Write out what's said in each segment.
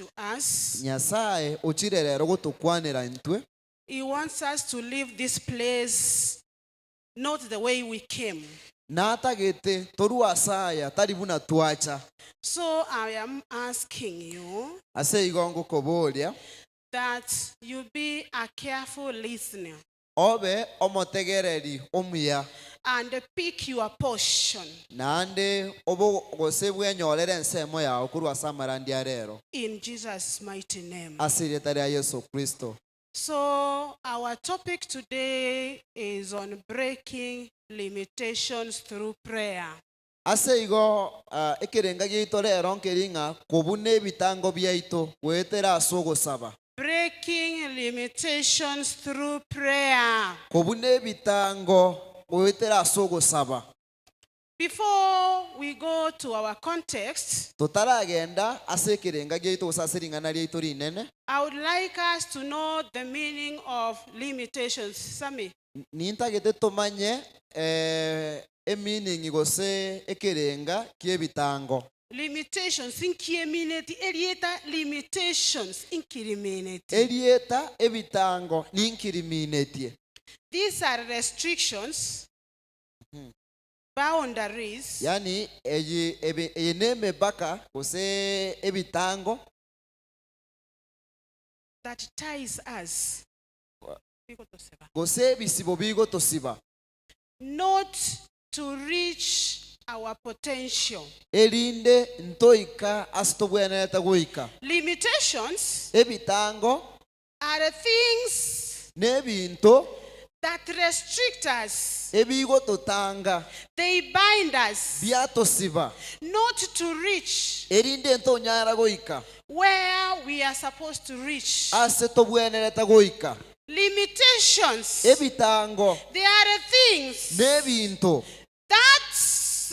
to us. Nyasae ochire rero gotokwanera intwe. He wants us to leave this place not the way we came. Natagete torue ase aya tari buna twacha. So I am asking you Ase igo ngokoboria. that you be a careful listener. Obe omotegereri omuya. And pick your portion. Naende obe gose bwenyorere ensemo yao korwa ase amarandia a rero. In Jesus mighty name. Ase erieta ria Yeso Kristo. So our topic today is on breaking limitations through prayer. Ase igo ekerenga giaito rero nkeri ng'a kobuna ebitango biaito goetera ase ogosaba. Breaking limitations through prayer. Kobuna ebitango goetera ase ogosaba. Before we go to our context, Totaragenda ase ekerenga giaito gose ase ring'ana riaito rinene. I would like us to know the meaning of limitations. Sammy. Nintagete tomanye emeaning gose ekerenga ki'ebitango. Limitations nki'emineti erieta limitations nkirimineti. Erieta ebitango ninkiriminetie. These are restrictions, boundaries. Yaani eye ebe eye nemebaka gose ebitango. That ties us. Bigotosiba. Gose ebisibo bigotosiba. Not to reach our potential. Erinde ntoika ase tobwenerete goika. Limitations. Ebitango. Are things. Nebinto. That restrict us. Ebigototanga. They bind us. Biatosiba. Not to reach. Erinde ntonyara goika. Where we are supposed to reach. Ase tobwenerete goika. Limitations. Ebitango. They are things. Nebinto. That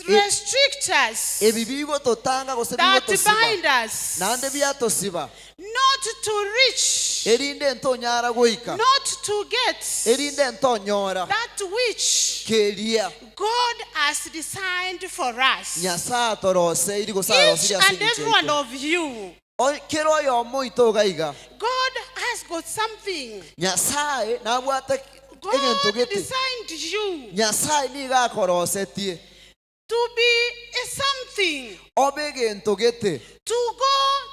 restrict us. Ebi bigototanga gose That bigotosiba. bind us. Naende biatosiba. Not to reach. Erinde ntonyara goika. Not to get. Erinde ntonyora. That which. Keria. God has designed for us. Nyasae atoroseiri gose Each arosirie ase and engencho every one yaito. of you. Kera oyomo oito iga iga. God has got something. Nyasae nabwate egento God gete. designed you. Nyasae nigo akorosetie. To be a something. Obe egento gete. To go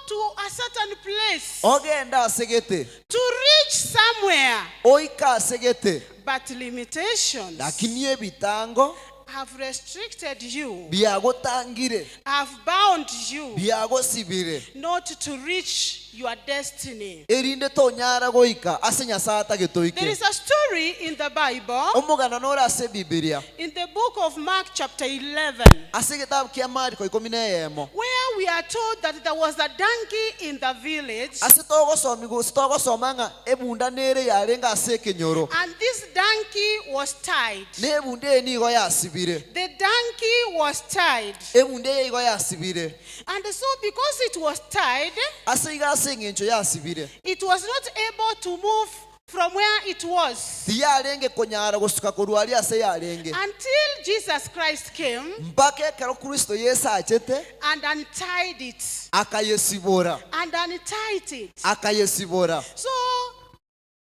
to a certain place. Ogende ase gete. To reach somewhere. Oike ase gete. But limitations. Lakini ebitango. Have restricted you. Biagotangire. Have bound you. Biagosibire. Not to reach your destiny. Erinde tonyara goika ase Nyasae atagete oike. There is a story in the Bible. Omogano nore ase Ebibilia. In the book of Mark chapter 11. Ase egetabu kia Mariko ikomi na eyemo. Where we are told that there was a donkey in the village. Ase togosomi gose togosoma ng'a ebunda nere yarenge ase ekenyoro. And this donkey was tied. Na ebunda eye nigo yasibire. The donkey was tied. Ebunda eye igo yasibire. And so because it was tied, Ase igo ase engencho yasibire. It was not able to move from where it was. Tiyarenge konyara gosuka korwa aria ase yarenge. Until Jesus Christ came. Mpaka ekero Kristo Yeso achete. And untied it. Akayesibora. And untied it. Akayesibora. So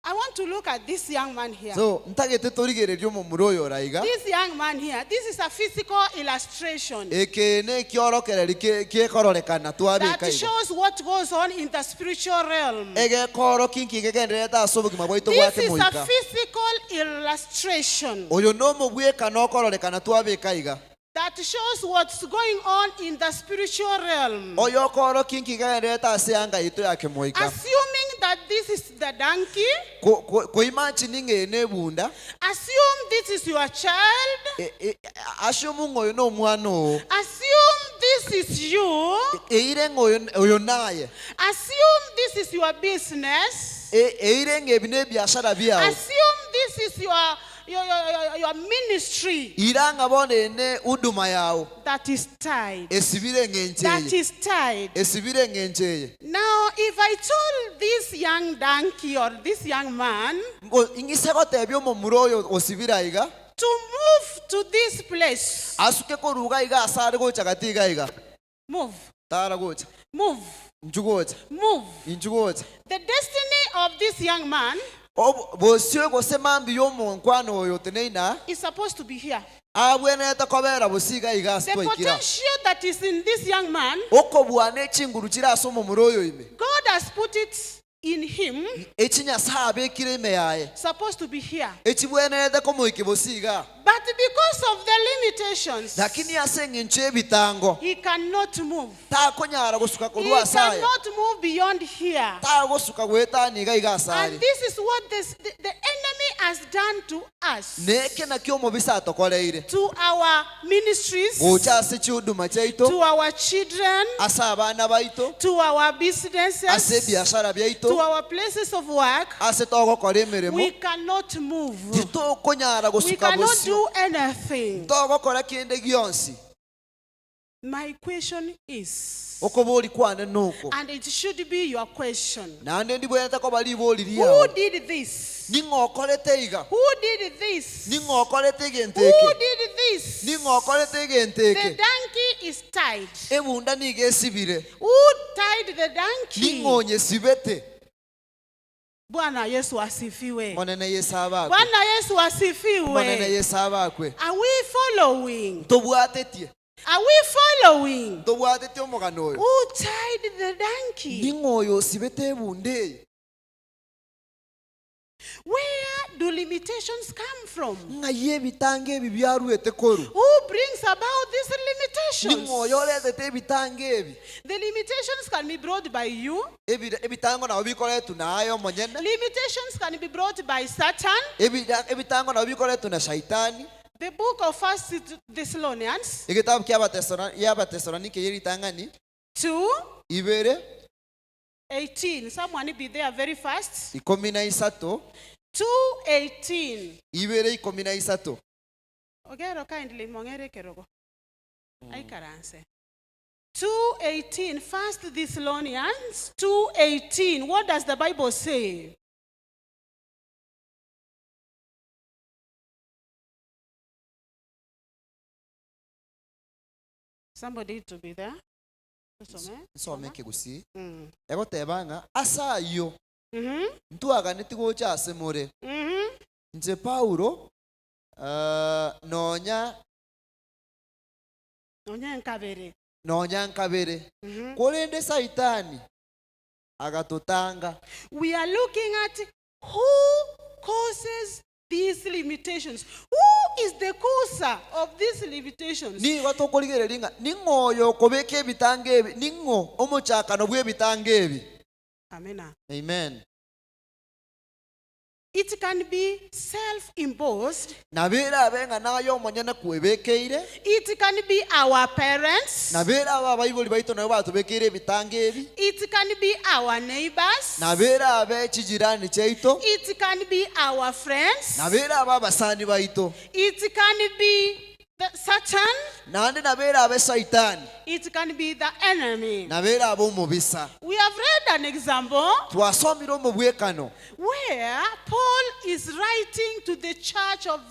I want to look at this young man here. So, ntagete torigererie omomura oyo ore aiga. This young man here, this is a physical illustration. Eke nekiorokereri gekororekana twabeka That igo. shows what goes on in the spiritual realm. Egekoorokia inki gegendererete ase obogima bwaito bwa This is a kemoika. physical illustration. Oyo nomobwekano okororekana twabeka iga. That shows what's going on in the spiritual realm. Oyokoorokia inki gegendererete ase eanga yaito ya kemoika. Assuming that this is the donkey. Ko, ko, koimachini ng'a eye nebunda. Assume this is your child. E, e, assume ng'a oyo nomwana oo. Assume this is you. Eire ng'a oyo, oyo naye. Assume this is your business. E, eire ng'a ebi nebiashara biao. Assume this is your Your, your, your, your ministry. Ira ng'a bono eye ne huduma yao. That is tied. Esibire eng'encho That eye. is tied. Esibire eng'encho eye. Now, if I told this young donkey or this young man. Ngo ing'ise gotebia omomura oyo osibire aiga. To move to this place. Asuke korwa iga iga ase are gocha gati iga iga. Move. Tara gocha. Move. Inchu gocha. Move. Inchu gocha. The destiny of this young man Obo- Bosio gose mambi y'omonkwana oyo oteneine aa, is supposed to be here. abwenerete kobera bosio iga iga ase The twaikire aa. potential that is in this young man, Okobua ne chinguru chire ase omomura oyo ime, God has put it in him, echi Nyasae abekire ime yaye, supposed to be here. echibwenerete komoikia bosio iga. But because of the limitations, Lakini ase eng'encho y'ebitango, he cannot move. takonyara gosuka He korwa ase aya, cannot move beyond here. tagosuka goetania iga iga ase And are. this is what this, the enemy has done to us, Neke nakio omobisa atokoreire, to our ministries, gocha ase chihuduma chiaito, to our children, ase abana baito, to our ase businesses, ebiashara to biaito, our places of work. ase togokora emeremo, We cannot move. titokonyara We gosuka cannot bosio, do anything. togokora kende gionsi. My question is, Okobori kwane noko, and it should be your question: naende ndibwenerete koba ribori Who riao, did this? ning'o okorete iga, Who did this? ning'o okorete egento Who eke, did this? ning'o okorete egento The eke, donkey is tied. ebunda nigo esibire, Who tied the donkey? ning'o onyesibete. Bwana Yesu asifiwe. Monene Yesu abakwe, Bwana Yesu Monene asifiwe. Yesu abakwe. Are we following? Ntobwatetie, Are we following? ntobwatetie omogano oyo. Who tied the donkey? Ning'o oyo osibete ebunda eye? Where do limitations come from? Ng'ai ebitanga ebi biaruete korwa? Who brings about these limitations? Ning'o oyo oretete ebitanga ebi? The limitations can be brought by you. Ebitango nabo bikoretwe naye omonyene. Limitations can be brought by Satan. Ebitango nabo bikoretwe na Shaitani. The book of First Thessalonians Egetabu kia Abatesalonike y'eritang'ani 2 ibere 18. Someone be there very fast. ikomi na isato 2:18. ibere ikomi na isato. Ogero kindly mong'ere kerogo. Aikaranse. 2:18 First Thessalonians 2:18. What does the Bible say? Somebody to be there. Tusome. Nsome ekegusii Mm. egoteba ng'a ase ayio ntwaganeti gocha ase more inche Paulo ah, nonya Onye nkabere. nonya nkabere korende Saitani agatotanga. We are looking at who causes these limitations. Who is the causer of these limitations? Nigo tokorigereria ng'a ning'o oyo okobeka ebitanga ebi, ning'o omochakano bwa ebitanga ebi. Amen. Amen. It can be self imposed, Nabo erabe ng'a naye omonyene kwebekeire, it can be our parents, nabo erabe abaibori baito nabo batobekeire ebitanga ebi, it can be our neighbors, nabo erabe chijirani chiaito, it can be our friends, nabo erabe abasani baito, it can be the Satan, naende nabo erabe Saitani, it can be the enemy. nabo erabe omobisa. We have read an example Twasomire omobwekano where Paul is writing to the church of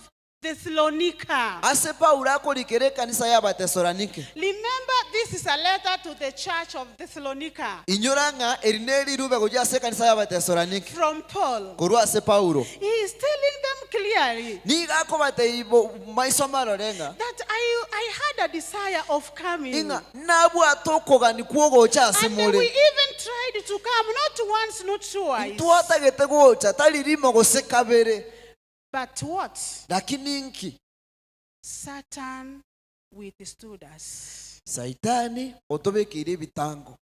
Thessalonica. ase Paulo akorikera ekanisa y'Abatesalonike. Remember, this is a letter to the church of Thessalonica Inyora ng'a eri nerirube gochia ase ekanisa y'Abatesalonike from Paul. korwa ase Paulo. He is telling them clearly Nigo akobatebia bo maiso marore ng'a that I had a desire of coming. ing'a nabwate okogani kwogocha ase And we more. even tried to come, not once, not twice. Ntwatagete gocha tari rimo gose kabere. But what? Lakini nki Satan withstood us. Saitani otobekeire ebitango.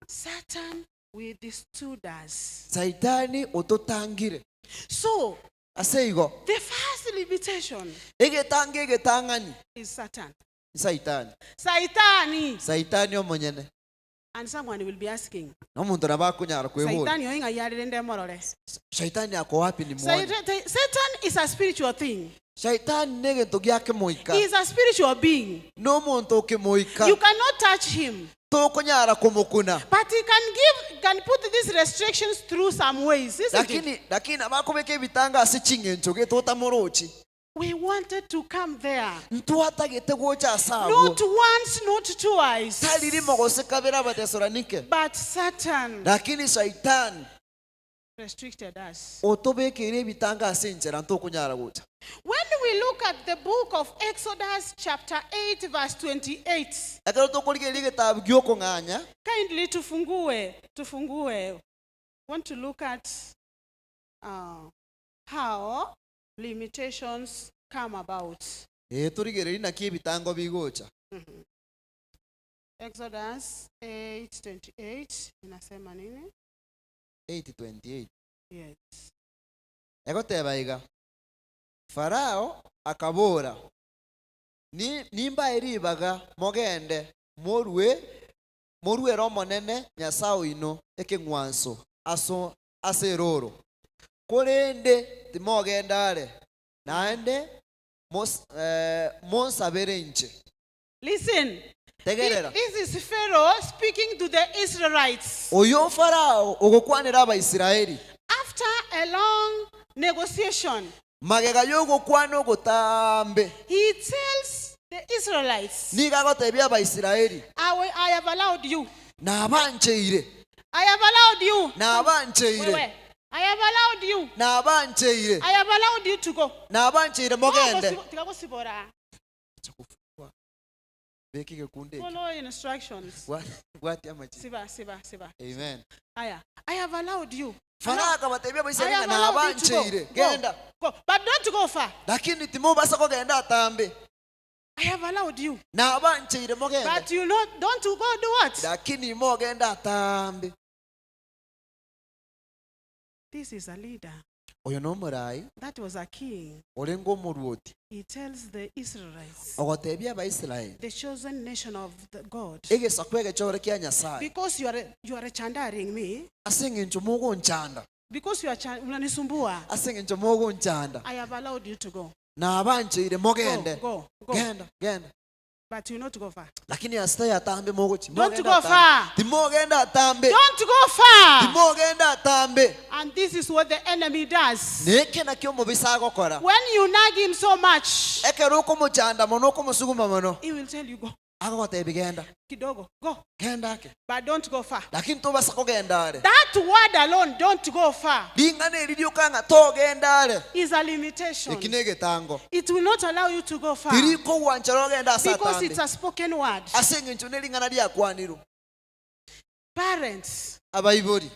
Satan withstood us. Saitani ototangire. So, Ase igo the first limitation egetanga egetang'ani is Satan. Saitani. Saitani. Saitani omonyene. And someone will be asking, Nomonto nabo akonyara kwebora. Saitani oing'a yarire ndemorore. Shaitani ako wapi ni muone. Satan is a spiritual thing. Shaitani negento giake moika. He is a spiritual being. Nomonto okemoika. You cannot touch him. Tokonyara komokuna. But he can give, can put these restrictions through some ways, isn't it? Lakini lakini nabo akobeka ebitanga ase ching'encho gete otamorochi. We wanted to come there. Ntwatagete gocha ase abwo. Not once, not twice. Tari rimo gose kabere Abatesalonike. But Satan Lakini Shaitani restricted us. otobekeire ebitango ase enchera ntokonyara gocha. When we look at the book of Exodus, chapter 8, verse 28, Ekero tokorigereria egetabu gi'okong'anya, kindly tufungue, tufungue. Want to look at how limitations come about. Ee, torigererie naki ebitango bigocha. Exodus 8:28 inasema nini? 8:28. Yes. Egoteba iga, Farao akabora, Ni- Nimbae ribaga mogende, morue moruere Omonene Nyasae oino ekeng'wanso aso ase erooro, korende timogenda are, naende mos- eh, monsabere inche. Listen. Tegerera. This is Pharaoh speaking to the Israelites. Oyo Farao ogokwanera Abaisraeli. After a long negotiation, Magega y'ogokwana ogotambe. He tells the Israelites, Nigo agotebia Abaisraeli, I, will, I have allowed you. Nabancheire. I have allowed you. Nabancheire. Wewe. I have allowed you. Nabancheire. I have allowed you to go. Nabancheire mogende. Tikagosibora. Beka egekundi eke. Follow instructions. Bwatia amachiko. Siba, siba, siba. Amen. Aya. I have allowed you. Farao akabatebia I Abaisraeli have ng'a allowed you to go. nabancheire. Go. Genda. Go. But don't go far. Lakini timobasa kogenda atambe. I have allowed you. Nabancheire mogende. But you know, don't go do what? Lakini mogenda atambe. This is a leader. Oyo nomorai That was a king. orenge omoruoti He tells the Israelites, ogotebia Abaisraeli the chosen nation of the God, egesaku egechore kia Nyasaye because you are chandaring me, ase eng'encho mogonchanda because you are unanisumbua, ase eng'encho mogonchanda I have allowed you to go. nabancheire Go, mogende go, go. genda genda But you not go far. Lakini ase atambe mogochi Don't mogenda go atambe. far. Timogenda atambe. Don't go far. Timogenda atambe. And this is what the enemy does. Neke nakio omobisa agokora. When you nag him so much, Ekero okomochanda mono okomosuguma mono. he will tell you go. Agogotebi genda. Kidogo, go. Genda ake. But don't go far. Lakini tobasa kogenda are. That word alone, don't go far, Ring'ana eri rioka ng'a togenda are. is a limitation. Eki negetango. It will not allow you to go far. Tiri kogwanchera ogende ase Because atambe. it's a spoken word. Ase eng'encho ne ring'ana riakwanirwe. Parents, Abaibori.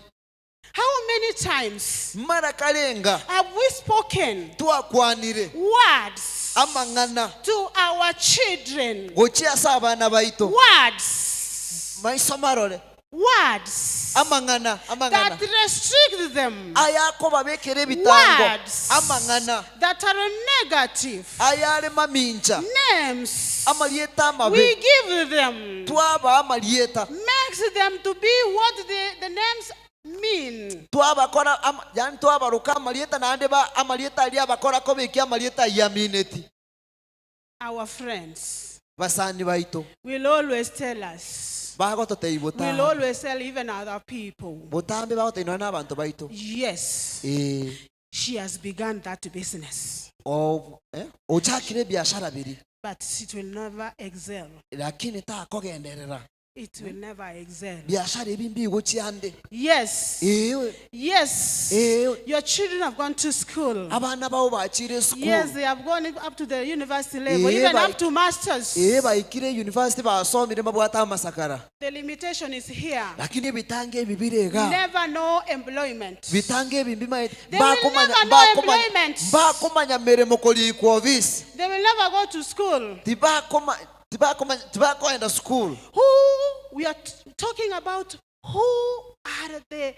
how many times Mara karenga have we spoken twakwanire words amang'ana to our children? gochia ase abana baito. Words. Maiso marore. Words Amang'ana, amang'ana. that restrict them. Ayakobabekera ebitango. Words Amang'ana. that are negative. Ayare mamincha. Names Amarieta amabe. we give them Twaba amarieta. makes them to be what the names mean. Twabakora ama, yani twabaruka amarieta naende ba amarieta aria abakora kobekia amarieta ayamineti. Our friends Basani baito. will always tell us. Bagototebia Will botambe. always tell even other people. Botambe bagotenena na abanto baito. Yes. Eh. She has begun that business. O, eh? Ochakire biashara biri. But it will never excel. Lakini takogenderera. It will never excel. Biashara ebi mbigochiande. Yes. Eh. Yes. Eh. Your children have gone to school. Abana bao bachire school. Yes, they have gone up to the university level, Eh, even up to masters. Eh, baikire university basomire babwate amasakara. The limitation is here. Lakini ebitango ebi bire iga. Never know employment. Bitango ebi mbimaete. They will never know employment. Mbakomanya meremo korikwa office. They will never go to school. Tibakoma tibakoenda school. Who we are talking about, who are the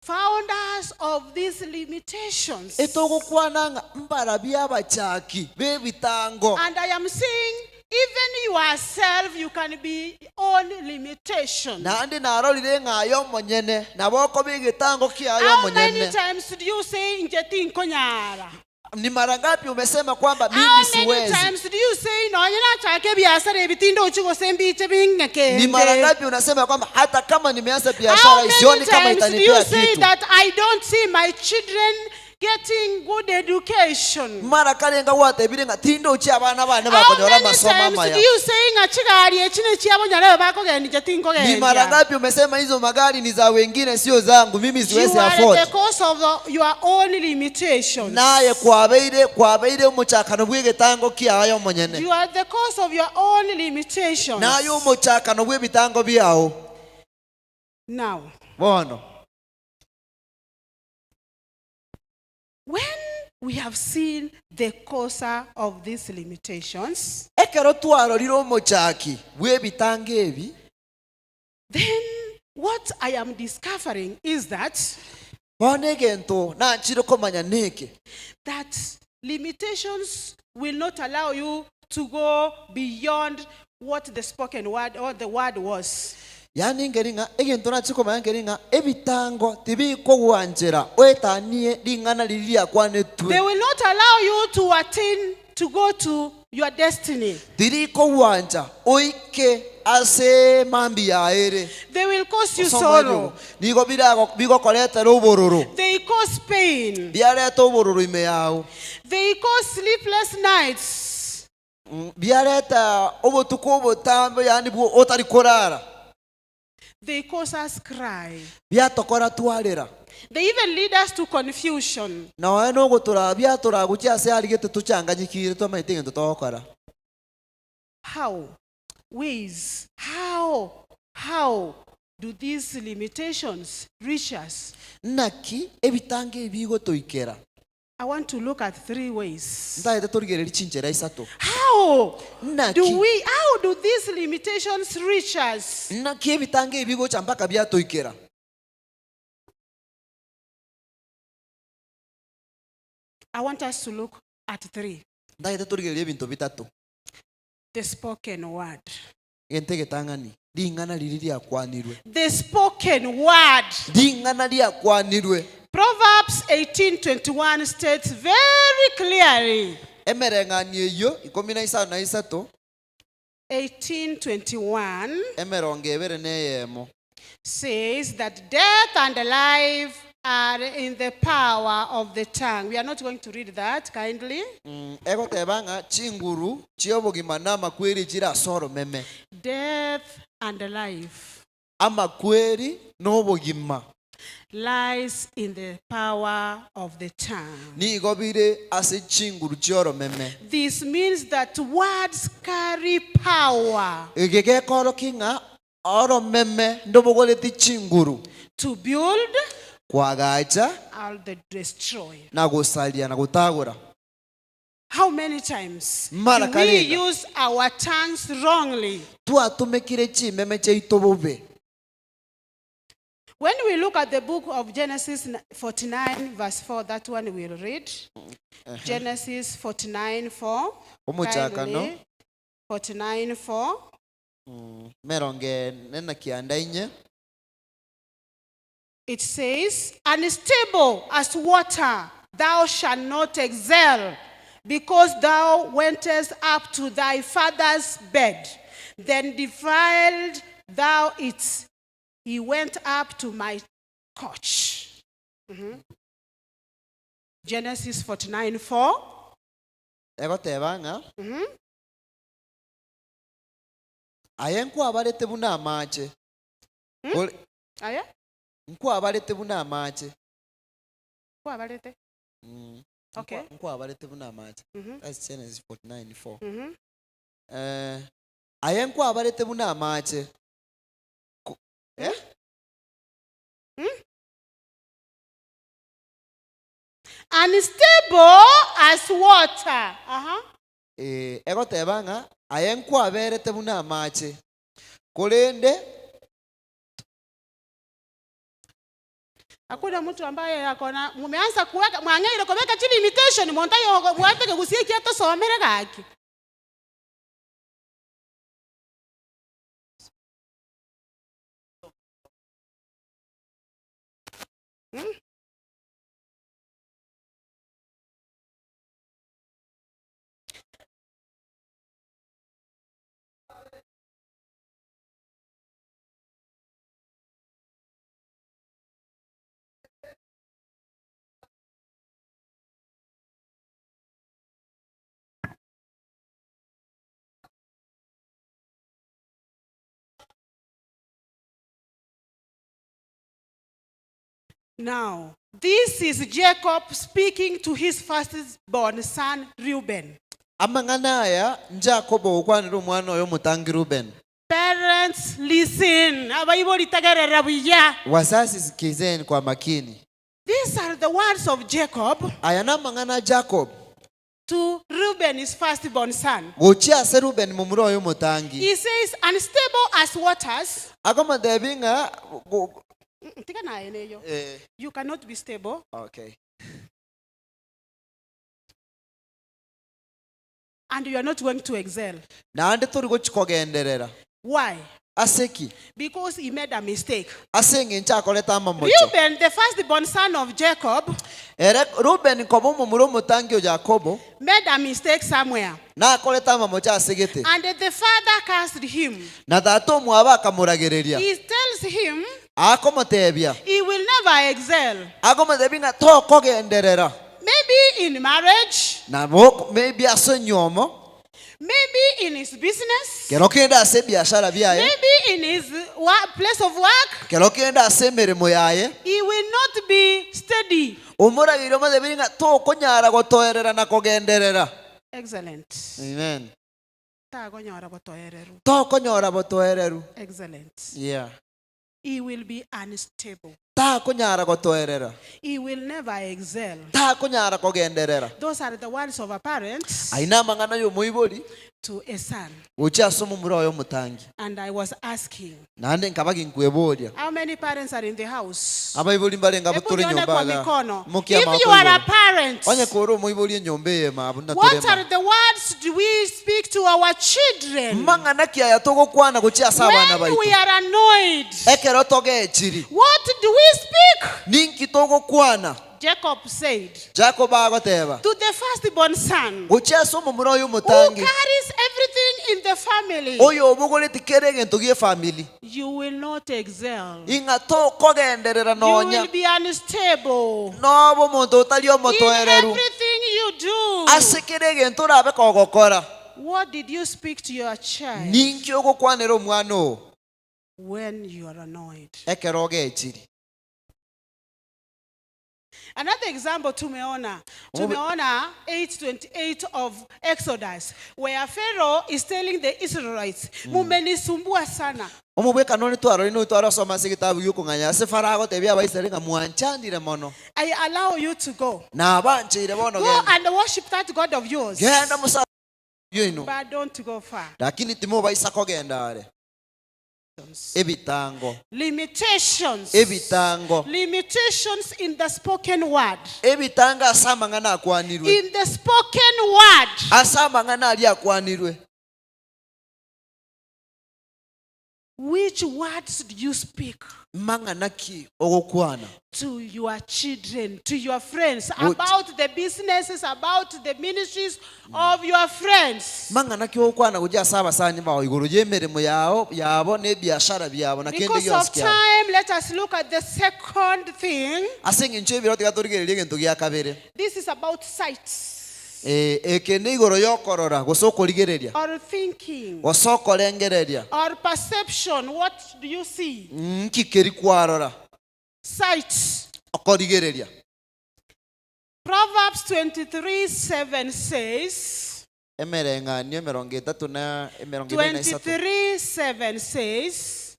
founders of these limitations? Etogokwana ng'a mbarabi abachaki b'ebitango. And I am saying, even yourself, you can be on limitation. Naende narorire ng'a aye omonyene, nabo okoba egetango kiaye How many omonyene. times did you say, Njeti nkonyara? Ni mara ngapi umesema kwamba mimi How many siwezi? times did you say, nonye nachake biashara ebitindo uchigose mbiche bing'eke? Ni mara ngapi unasema kwamba hata kama nimeanza How biashara many sioni kama times did you itanipea say kitu? that I don't see my children getting good education? Mara karenga gwatebire ng'a tindochi abana bane How bakonyora many amasomo times amaya. do you say ng'a chigari echi nechiabo nyarebe bakogendia Ni mara tinkogendia? ngapi umesema hizo magari ni za wengine sio zangu, mimi You siwezi are afford. the cause of your own limitations. Naye kwabeire kwabeire omochakano bw'egetango kiaye omonyene. You are the cause of your own limitations. Naye omochakano bw'ebitango biao. Now, Bono when we have seen the causer of these limitations, ekero twarorire omochaki bw'ebitango ebi, then what I am discovering is that bono egento nachire komanya neke that limitations will not allow you to go beyond what the spoken word or the word was. Yaani ngeri ng'a egento nachire komanya nkeri ng'a ebitango tibikogwanchera oetanie ring'ana riri riakwanetwe. They will not allow you to attain to go to your destiny. Tirikogwancha oike ase mambi yaere. They will cause you Osoma sorrow. eriogo. Nigo bigokoretera obororo. They cause pain. Biareta obororo ime yao. They cause sleepless nights. Biareta obotuko obotambe yaani bwo otari korara. They cause us cry. Biatokora twarera. They even lead us to confusion. Noe nogotora biatora gochia ase arigete tochanganyikire twamaete egento togokora. How? Ways. How? How do these limitations reach us? Naki ebitango ebi bigotoikera. I want to look at three ways. Ntaete torigereria chinchera isato. How do Naki we how do these limitations reach us? naki ebitango ebi bigocha mpaka biatoikera. I want us to look at three. Ntaete torigereria ebinto bitato. The spoken word. Egento egetang'ani ring'ana riri riakwanirwe. The spoken word. Ring'ana riakwanirwe. Proverbs 18:21 states very clearly. Emereng'ani eywo ikomi na isano na isato 18:21 emerongo ebere na eyemo. says that death and life are in the power of the tongue. We are not going to read that kindly. Egoteba ng'a chinguru chiobogima na amakweri chire ase oromeme. Death and life Amakweri na obogima lies in the power of the tongue. nigo bire ase chinguru chioromeme. This means that words carry power Ege gekoroki ng'a oromeme ndobogoreti chinguru to build kwagacha or to destroy. na gosaria na gotagora. How many times Mara do we karenga. use our tongues wrongly? Twatumekire chimeme chiaito bobe. When we look at the book of Genesis 49, verse 4, that one we'll read. Genesis 49, 4. Omochakano. Kindly. 49, 4. Merongo ene na kianda inye. It says, Unstable as water, thou shalt not excel, because thou wentest up to thy father's bed. Then defiled thou it. He went up to my couch. Genesis 49, 4. Egoteba ng'a aye nkwabarete buna amache. Aya? Nkwabarete buna amache. Kwabarete? Okay. Nkwabarete buna amache. That's Genesis 49, 4. Aye nkwabarete buna amache. Unstable as water. Egoteba ng'a aye nkwaberete buna amache. Korende Hakuna mtu ambaye akona mumeanza kuweka mwangaire kubeka chini limitation montayo mwateke gusikia tosomere gaki. Now, this is Jacob speaking to his firstborn son Reuben. Amang'ana aya Jakobo ogokwanera omwana oye omotangi Reuben. Parents, listen. Abaibori tegerera buya. Wazazi sikizeni kwa makini. These are the words of Jacob Aya namang'ana a Jacob to Reuben, his firstborn son. gochia ase Reuben momura oye omotangi. He says, unstable as waters. Akomotebia ng'a go- Tiga naye neyo. eh, You cannot be stable. okay. And you are not going to excel. Naende tori gochi kogenderera. Why? Ase ki? Because he made a mistake. Ase eng'encho akorete amamocho. Reuben, the firstborn son of Jacob, Ere Reuben koba omomura omotangi o Yakobo, made a mistake somewhere. nakorete amamocho ase gete. And the father cursed him. Na tata omwabo akamoragereria. He tells him Akomotebia, he will never excel. akomotebia ng'a tokogenderera. Maybe in marriage, Nabo maybe ase enyomo, maybe in his business, kero kende ase ebiashara biaye, maybe in his place of work, kero kende ase emeremo yaye, he will not be steady. omorageire omotebie ng'a tokonyara gotoerera na kogenderera. Excellent. Amen. Tagonyora botoereru. Tokonyora botoereru. Excellent. Yeah. He will be unstable. Takonyara gotoerera. He will never excel. Takonyara kogenderera. Those are the words of a parent Aye namang'ana y'omoibori to a son. gochia ase omomura oye omotangi. And I was asking, Naende nkaba ginkweboria. how many parents are in the house? Abaibori mbarenge Hebu abo tore nione nyomba kwa iga. mikono. Mokia If amaboko you are a igoro. parent, Onye kore omoibori enyomba eye mabu what naturema. are the words do we speak to our children Mang'ana ki aya togokwana gochia ase abana when we baito? are annoyed? Ekero togechiri. What do we speak? Ninki togokwana? Jacob said Jacob agoteba. to the firstborn son Gochia ase omomura oyo who omotangi. carries everything in the family, Oyo obogoreti kere egento gie family. you will not excel. Ing'a tokogenderera You nonya. will be unstable Nobe omonto otari in omotoereru. everything you do. Ase kere egento orabe kogokora. What did you speak to your child Ninki ogokwanera omwana oo when you are annoyed? ekero ogechiri. Another example tumeona tumeona 8:28 of Exodus where Pharaoh is telling the Israelites, mumenisumbua sana. Omobwekano one twarorire noyo twarosoma ase egetabu giokong'anya ase Farao agotebia Abaisraeli ng'a mwanchandire mono. I allow you to go. Nabancheire bono Go genda. and worship that God of yours. Genda musa yoino. But don't go far. Lakini timobaisa kogenda are. Ebitango. Limitations. Ebitango. Limitations in the spoken word. Ebitango ase amang'ana akwanirwe. In the spoken word. Ase amang'ana aria akwanirwe. Which words do you speak Mang'ana ki ogokwana? to your children, to your friends, What? about the businesses, about the ministries of your friends? Mang'ana ki ogokwana gochia ase abasani bao igoro y'emeremo yao yabo na ebiashara biabo na kende Because gionsi of kiabo. time, let us look at the second thing. Ase eng'encho y'ebiro tiga torigererie egento gia kabere. This is about sight Eh, eke ni igoro y'okorora gose okorigereria or thinking gose okorengereria. or perception. What do you see? Nki keri kwarora? Sight. Okorigereria. Proverbs 23:7 says, Emereng'anio emerongo etato na emerongo ebere na isato. 23:7 says,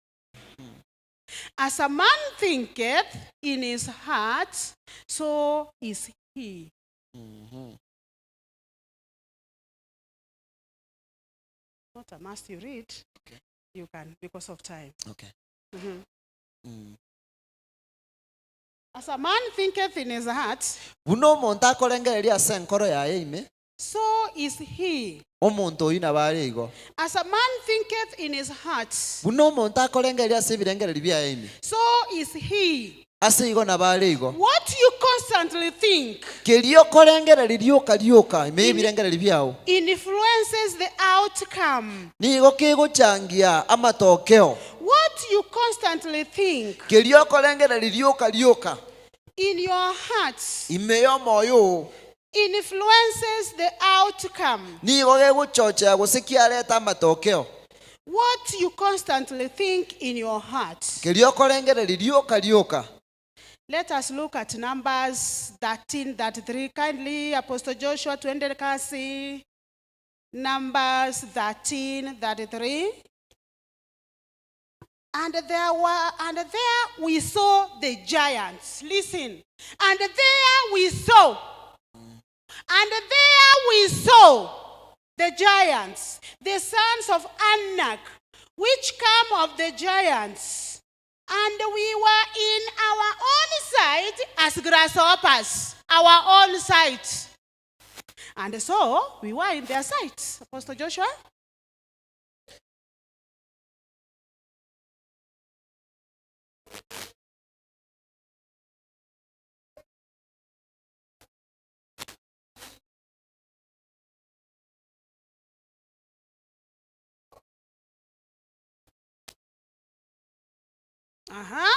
As a man thinketh in his heart, so is he. Not a must you read. Okay. You can, because of time. Okay. As a man thinketh in his heart, Buna omonto akorengereria ase enkoro yaye ime, so is he. omonto oyio nabo are igo. As a man thinketh in his heart, Buna omonto akorengereria ase ebirengererio biaye ime, so is he. ase igo nabo are igo. What you constantly think Keria okorengereria rioka rioka ime y'ebirengererio biao, influences the outcome. nigo kegochangia amatokeo. What you constantly think Keria okorengereria rioka rioka in your heart ime y'omoyo oo, influences the outcome. nigo gegochochea gose kiareta amatokeo. What you constantly think in your heart Keria okorengereria rioka rioka. Let us look at Numbers 13:33. Kindly, Apostle Joshua, twende kasi. Numbers 13:33. And there were, and there we saw the giants. Listen. And there we saw. And there we saw the giants, the sons of Anak, which come of the giants. And we were in our own sight as grasshoppers, our own sight. And so we were in their sight. Apostle Joshua? Aha.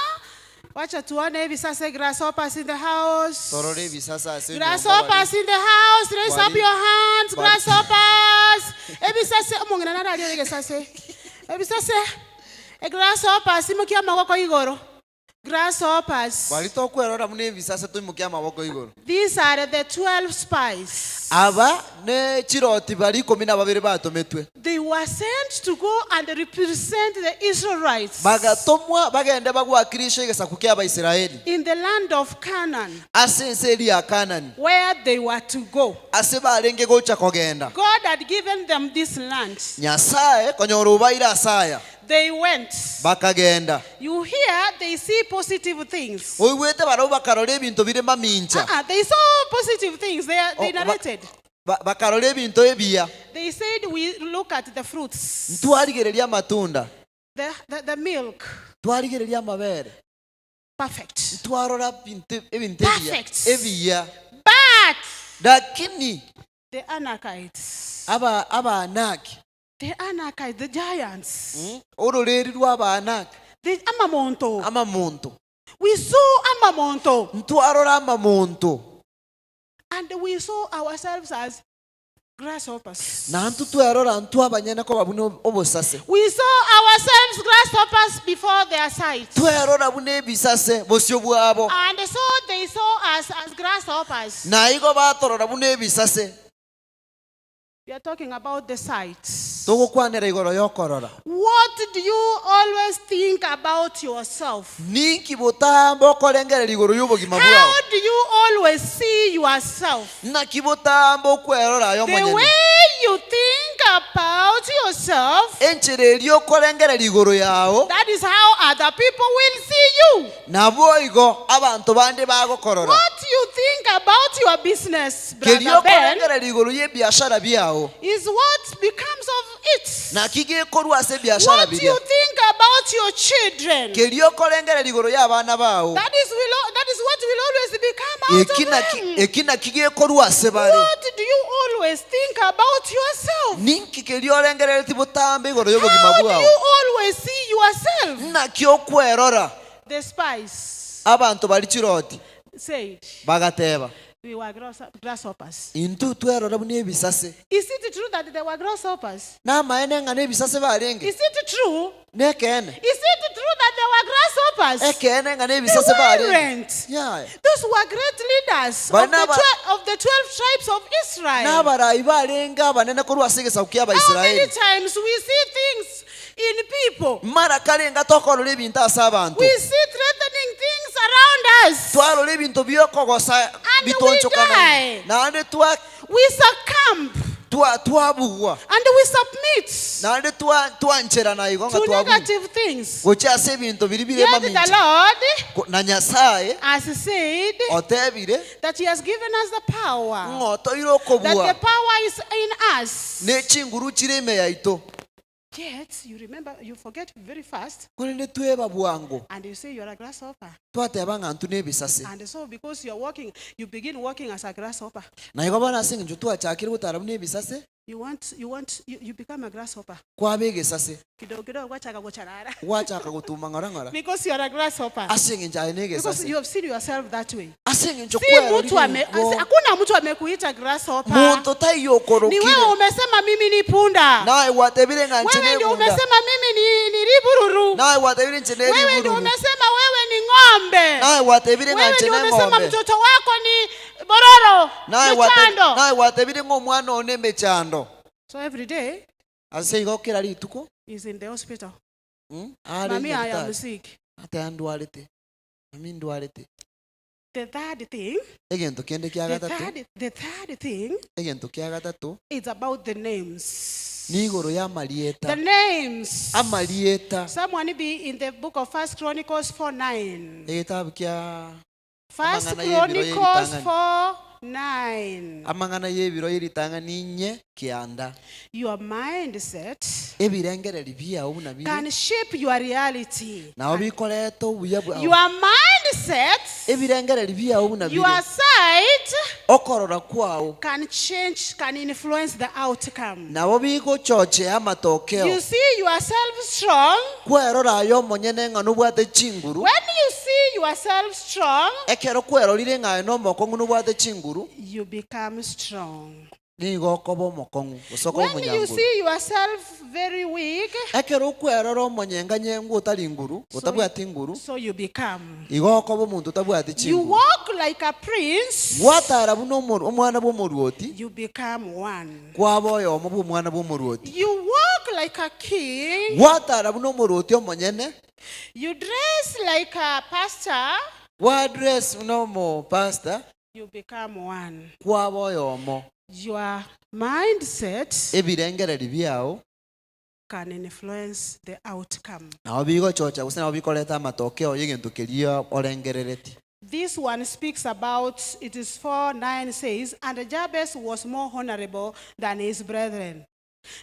Wacha tuone hivi sasa grasshoppers in the house. Torore hivi sasa ase enyomba bari. Grasshoppers in the house, raise up Bari- your hands, bari- grasshoppers. Ebisase omong'ina nare aria ore egesase. Ebisase. Grasshoppers imokia amagoko igoro. Grasshoppers. Bari tokwerora buna ebisase toimokie amaboko igoro. These are the 12 spies. Aba ne chiroti bari ikomi na babere batometwe. They were sent to go and represent the Israelites Bagatomwa bagende bagwakirisha egesaku kia Abaisraeli in the land of Canaan, ase ense eria ya Kanani where they were to go. ase barenge gocha kogenda. God had given them this land. Nyasaye konyora obaire ase aya They went. bakagenda. You hear they see positive things. Oigwete barabwo bakarora ebinto bire mamincha. Uh-uh, they saw positive things. They Oh, ba- narrated. Bakarora ebinto ebiya. They said, We look at the fruits, Ntwarigereria amatunda, the milk. twarigereria amabere, Perfect. ntwarora binto ebinto ebiya Perfect. ebiya. But Lakini the Anakites, aba Abaanaki, the Anakites, the giants, ororeri rwa Abaanaki, the Amamonto. amamonto. We saw Amamonto Ntwarora amamonto. and we saw ourselves as grasshoppers. Nantu twerora ntw abanyene koba buna obosase. We saw ourselves grasshoppers before their sight. Twerora buna ebisase bosio bwabo. And so they saw us as grasshoppers. Naigo batorora buna ebisase. We are talking about the sight. Togokwanera igoro yokorora. What do you always think about yourself? Ninki botambe okorengereria igoro y'obogima How bwao? do you always see yourself? Naki botambe okwerora aye The omonyene? way you think about yourself, Enchera eria okorengereria igoro yao, that is how other people will see you. nabo igo abanto bande bagokorora. What you think about your business, Keria Brother Ben, okorengereria igoro y'ebiashara biao, is what becomes of it. naki gekorwa ase ebiashara What biria. you think about your children, Keria okorengereria igoro y'abana bao, that is what will always become out eki of naki them. eki naki gekorwa ase bare. What do you always think about yourself? Ninki keria orengerereti botambe igoro y'obogima How do bwao? you always see yourself? Naki okwerora? The spies Abanto bari chiroti said, bagateba, We were grasshoppers. intwe twerora buna ebisase. Is it true that they were grasshoppers? Namaene ng'a nebisase barenge. Is it true? Nekeene. Is it true that they were grasshoppers? Ekeene ng'a They nebisase barenge. weren't. Yaya. Those were great leaders Bari of the, naba- of the 12 tribes of Israel. N'abarayi barenge abanene korwa ase egesaku kia How many Abaisraeli. times we see things in people? Mara karenga tokorora ebinto ase abanto. We see threatening things around us. Twarora ebinto biokogosa And we bitonchokana. die. Naende twa We succumb twa twabugwa. and we submit Naende twa twancherana igo ng'a to twabugwa. negative things. Gochia ase ebinto biri bire Yet the mamincha. Lord Na Nyasaye has said otebire that He has given us the power, ng'a otoire that okobua the power is in us. ne chinguru chire ime yaito. Yet you remember, you forget very fast, Korende tweba bwango and you say you're a grasshopper. twateba ng'a ntwe nebisase. And so, because you're walking, you begin walking as a grasshopper. Na igo bono ase eng'encho twachakire gotara buna ebisase. You want, you want, you, you become a grasshopper. Kwaba egesase. Kidogo kidogo gwachaka gocharara. Gwachaka gotuma ng'ora ng'ora. Because you are a grasshopper. Ase eng'encho aye Because negesase. you have seen yourself that way. Ase eng'encho Si mtu ame, kwerorire igo. hakuna mtu amekuita grasshopper. Monto taiyo Ni wewe okorokire. umesema mimi ni punda. Naye gwatebire ng'a inche Wewe ndio nebunda. umesema mimi ni, ni ribururu. Naye gwatebire inche Wewe ndio neribururu. umesema wewe ni ng'ombe. Naye gwatebire ng'a Wewe inche ndio umesema neng'ombe. mtoto wako ni bororo, Naye ni gwate- chando. naye gwatebire ng'a omwana one emechando. So every day Ase igo kera rituko is in the hospital. are Mami, I am nyagetari. sick. Ate ndwarete. Mami ndwarete. The third thing, Egento kende kia the gatato, third, the third thing egento kia gatato is about the names. ni igoro y'amarieta. The names. Amarieta. Someone be in the book of First Chronicles 4 9. Egetabu kia First Amang'ana y'ebiro Chronicles y'eritang'ani. 4 9. Amang'ana y'ebiro y'eritang'ani inye kianda. Your mindset Ebirengereri biao buna bire can shape your reality. nabo bikoreta obuya bwao. Your mindset, Ebirengereri biao buna your bire sight okorora kwao can change, can influence the outcome. nabo bigochochea You amatokeo. see yourself strong. Kwerora aye omonyene ng'a nobwate chinguru. When you see yourself strong, Ekero kwerorire ng'a aye nomokong'u nobwate chinguru, you become strong. nigo okoba omokong'u gose okoba When you omonyanguru. see yourself very weak, Ekero okwerora omonyenganyengu otari nguru, so, otabwati nguru, so you become. igo okoba omonto otabwati You chinguru. walk like a prince, Gwatara buna omwana bw'omoruoti, you become one. kwaba oyomo bw'omwana bw'omoruoti. You walk like a king, Gwatara buna omoruoti omonyene, you dress like a pastor, gwadress buna omopastor, you become one. kwaba oyomo. Your mindset Ebirengereri biao can influence the outcome. nabo bigochocha gose nabo bikoreta amatokeo y'egento keria orengerereti. This one speaks about, it is 4 9 says, and Jabez was more honorable than his brethren.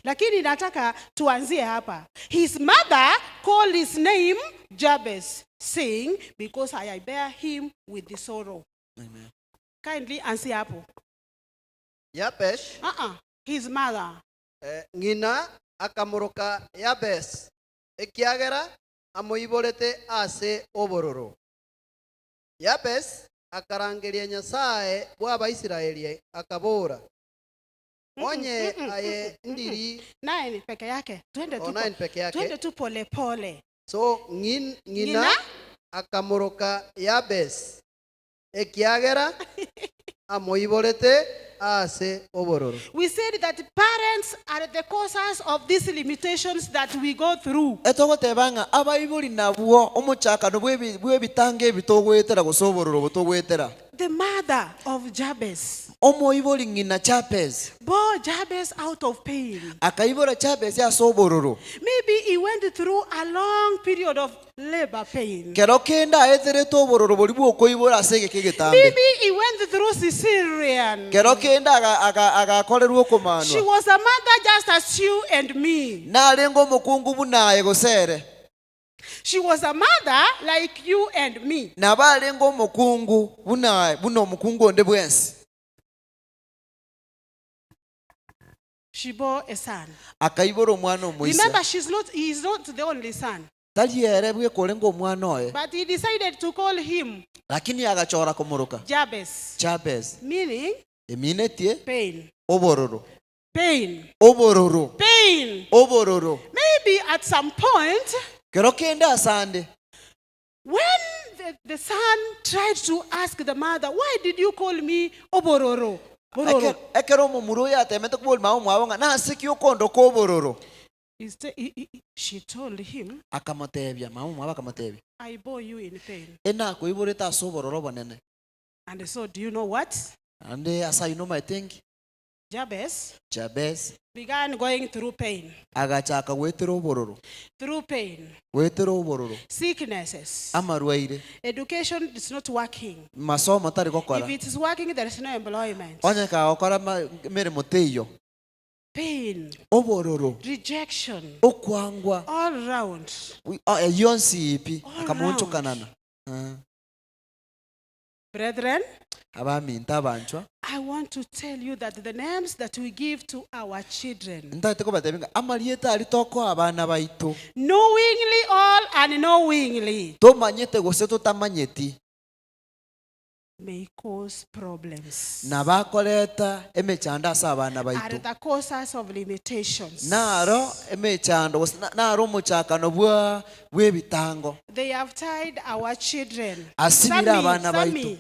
Lakini nataka tuanzie hapa. His mother called his name Jabez, saying, because I bear him with the sorrow. Amen. Kindly anzie hapo. Yabesh Uh-uh. His mother. eh, ng'ina akamoroka Yabes ekiagera amoiborete ase obororo. Yabes akarangeria Nyasaye bw'Abaisraeli akabora, onye aye ndiri Nine peke yake. Twende o tu, nine peke yake. twende tu pole pole. So ng'ina Ng'ina akamoroka Yabes ekiagera amoiborete ase obororo. We said that parents are the causes of these limitations that we go through. Etogoteba ng'a abaibori nabwo omochakano bw'ebitango ebi togoetera gose obororo obo togoetera. The mother of Jabez Omoibori ng'ina Jabez bore Jabez out of pain. akaibora Jabez ase obororo. Maybe he went through a long period of labor pain. Kero kende aeterete obororo boria bwokoibora ase egeka egetambe. Maybe he went through Caesarean. Kero kende agakorerwa She okomanwa. was a mother just as you and me. Narenge omokungu buna aye gose ere. She was a mother like you and me. Nabo arenge omokungu buna buna omokungu onde bwensi. She bore a son. Akaibora omwana omoisia. Remember, she's not, he is not the only son. Tari ere bweka orenge omwana oye. But he decided to call him Lakini agachora komoroka. Jabez, Jabez. meaning Eminetie pain. obororo. Pain. Obororo. Pain. Obororo. Maybe at some point, Kero kende asande. when the son tried to ask the mother, Why did you call me Obororo? Bororo. Ekero omomura oyo atemete kobori mama omwabo ng'a nase ki okondoka obororo. She told him, Akamotebia, mama omwabo akamotebia. I bore you in pain. Enakoiborete ase obororo obonene. And so, do you know what? Ande ase aywo nomaete nki? Jabez Jabez began going through pain, agachaka goetera obororo. through pain, Goetera obororo. sicknesses. Amarwaire. Education is not working. Masomo tari If gokora. it is working, there is no employment. Onye kagokora emeremo teiyo. Pain, Obororo. rejection, Okwangwa. all round. Eywo nsi ipi All akamonchokanana. Brethren, Abaminto abanchwa, I want to tell you that the names that we give to our children, ntagete kobatebia ng'a amarieta aria tokoa abana baito, knowingly or unknowingly, tomanyete gose totamanyeti, may cause problems. Nabakoreta emechando ase abana Are baito. the causes of limitations. Naro emechando gose naro omochakano bwa bw'ebitango. They have tied our children. Asibire Sami, abana Sami, baito.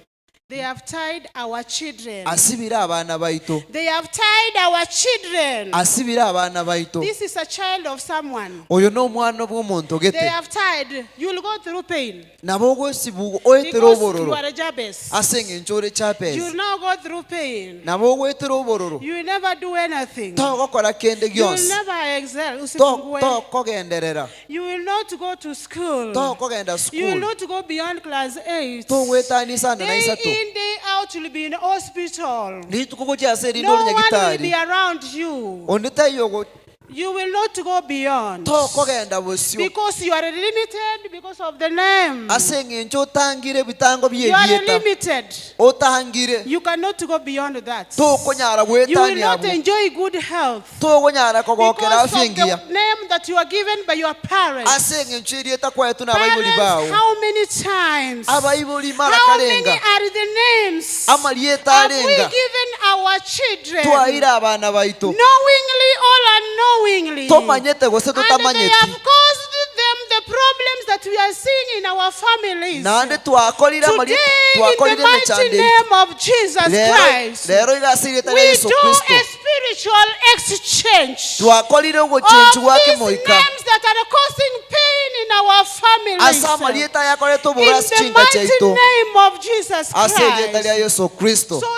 They have tied our children. Asibire abana baito. They have tied our children. Asibire abana baito. This is a child of someone. Oyo n'omwana bw'omonto They gete. have tied. You will go through pain. Nabo ogosibu oetera Because you obororo. are a Jabez. Ase eng'encho ore You will Jabez. now go through pain. Nabo ogwetera obororo. You will never do anything. Togokora kende You will gionsi. never excel. Usifungue. Tokogenderera. You will not go to school. Tokogenda You will school. not go beyond class 8. Togwetania isano na Day isato. in, day out, you'll be in hospital. Rituko gochia ase erinde No ore one will nyagitari. be around you. Onde taiyo go You will not go beyond. tokogenda bosio. Because you are limited because of the name. Ase eng'encho otangire ebitango You are bi'erieta. limited. Otangire. You cannot go beyond that. Tokonyara You will gwetania not abwo. enjoy good health. Tokonyara kogokera Because afya of engiya. the name that you are given by your parents. Ase eng'encho erieta kwaetwe na abaibori Parents, bao. how many times? Abaibori mara How many karenga. are the names Amarieta have we arenga. given our children? Twaire abana baito. Knowingly or unknowingly. Tomanyete gose And they totamanyeti. have caused them the problems that we are seeing in our families. Naende twakorire amarieta Today, in the twakorire mighty emechando name of Jesus Rero Christ, rero iga ase erieta ria we Yesu do Kristo. a spiritual exchange Twakorire of ogochenchi gwa these kemoika. names that are causing pain in our families. Ase amarieta ayakoretwe In obororo ase the chinka mighty chiaito. name of Jesus Ase erieta ria Christ. Yesu Kristo. So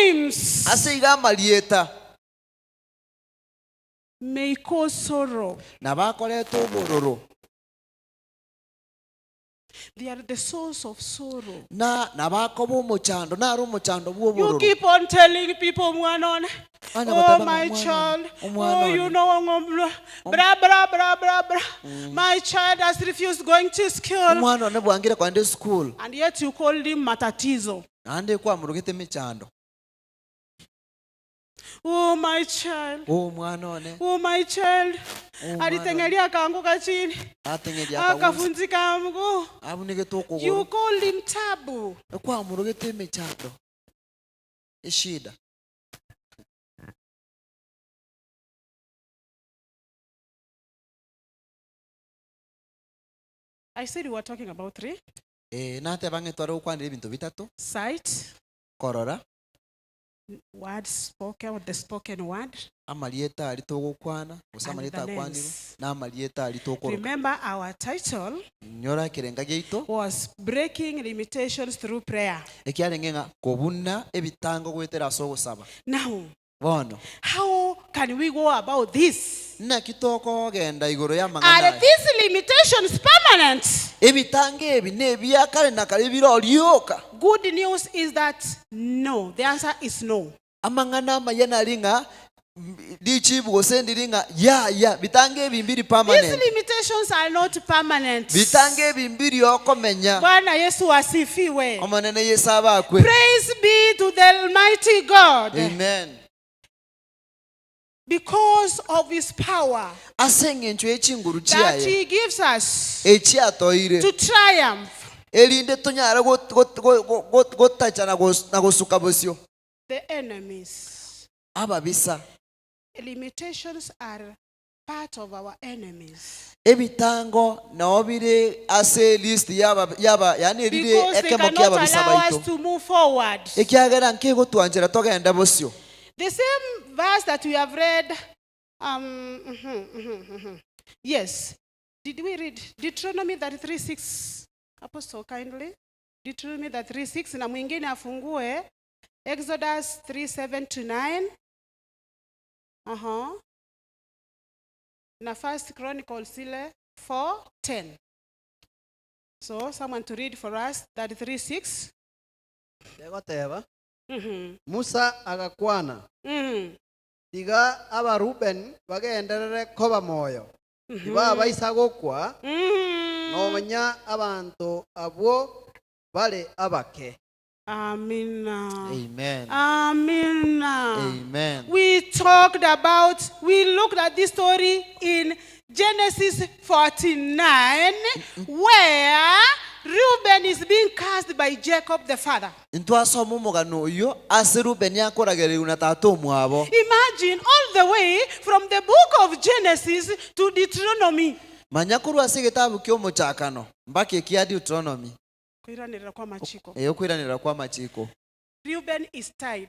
names Ase iga amarieta may cause sorrow. nabakoretwe obororo. They are the source of sorrow. Na nabakoba omochando naro omochando You bw'obororo. keep on telling people, Mwanon, Bana oh bataba my ng'a omwana child, one, omwana oh you one. know, blah, blah, blah, blah, blah. My child has refused going to school. Omwana one bwangire kwenda esukuru And yet you called him matatizo. naende kwamorogete emechando. Oh my child, Omwana one oh my child. Omwana one. Alitengelia akaanguka chini, atengeria akawuzi akavunjika mguu. abunigete You okogoro called him tabu. ekwamorogete emechando eshida. I said we were talking about three. Eh, nateba ng'a tware gokwanera ebinto bitato Sight, korora words spoken, the spoken word. amarieta aria togokwana gose And amarieta the akwanirwe names. na amarieta aria tokoroka. Remember our title Nyora ekerenga giaito was Breaking Limitations Through Prayer. ekiarenge ng'a kobuna ebitango goetera ase ogosaba. Now, Bono how can we go about this? naki tokogenda igoro ya amang'ana Are aya. these limitations permanent? Ebitango ebi nebia kare na kare birorioka. Good news is that no. The answer is no. Amang'ana amaya nari ng'a richibu gose ndiri ng'a yaya bitango ebi mbiri These permanent. limitations are not permanent. Bitango ebi mbiri okomenya. Bwana Yesu asifiwe. Omonene Yesu abakwe. Praise be to the Almighty God. Amen. Because of his power Ase eng'encho y'echinguru that chiaye he gives us echiatoire to triumph erinde tonyare gotacha na gosuka bosio the enemies. ababisa. Limitations are part of our enemies. Ebitango nao bire ase list yaba yaba yani erire Because they ekemo cannot kiababisa allow us baito to move forward. ekiagera nkegotwanchera togenda bosio. The same verse that we have read, Yes. Did we read Deuteronomy 33:6? Apostle, kindly. Deuteronomy 33:6 na mwingine afungue Exodus 3:7 to 9. Na First Chronicles ile 4:10. So someone to read for us 33:6. Egoteba, Musa agakwana, tiga Abaruben bagenderere koba moyo, tibabaisa gokwa, nonya abanto abwo bare abake. Amina. Amen. Amina. Amen. We talked about, we looked at this story in Genesis 49, where Reuben is being cursed by Jacob the father. Ntwasoma omogano oyio ase Reuben akoragererigwa na tata omwabo. Imagine all the way from the book of Genesis to Deuteronomy. Manya korwa ase egetabu kia omochakano mpaka ekia Deuteronomy. Koiranerera kwa amachiko. Ee, okoiranerera kwa amachiko. Reuben is tied.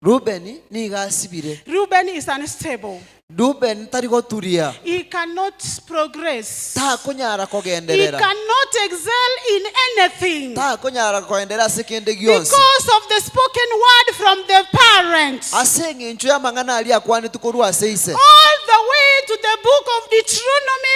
Reuben nigo asibire. Reuben is unstable. Reuben tari goturia. He cannot progress. Takonyara He kogenderera. cannot excel in anything. Takonyara koenderera ase kende gionsi. Because of the spoken word from the parents. Ase eng'encho y'amang'ana aria akwanetwe korwa ase ise. All the way to the book of Deuteronomy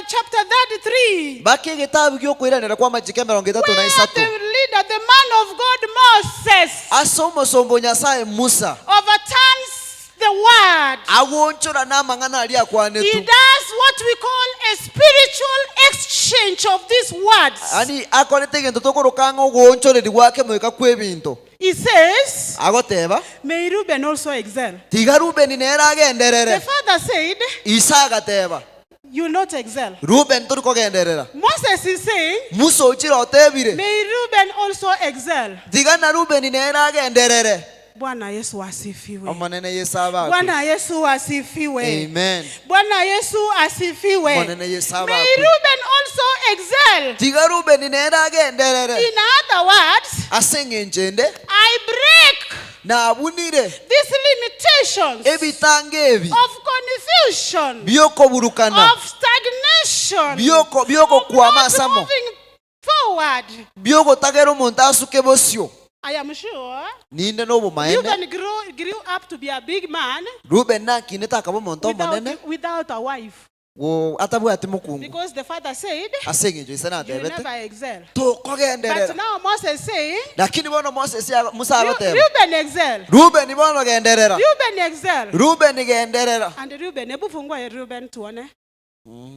chapter 33. Mpaka egetabu gi'okoiranera kw'amachiko emerongo etato na Where isato. the leader, the man of God, Moses, Ase omosomba o Nyasae Musa. overturns the word. Agoonchora namang'ana aria He akwanetwe. does what we call a spiritual exchange of these words. Yaani akorete egento tokoroka ng'a ogoonchoreri gwake moika kw'ebinto. He says, Agoteba, May Reuben also excel. Tiga Rubeni nere The agenderere. father said, Ise agateba, You will not excel. Reuben tori kogenderera. Moses is saying, Musa ochire otebire, May Reuben also excel. Tiga na Rubeni nere agenderere. Bwana Yesu asifiwe. Omonene Yesu abakwe. Bwana Yesu asifiwe. Amen. Bwana Yesu asifiwe. Omonene Yesu May abakwe. Reuben also excel. Tiga Rubeni nere agenderere. In other words, Ase eng'encho ende, I break nabunire these limitations ebitango ebi of confusion, biokoburukana, of stagnation, bioko of biogokwama not asamo, moving forward. biogotagera omonto asuke bosio. I am sure Ninde nobomaene. Reuben grew up to be a big man Reuben nakinete akaba omonto omonene without a wife. go atabwati mokungu. Because the father said, Ase eng'encho ise You will natebete never excel. But tokogenderera. now Moses saying, Lakini bono Moses Musa agoteba Reuben excel. Reuben bono genderera. Reuben excel. Reuben genderera. And Reuben, hebu fungua Reuben tuone.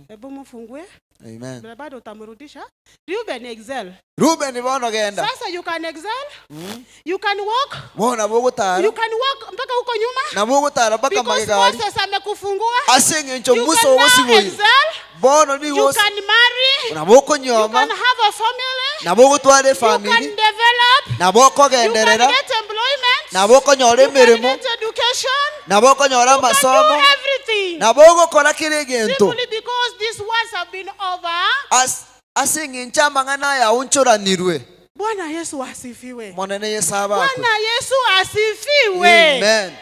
Hebu mfungue. Amen. Na bado utamrudisha. Reuben excel. Reuben bono genda. Sasa you can excel. You can walk. Bono bogotara. You can walk mpaka huko nyuma. Na bogotara mpaka Because magegari. Moses amekufungua. Ase eng'encho You Musa can now ogosiboire. excel. Bono nigo You can marry. na You bokonyoma can have a family. na bogotwara You can efamiri develop. na You can bokogenderera get employment. na bokonyora You can emeremo get education. na bokonyora You can do amasomo everything. na bogokora kera egento Simply because these words have been over. Ase eng'encho amang'ana aya aonchoranirwe. Bwana Yesu asifiwe. Monene Yesu abakwe. Bwana Yesu asifiwe. Amen.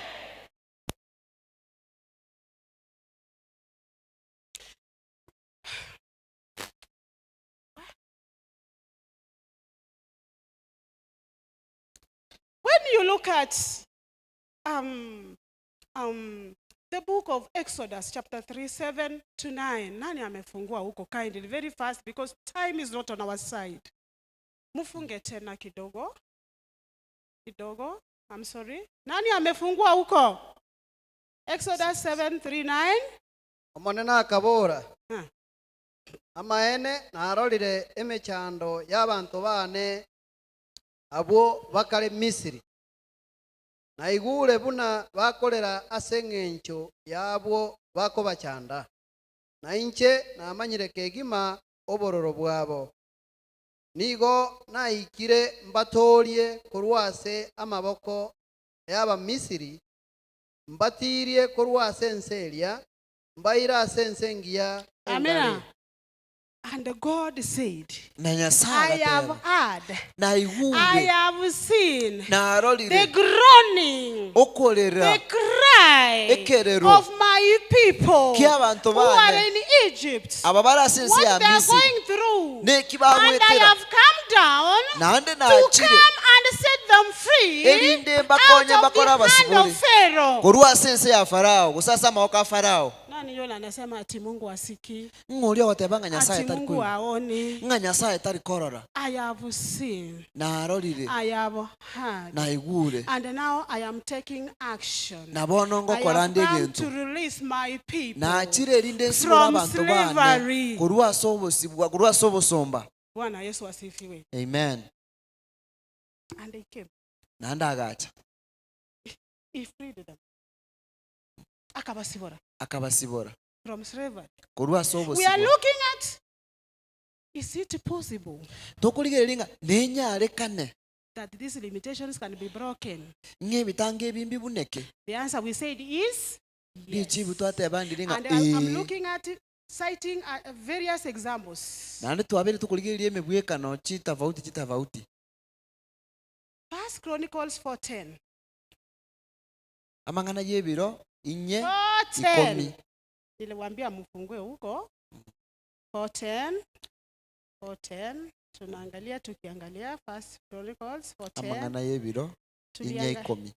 When you look at the book of Exodus chapter 3, 7 to 9. Nani amefungua huko kindly very fast because time is not on our side. Mufunge tena kidogo. Kidogo. I'm sorry. Nani amefungua huko? Exodus 7, 3, 9. Omonene akabora, Amaene narorire emechando y'abanto bane abwo bakare Misiri. Naigure buna bakorera ase eng'encho yabwo bakobachanda. Na inche namanyire kegima obororo bwabo. Nigo naikire mbatorie korwa ase amaboko y'Abamisiri, mbatirie korwa ase ense eria, mbaire ase ense engiya Amina. engare. And God said, Na Nyasaye I have agateba, heard, naigure, I have seen the narorire, groaning, okorera, the cry ekerero, of my people ki'abanto who are bane, in Egypt, aba bare ase ense what ya they are Misiri, going through. neki And I bagwetera, have come down naende to nachire, come and set them free erinde out mbakonye of mbakore the hand abasibore, of Pharaoh. korwa ase ense ya Farao, gose ase amaboko a Farao. Nani yule anasema ati Mungu asikii, Ng'a oria ogoteba ng'a Nyasaye ati tari Mungu koigwa, haoni? ng'a Nyasaye tari korora, I have seen, narorire, I have heard, naigure, and now I am taking action. na bono I ngokora have nde come egento. to release my people Nachire erinde nsibore from abanto bane slavery. korwa ase obosibwa, korwa ase obosomba. Bwana Yesu asifiwe. Amen. And they came. Naende agacha. He freed them. Akabasibora. Akabasibora. From slavery. Korwa ase We are obosibore. looking at is it possible Tokorigereria ng'a nenyarekane that these limitations can be broken? ng'a ebitango ebi mbibuneke. The answer we said is yes. Richibu twateba ndiri ng'a And I'm ee. looking at citing various examples. Naende twabere tokorigereria emebwekano chitofauti chitofauti. First Chronicles 4:10. Amang'ana ya ebiro inye 4:10. ikomi. Niliwaambia mfungue huko. 4:10. 4:10. Tunaangalia tukiangalia First Chronicles 4:10. Amang'ana ya ebiro inye ikomi.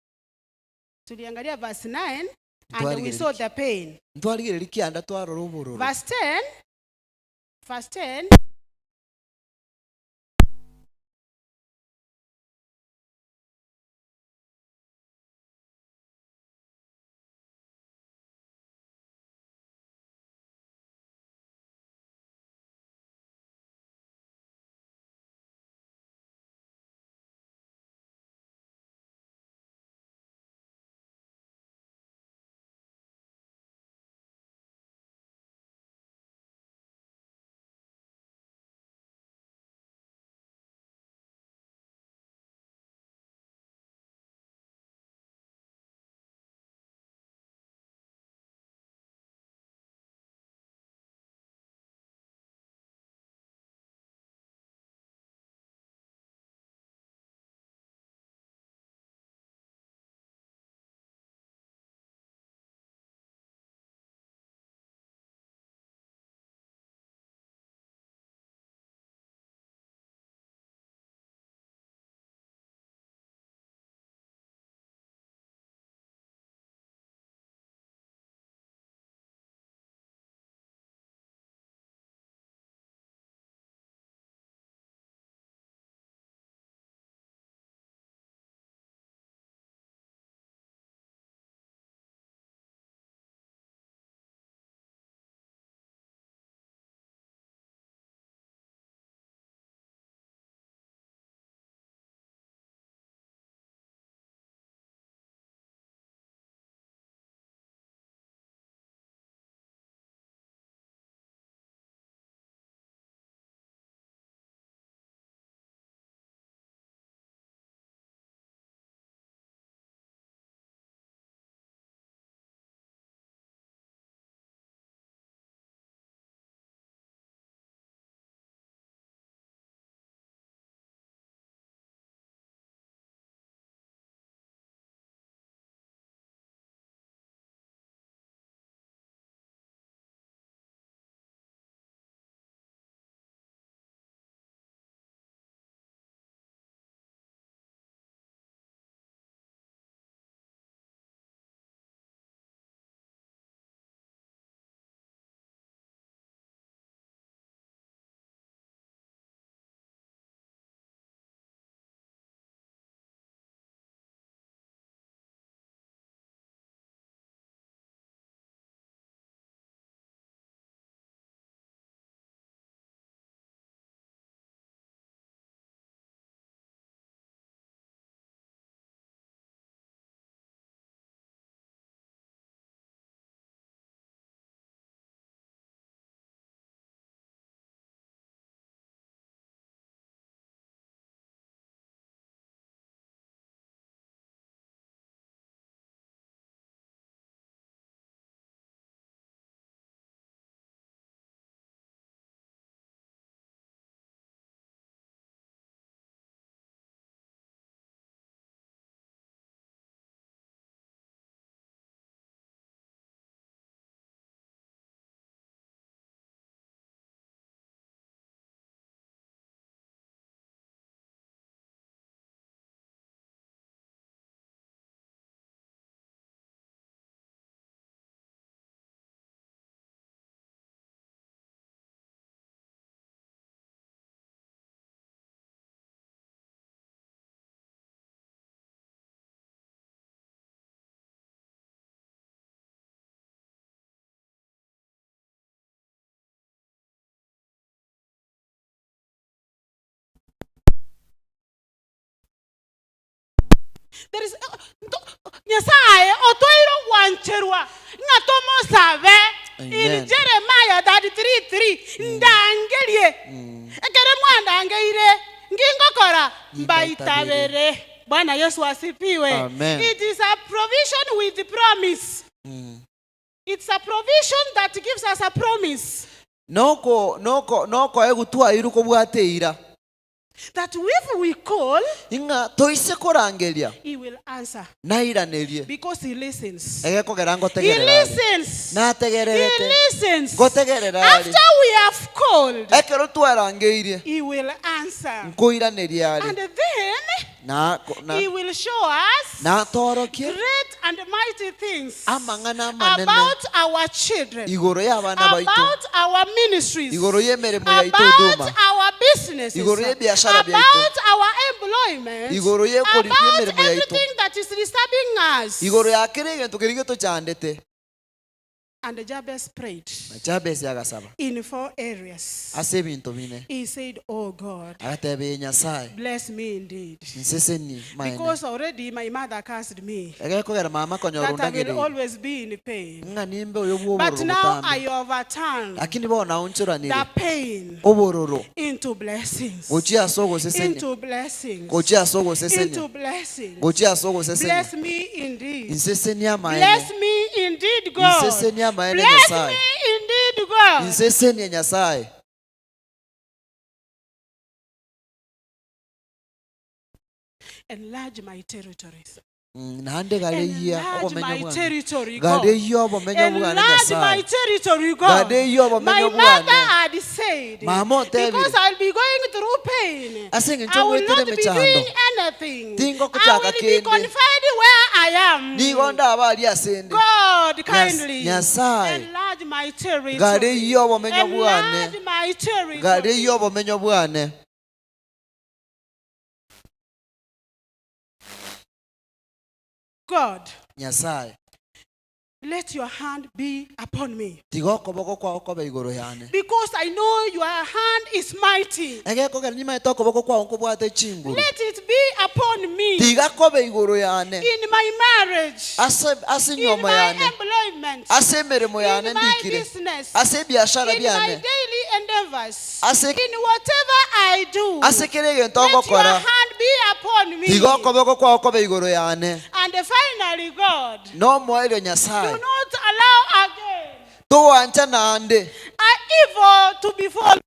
Tuliangalia verse 9 and we saw the pain. Ntwarigereria kianda twarora obororo. Verse 10. Verse 10. There is Nyasaye otoire ogwancherwa ng'a tomosabe. In Amen. Jeremiah 33:3, Ndangerie, ekero mwandangeire, ngingokora mbaitabere. Bwana Yesu asifiwe. Amen. It is a provision with promise. It's a provision that gives us a promise. Noko noko nokoegwa twairwe kobwate eira. That if we call, Ing'a toise korangeria, he will answer. nairanerie. Because he listens. Egekogera He ngotegerera are. listens. He Nategererete. listens. Ngotegerera are. After we have called, Ekero twarangeirie, he will answer. nkoiraneria are. And then Na, ko- na, he will show us natorokie great and mighty things amang'ana amanene about our children, igoro y'abana baito about our ministries, igoro y'emeremo yaito about huduma our businesses, Igoro y'ebiashara biaito. about our employment, Igoro y'ekori- about y'emeremo yaito. everything that is disturbing us. Igoro ya kera egento keria getochandete. And Jabez prayed Na Jabez agasaba in four areas. ase ebinto bine. He said, Oh God, Agateba "Ee Nyasaye, bless me indeed. nseseni maene. Because already my mother cursed me Egekogera mama konyora that I will ondagereire. always be in pain. Ng'a nimbe oyo But bw'obororo now botambe. I overturn Lakini bono naonchoranire the pain obororo into blessings. gochia ase ogosesenia Into blessings. gochia ase ogosesenia Into blessings. gochia ase ogosesenia Bless me indeed. insesenia amaene Bless me indeed, God. Insesenia amaene Bless Nyasaye. me indeed, God. Insesenia Nyasaye. Enlarge my territories. Mm, naende gareyia Enlarge obomenyo my bwane territory, God. gareyia obomenyo bwane Enlarge my Nyasaye territory, God. Gareyia obomenyo My mother bwane. had said, Mama otebire. because I'll be going through pain, Ase eng'encho I will ngoetera not be emechando. doing anything. Tingokochaka I will be kende. confined where I am. Nigo ndaba aria ase ende. God, kindly Nyasaye. enlarge my territory. Gareyia obomenyo bwane. Enlarge my territory. Gareyia obomenyo bwane. God, Nyasaye. let your hand be upon me. Tiga okoboko kwao kobe igoro yane. Because I know your hand is mighty. Egekogera nimaete okoboko kwao nkobwate chinguru. Let it be upon me Tiga kobe igoro yane. in my marriage, Ase ase in nyoma my yane. employment, Ase emeremo yane in my ndikire. business, Ase ebiashara in my biane. daily endeavors, Ase in whatever I do. ase kere egento Let your ngokora. hand be upon me. Tiga okoboko kwao kobe igoro yane. And finally, God, Nomoerio do Nyasaye. not allow again Towancha naende. a evil to befall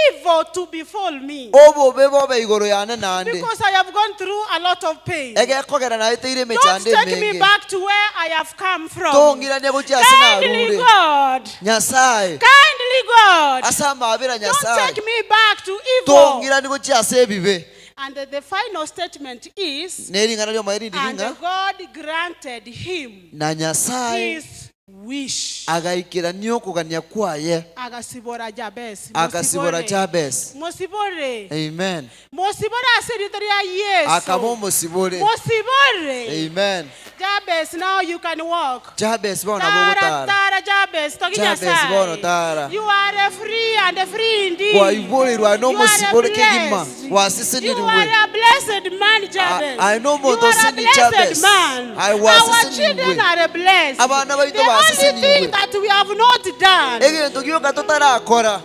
evil to befall me. Obobe bobe igoro yane naende. Because I have gone through a lot of pain. Egekogera naeteire Don't emechando take me emenge. back to where I have come from. Tong'irania gochia ase Kindly narure. God, Nyasaye. kindly God, Ase amabera don't Nyasaye. take me back to evil. Tong'irani gochia ase ebibe. And the final statement is, Nering'ana riomoe rindi and ring'a God granted him na Nyasaye his wish. agaikerania okogania kwaye Agasibora Jabez. akasibora Mosibore. Jabez. Mosibore. Amen. Mosibore ase erita ria Yesu. Akaba omosibore. Mosibore. Amen. Jabez, now you can walk. Jabez bono Tara, bogotara. tara, Jabez, toki Jabez Nyasaye. bono tara. You are a free and a free indeed. Kwaiborerwa You are a nomosibore kegima. blessed. You Wasisiniriwe. are a blessed man, Jabez. I know You are a Montosini blessed Jabez. man. I was Our sisiniwe. children are blessed. Abana baito The only basisiniwe. thing that we have not done Egento gioka totarakora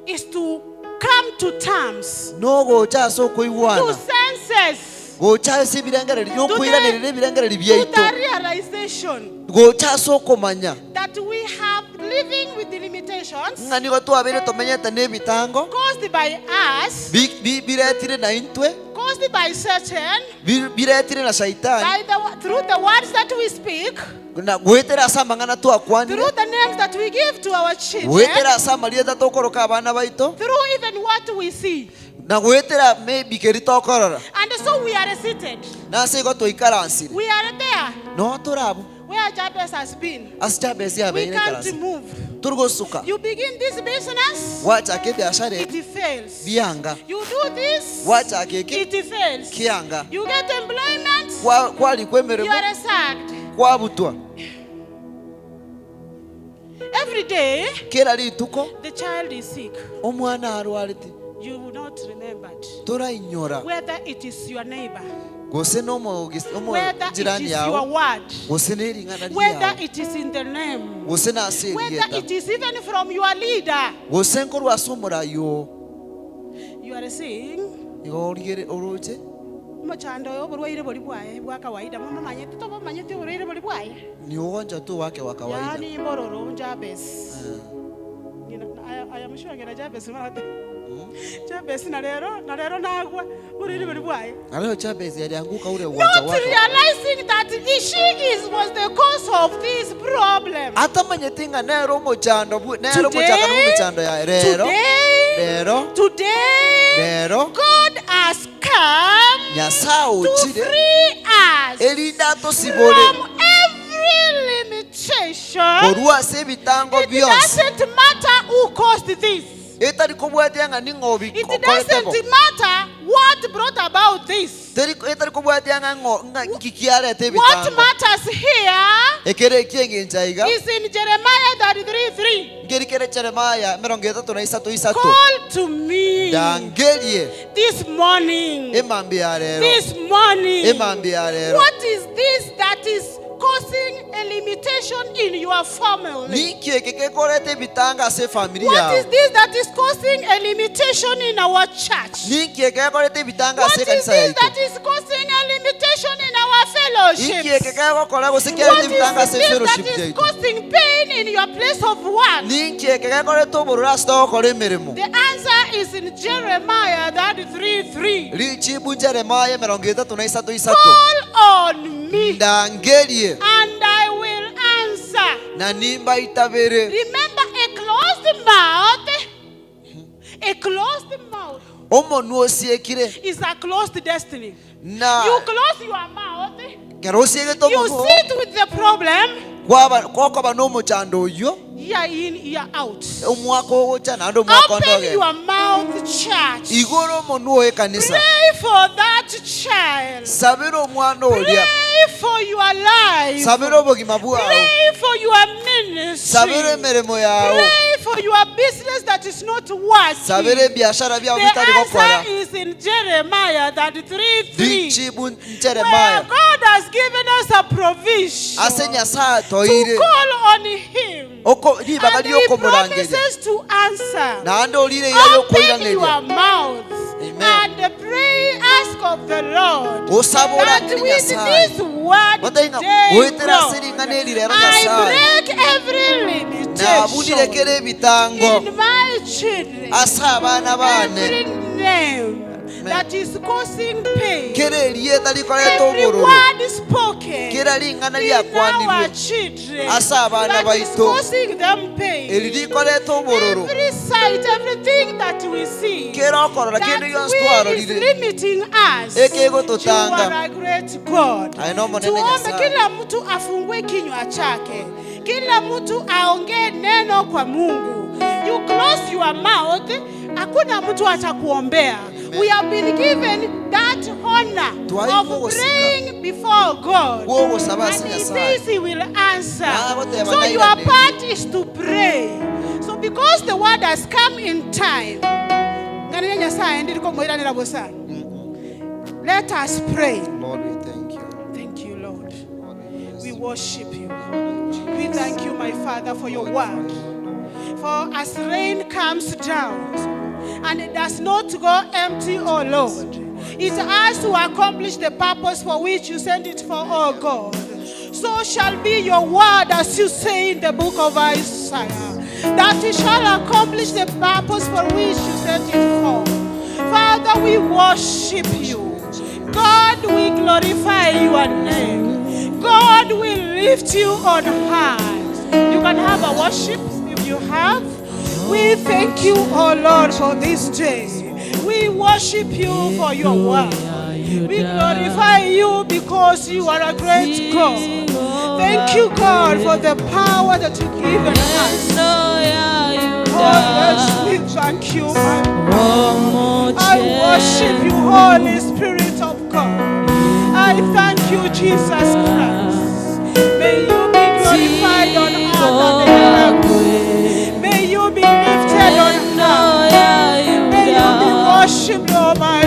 is to come to terms, nogocha ase to okoigwana senses, gocha ase ebirengereri nokoiranerera ebirengereri to biaito the realization gocha ase okomanya that we have living with the limitations ng'a nigo twabeire tomenyete na ebitango caused by us, biretire na intwe caused by Satan, biretire na shaitani by the, through the words that we speak, na gwetera ase amang'ana twakwanire through the names that we give to our children, gwetera ase amarieta tokoroka abana baito through even what we see. na gwetera maybe keri tokorora And so we are seated. nase igo twaikaransire We are there no torabo where Jabez has been. ase Jabez We yabeire can't ikaranse move. turi gosuka You begin this business, gwachaka ebiashara it ebi fails. bianga You do this, gwachaka eke it fails. kianga You get employment, kwalikwa you emeremo are sacked. kwabutwa Every day, kera rituko the child is sick. omwana arwarete You will not remember. Torainyora. Whether it is your neighbor, Gose whether it nomojirani is yao, your word, gose nering'ana whether riao, it is in the name, gose nase whether erieta, it is even from your leader. gose nkorwa ase omorai oo. You are seeing Igo origere oroche. Omochando oyo oborwaire bori bwaye bwa kawaida momomanyeti tobomanyeti oborwaire bori bwaye. Ni ugonjwa tu wake wa kawaida. Yaani mbororo Jabez. Ng'ina aya aya mshua ng'ina Jabez marate. Jabez na rero na rero nagwa oborwaire bori bwaye. Na leo Jabez alianguka ule ugonjwa Not wake. realizing that she is was the cause of this problem. Atamanyeti ng'a nere omochando bwe- nere omochakano bw'emechando yaye rero Today, rero today, rero God has come Nyasaye to ochire free us erinde atosibore from every limitation. korwa ase ebitango It bionsi doesn't matter who caused this. Etari kobwatia ng'a ning'o It obikorete bo. doesn't matter what brought about this. Teri etari kobwatia ng'a ng'o ng'a nki kiarete What ebitango. matters here Ekere eki'engencho aiga is in Jeremiah 33:3. nkeri kere Jeremiah emerongo etato na isato isato. Call to me Ndangerie this morning. emambia ya rero. This morning. Emambia ya rero. What is this that is causing a limitation in your family? Ninki eke gekoreta ebitanga ase efamiri What yao? is this that is causing a limitation in our church? Ninki eke gekoreta ebitanga What ase is ekanisa this yaito? that is causing a limitation in our Ninki eke fellowships? gegokora gose What kiarete is ebitanga ase this that fellowship is yaito? causing pain in your place of work? Ninki eke gekoreta obororo ase togokora emeremo? The answer is in Jeremiah 33:3. Richibu Jeremiah emerongo etato na isato isato. Call on me Ndangerie and I will answer. na nimbaitabere. Remember, a closed mouth Omonwa osiekire is a closed destiny. na You close your mouth, kero osiegete you omonwa sit with the problem kwaba gokoba na omochando oyio year in, year out. omwaka ogocha naende omwaka onde Open ogenda. your mouth, church. Igoro omonwa oyo ekanisa. Pray for that child. Sabera omwana oria. Pray for your life. Sabera obogima bwao. Pray for your ministry. Sabera emeremo yao. Pray for your business that is not working. Sabera ebiashara biao The bitari gokora. answer is in Jeremiah 33:3. Richibu Where Jeremiah. God has given us a provision Ase Nyasaye to toire. call on him. Oko ribaga And he riokomorangeria. promises to answer. Naende orire iga Open riokoiraneria. your mouth Amen. and pray, ask of the Lord. Osaba That orangerie with Nyasaye. this word Gotenga, today, goetera God, ase ring'ana eri rero I Nyasaye. break every Nabunire limitation kera ebitango in my children. ase abana bane. Every name that is causing pain. Kera erieta rikoreta Every obororo. word spoken Kera ring'ana in our riakwanirwe children ase abana that is baito. causing them pain. Eri rikoreta obororo. Every sight, everything that we see Kera okorora that kende gionsi we is twarorire. limiting us. Ekegototanga. You are a great God. Aye no monene Tuombe Nyasaye. kila mtu afungue kinywa chake, kila mtu aongee neno kwa Mungu. You close your mouth, hakuna mtu atakuombea. We have been given that honor Twaigwa of gosika. praying before God. Gwogosaba ase And he Nyasaye. says he will answer. Nagoteba So your nairaneri. part is to pray. So because the word has come in time, ng'anene Nyasaye ndiri komoiranera bosa. Let us pray. Lord, we thank you. Thank you, Lord. Lord, we bless We you. worship you. We honor you, We Jesus. thank you, my Father, for your word. For as rain comes down and it does not go empty, O Lord, it has to accomplish the purpose for which you sent it for, O God. So shall be your word, as you say in the book of Isaiah, that it shall accomplish the purpose for which you sent it for. Father, we worship you. God, we glorify your name. God, we lift you on high. You can have a worship if you have. We thank you, oh Lord, for this day. We worship you for your word. We glorify you because you are a great God. Thank you, God, for the power that you've given us. Oh, yes, we thank you, my I worship you, Holy Spirit of God. I thank you, Jesus Christ. May you be glorified on earth and in heaven. May you be lifted on high. May you be worshipped, oh my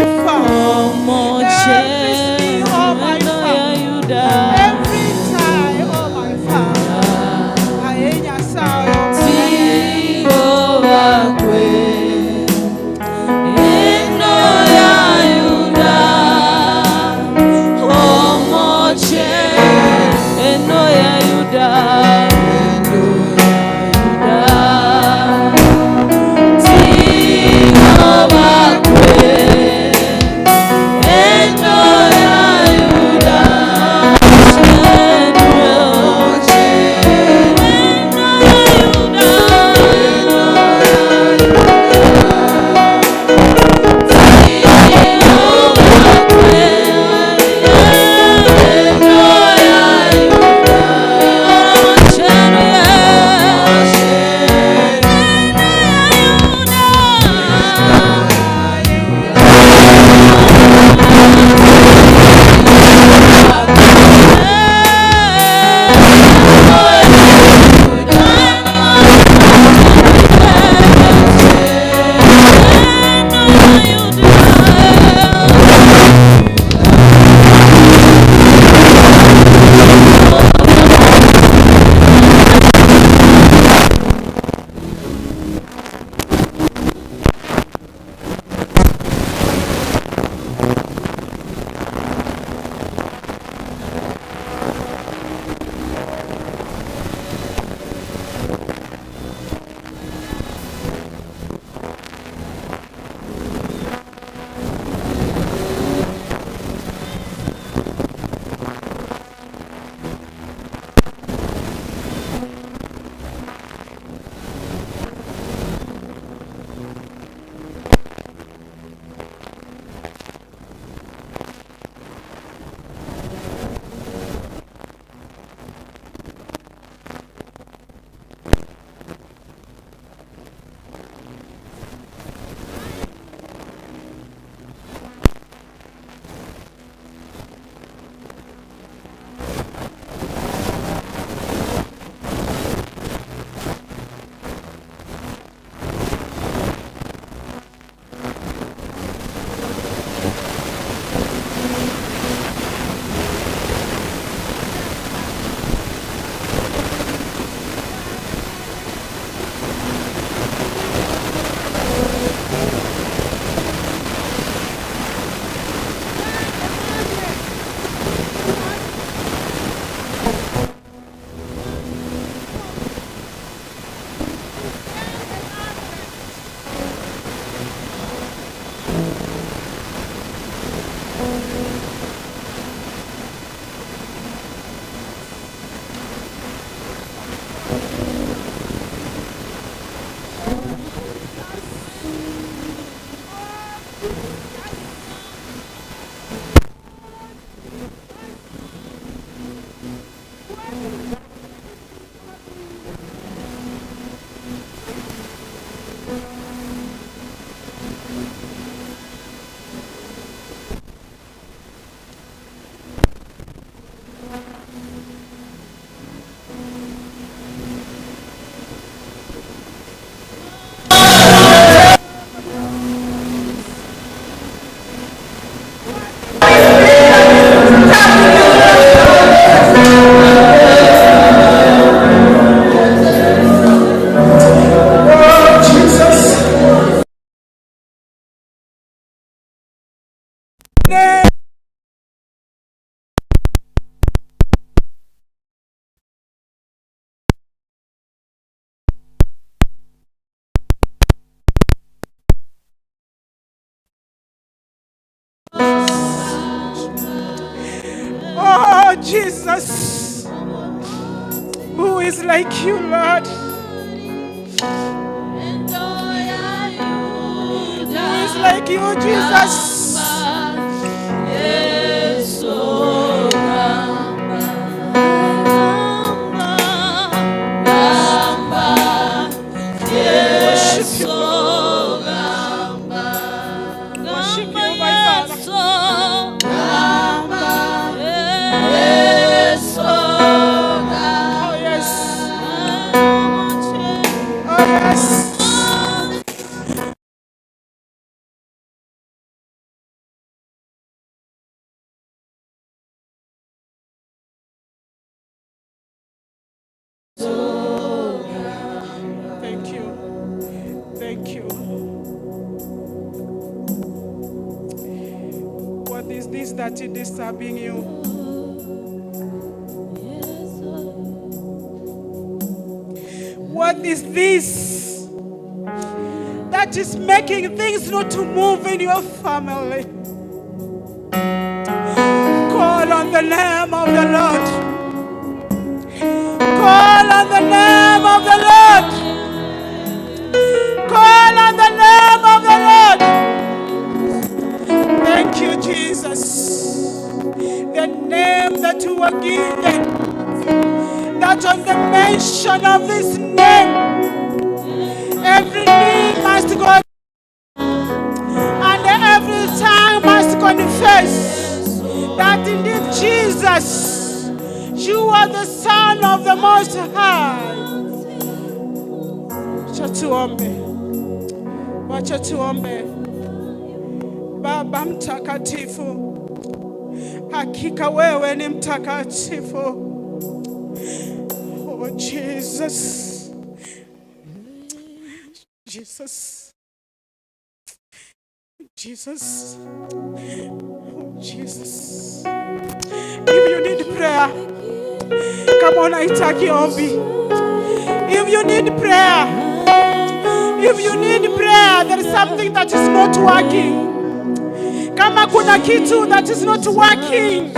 Oh, Jesus, who is like you, Lord? Who is like you, Jesus? Worship you. Worship you, my Father. Oh, yes. Oh, yes. Thank you. Thank you. What is this that is disturbing you? What is this that is making things not to move in your family? Call on the name of the Lord. Call on the name of the Lord. Call on the name of the Lord. Thank you, Jesus. The name that you were given, that on the mention of this name, every knee must go and every tongue must confess that indeed Jesus, you are the Son of the Most High. Wacha tuombe, wacha tuombe. Baba Mtakatifu, hakika wewe ni mtakatifu. Oh Jesus, Jesus, Jesus, oh Jesus. If you need prayer, kama unahitaji ombi, if you need prayer, if you need prayer, there is something that is not working. Kama kuna kitu that is not working,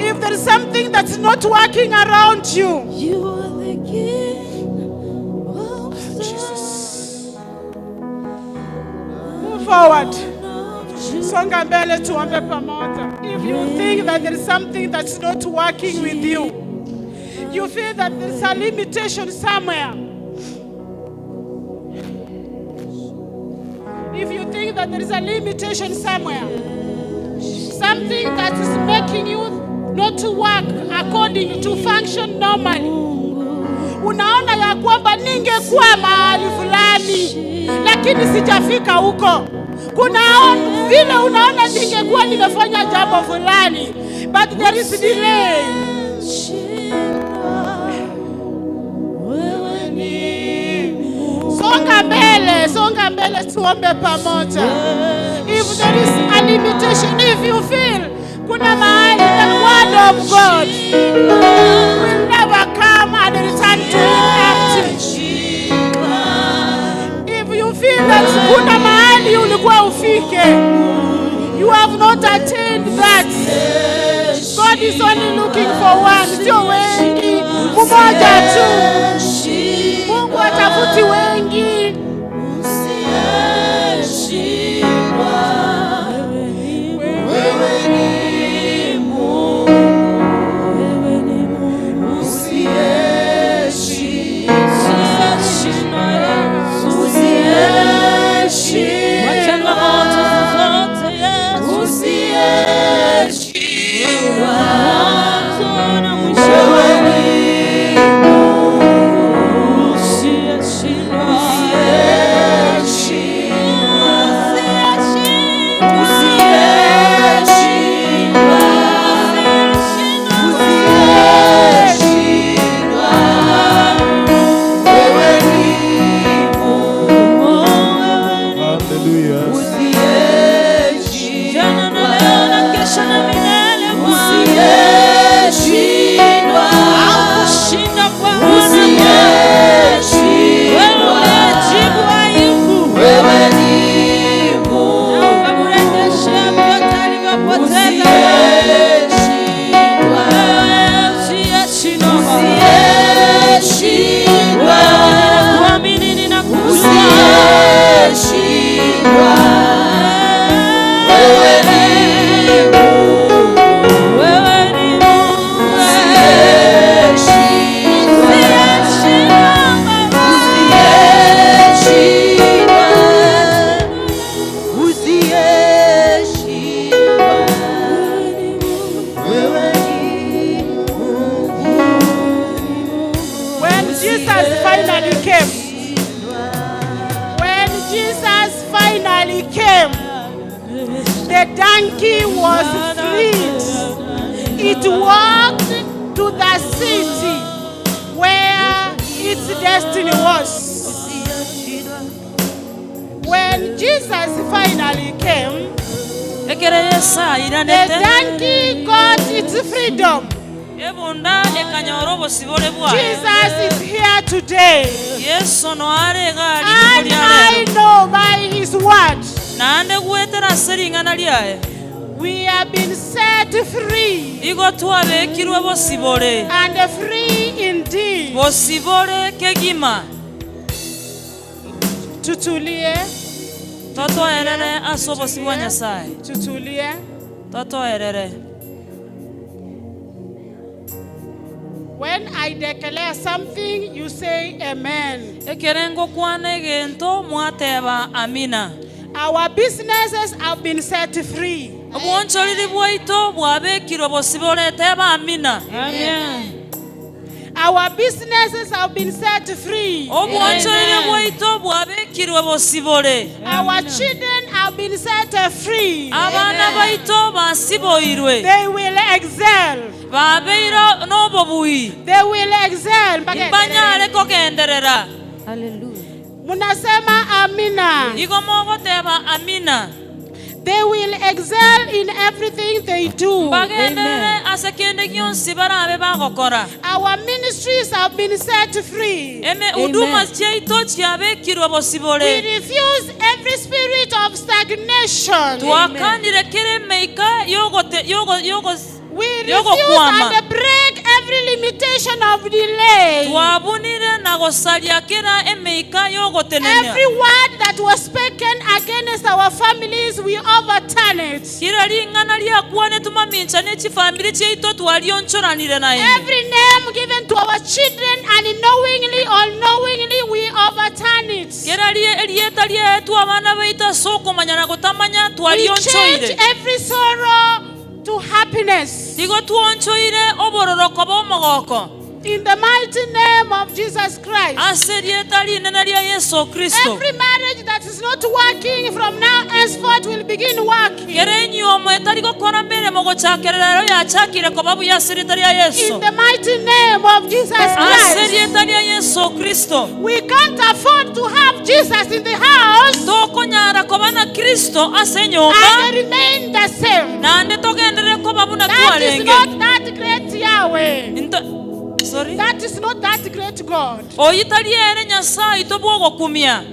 if there is something that's not working around you, You are the King of Jesus, move forward. Songa mbele tuombe pamoja. If you think that there is something that's not working with you, you feel that there's a limitation somewhere. If you think that there is a limitation somewhere, something that is making you not to work according to function normally. Unaona ya kwamba ningekuwa mahali fulani lakini sijafika huko. Kuna vile unaona ningekuwa nimefanya jambo fulani, but there is delay. Shindwa. Wewe ni Songa mbele, songa mbele, tuombe pamoja. If there is a limitation, if you feel kuna mahali the word of God will never come and return to him empty. If you feel that kuna mahali ulikuwa ufike, you have not attained that. God is only looking for one, sio wengi, mmoja tu. Mungu hatafuti wengi. Usiyeshindwa. Wewe ni Mungu. Wewe ni Mungu. Usiyeshindwa. Usiyeshindwa. Changamoto zote Yesu. Usiyeshindwa. Mwanzo na mwisho. Wewe ni Mungu. was freed. It walked to the city where its destiny was. When Jesus finally came, Ekero Yeso the airanete, donkey got its freedom. ebunda ekanyora obosibore bwaye. Jesus is here today. Yeso noare iga rituko And ria I rero. know by his word, Naende gwetera ase ring'ana riaye, we have been set free igo twabekirwe bosibore, and free indeed. bosibore kegima. Tutulie, Totoerere ase obosi bwa Nyasaye, tutulie. totoerere. When I declare something, you say amen. Ekere ngokwana egento mwateba amina. Our businesses have been set free. Obwonchoreri bwaito bwabekirwe bosibore, teba amina. Amen. Our businesses have been set free. Obwonchoreri bwaito bwabekirwe bosibore. Our children have been set free. Abana baito basiboirwe, They will excel. babeire nobobui, They will excel. mbanyare kogenderera. Hallelujah. Munasema amina. Igo mogoteba amina. They will excel in everything they do. Bagenderere ase kende gionsi barabe bagokora. Our ministries have been set free. Eme huduma chiaito chiabekirwe We bosibore. refuse every spirit of stagnation. Twakanire kere emeika yogote yogo yogo We refuse yogokwama. and break every limitation of delay. Twabunire na gosaria kera emeika yogotenenia. Every word that was spoken against our families, we overturn it. Kira ring'ana riakwane tumamincha ne chifamiri chiaito twarionchoranire naende. Every name given to our children, unknowingly or knowingly, we overturn it. Kera erieta riaetwe abana baito ase okomanya na gotamanya We change twarionchoire. every sorrow to happiness. Tigo twonchoire obororoko bwa omogoko. In the mighty name of Jesus Christ. Ase erieta rinene ria Yeso Kristo. Every marriage that is not working from now henceforth will begin working. Kere enyomo etari gokora meremo gochakerera ero yachakire koba buya ase erieta ria Yeso. In the mighty name of Jesus Ase Christ. erieta ria Yeso Kristo. We can't afford to have Jesus in the house Tokonyara koba na Kristo ase enyomba and remain the same. naende togenderere koba buna That is twarenge. not that great Yahweh. Sorry? That is not that great God. Oyi tari ere Nyasaye tobwogokumia.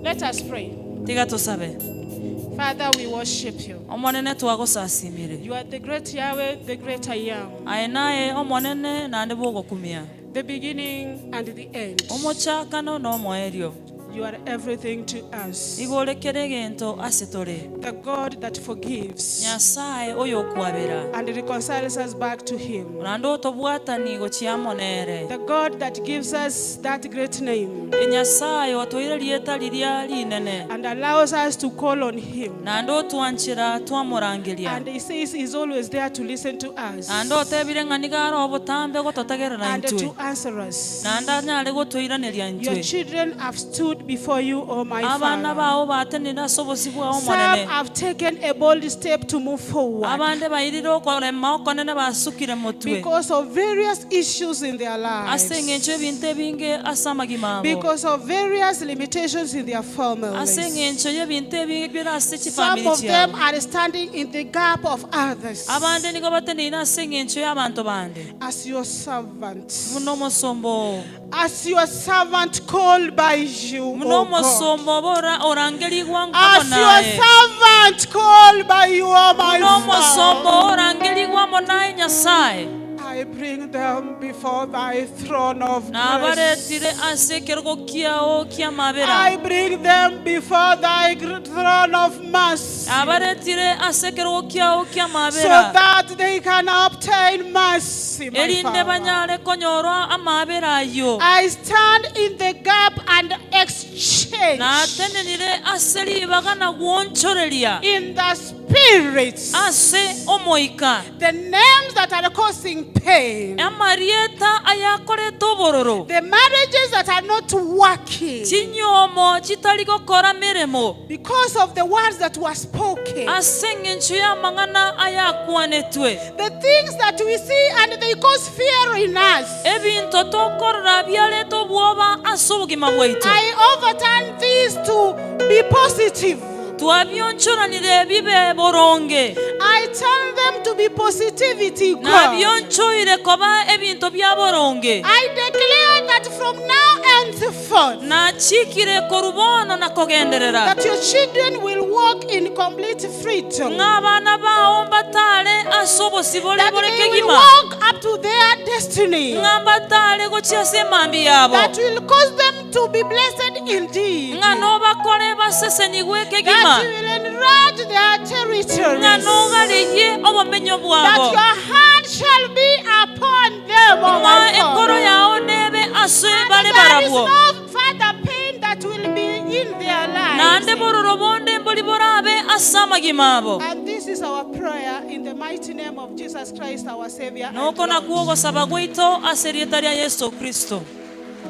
Let us pray. Tiga tosabe. Father, we worship you. Omonene twagosasimire. You are the great Yahweh, the great I am, Aye naye omonene naende bwogokumia. the beginning and the end. Omochakano na omoerio. You are everything to us. Igo orekere egento ase tore. The God that forgives Nyasaye oyokwabera. and reconciles us back to Him. Naende otobwatani gochia monere. The God that gives us that great name Nyasaye otoire rieta riria rinene. and allows us to call on Him. Naende otwanchera twamorangeria. And He says He's always there to listen to us Naende otebire ng'a nigo are obotambe gototegerera and intwe. to answer us. Naende anyare gotoiraneria Your intwe. children have stood before you, O my Abana Father. bao batenire ase obosi bwao Some omonene. have taken a bold step to move forward Abande bairire okorema okonene basukire motwe. because of various issues in their Ase lives, eng'encho ebinto ebinge ase amagima abo. because of various limitations in their Ase families. eng'encho y'ebinto ebinge bire ase Some chifamiri of them chiabo. are standing in the gap of others. Abande nigo bateneine ase eng'encho y'abanto bande. As your servant, Buna omosomba oo. as your servant called by you, Buna O God. omosomba oba orangerigwa As amo your naye. servant called by you, O my Buna omosomba Father. orangerigwa amo naye Nyasaye. I bring them before thy throne of grace. Nabaretire ase ekerogo kiao ki'amabera. I bring them before thy throne of mercy Abaretire ase ekerogo kiao so ki'amabera. that they can obtain mercy. My Erinde Father. banyare konyorwa amabera ayo. I stand in the gap and exchange. change Natenenire ase ribaga na gwonchoreria in the spirits ase omoika the names that are causing pain, amarieta ayakoreta obororo the marriages that are not working chinyomo chitari gokora mirimo because of the words that were spoken, ase eng'encho ya amang'ana ayakwanetwe the things that we see and they cause fear in us. Ebinto tokorora biareta obwoba ase obogima bwaito I overturn these to be positive. Twabionchoranire bibe boronge I turn them to be positivity, God. Nabionchoire koba ebinto bia boronge I declare that from now henceforth, Nachikire korubono na kogenderera that your children will walk in complete freedom. Ng'a abana bao mbatare ase obosibore That bore they will kegima walk up to their destiny. Ng'a mbatare gochia ase emambi yabo That will cause them to be blessed indeed. Ng'a nobakore basesenigwe kegima That you will enlarge their territories. Ng'a nogarigie obomenyo That bwabo your hand shall be upon them, O Ng'a my enkoro God. yao nebe ase And bare there is barabwo no further pain that will be in their Naende lives. bororo bonde mbori borabe ase amagima abo And this is our prayer in the mighty name of Jesus Christ, our Savior. And Noko Lord. nakuo ogosaba gwaito ase erieta ria Yesu Kristo.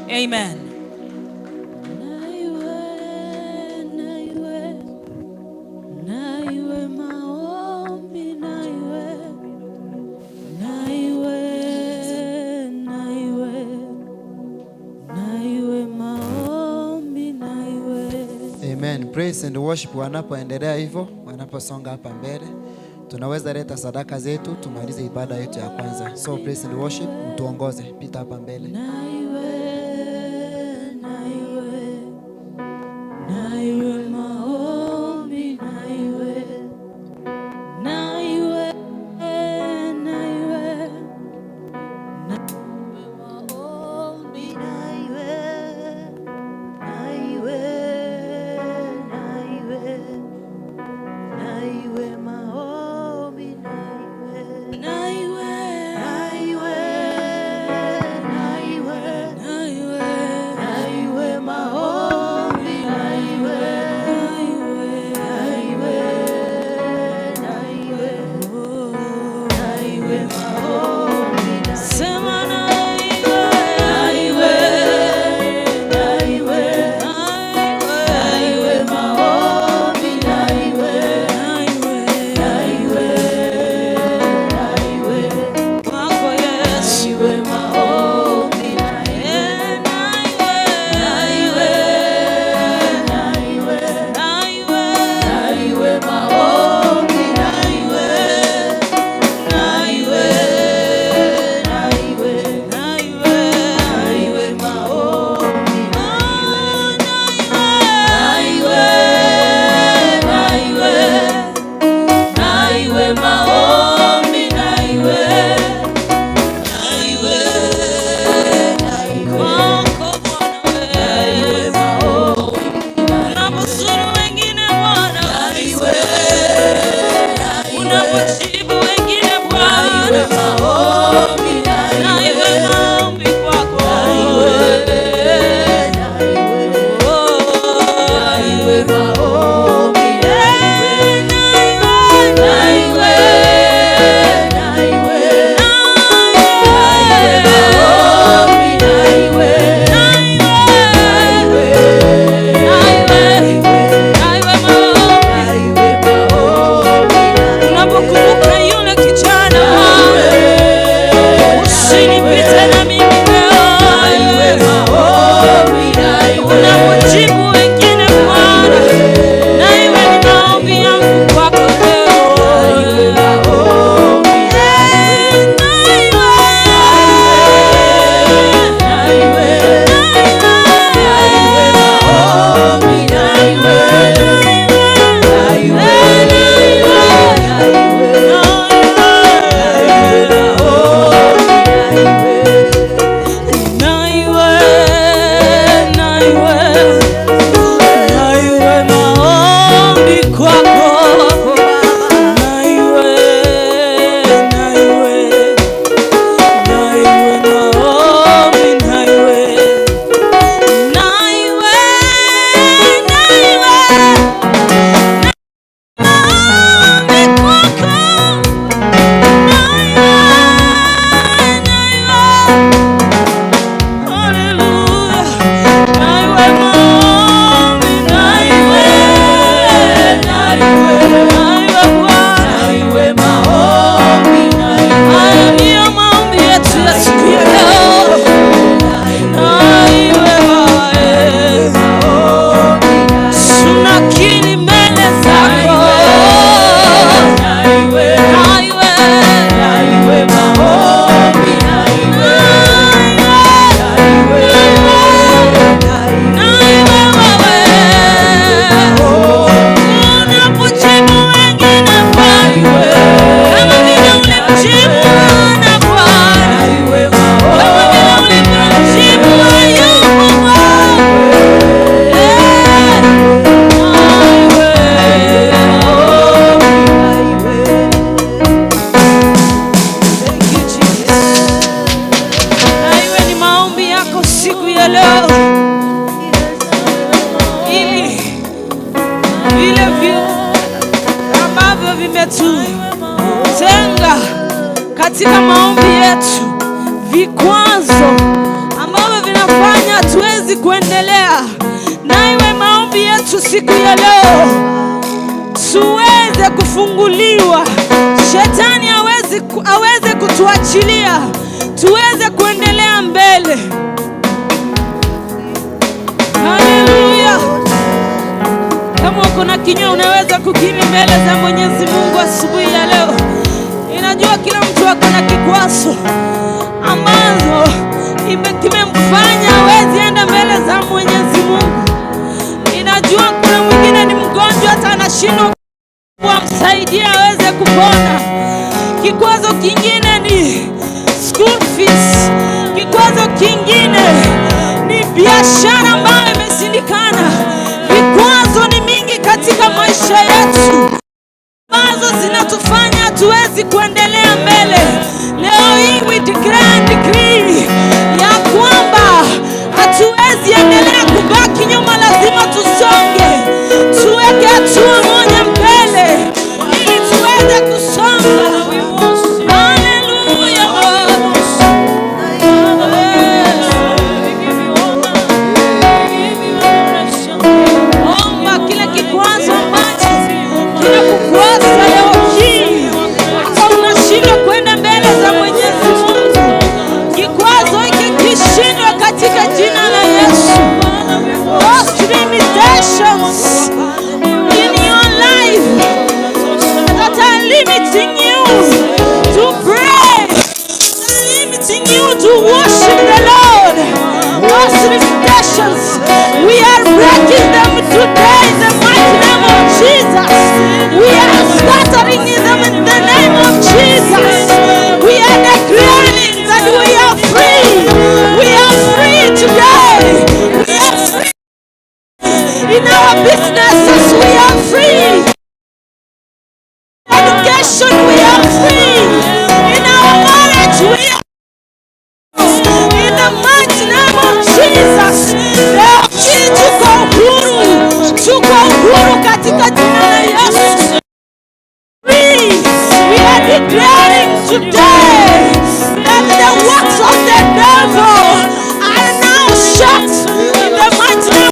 Amen. Naiwe, naiwe, naiwe maombi, naiwe, naiwe, naiwe, naiwe maombi, naiwe. Amen. Praise and worship wanapoendelea hivyo, wanaposonga hapa mbele, tunaweza leta sadaka zetu tumalize ibada yetu ya kwanza. So praise and worship, mtuongoze, pita hapa mbele. Naiwe, naiwe, naiwe maombi, naiwe, naiwe, naiwe, naiwe maombi, naiwe, naiwe, naiwe, naiwe maombi, naiwe, naiwe, naiwe, naiwe. Katika maombi yetu, vikwazo ambavyo vinafanya hatuwezi kuendelea, na iwe maombi yetu siku ya leo tuweze kufunguliwa, shetani aweze kutuachilia tuweze kuendelea mbele. Haleluya! Kama uko na kinywa unaweza kukiri mbele za Mwenyezi Mungu asubuhi ya leo. Inajua kila mtu ako na kikwazo ambazo kimemfanya hawezi enda mbele za Mwenyezi Mungu. Inajua kuna mwingine ni mgonjwa hata anashindwa amsaidie aweze kupona. Kikwazo kingine ni school fees. Kikwazo kingine ni biashara ambayo imeshindikana. Vikwazo ni mingi katika maisha yetu ambazo zinatufanya hatuwezi kuendelea mbele. Leo hii we declare and decree ya kwamba hatuwezi endelea kubaki nyuma, lazima tusonge, tuweke hatua moja mbele ili tuweze kusonga. Haleluya. Omba kile kikwazo ambacho kinakukwaza leo hii, hata unashindwa kwenda mbele za Mwenyezi Mungu. Kikwazo hiki kishindwe katika jina la Yesu. Those limitations in your life that are limiting you to pray, limiting you to worship the Lord. Those limitations, we are breaking them today in the mighty name of Jesus. We are scattering them in the name of Jesus. We are declaring that we are free. We are free today. We are free in our businesses. We are free. Education, we are free. In our marriage, we are in the mighty name of Jesus. Leo hii tuko huru, tuko huru katika jina la Yesu. Free. We are declaring today that the works of the devil are now shut in the mighty name.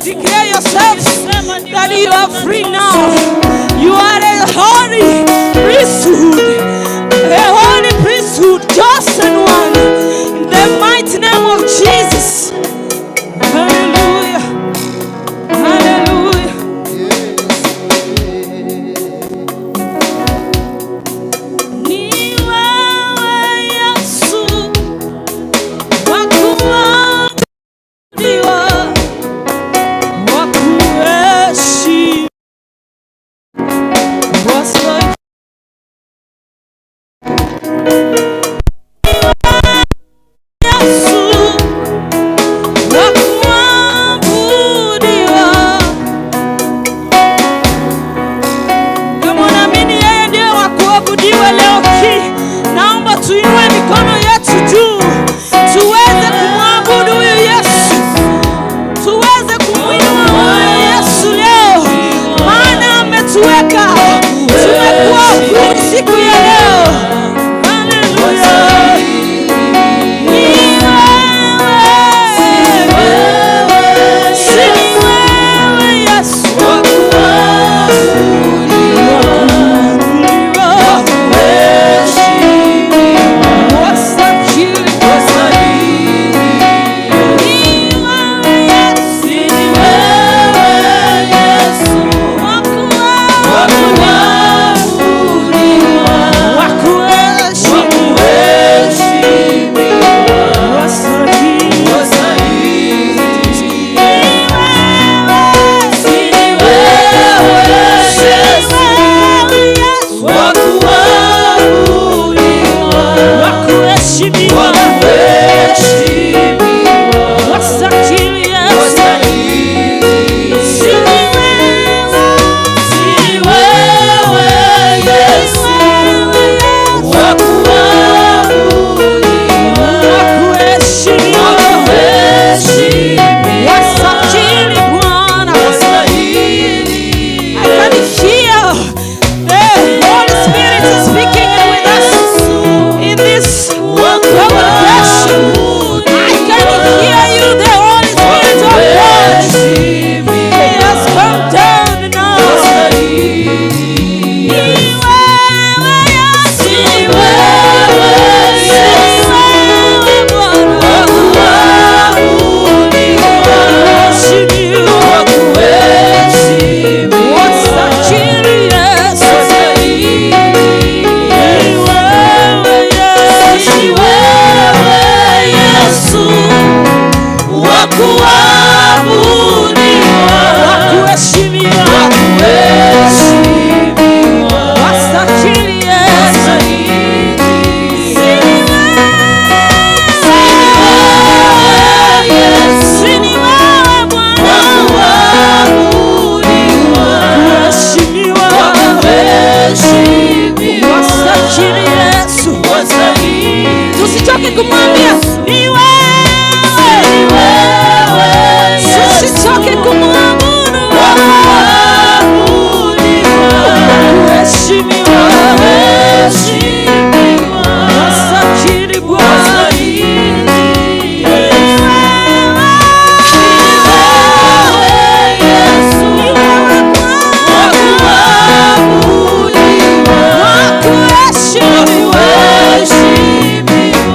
Declare yourselves that you are free now. You are a holy priesthood, a holy priesthood, chosen one. In the mighty name of Jesus. Hallelujah. Hallelujah. Ni wewe Yesu wa kuabudiwa, wa kuheshimiwa. Kuheshimiwa, wastahili Bwana.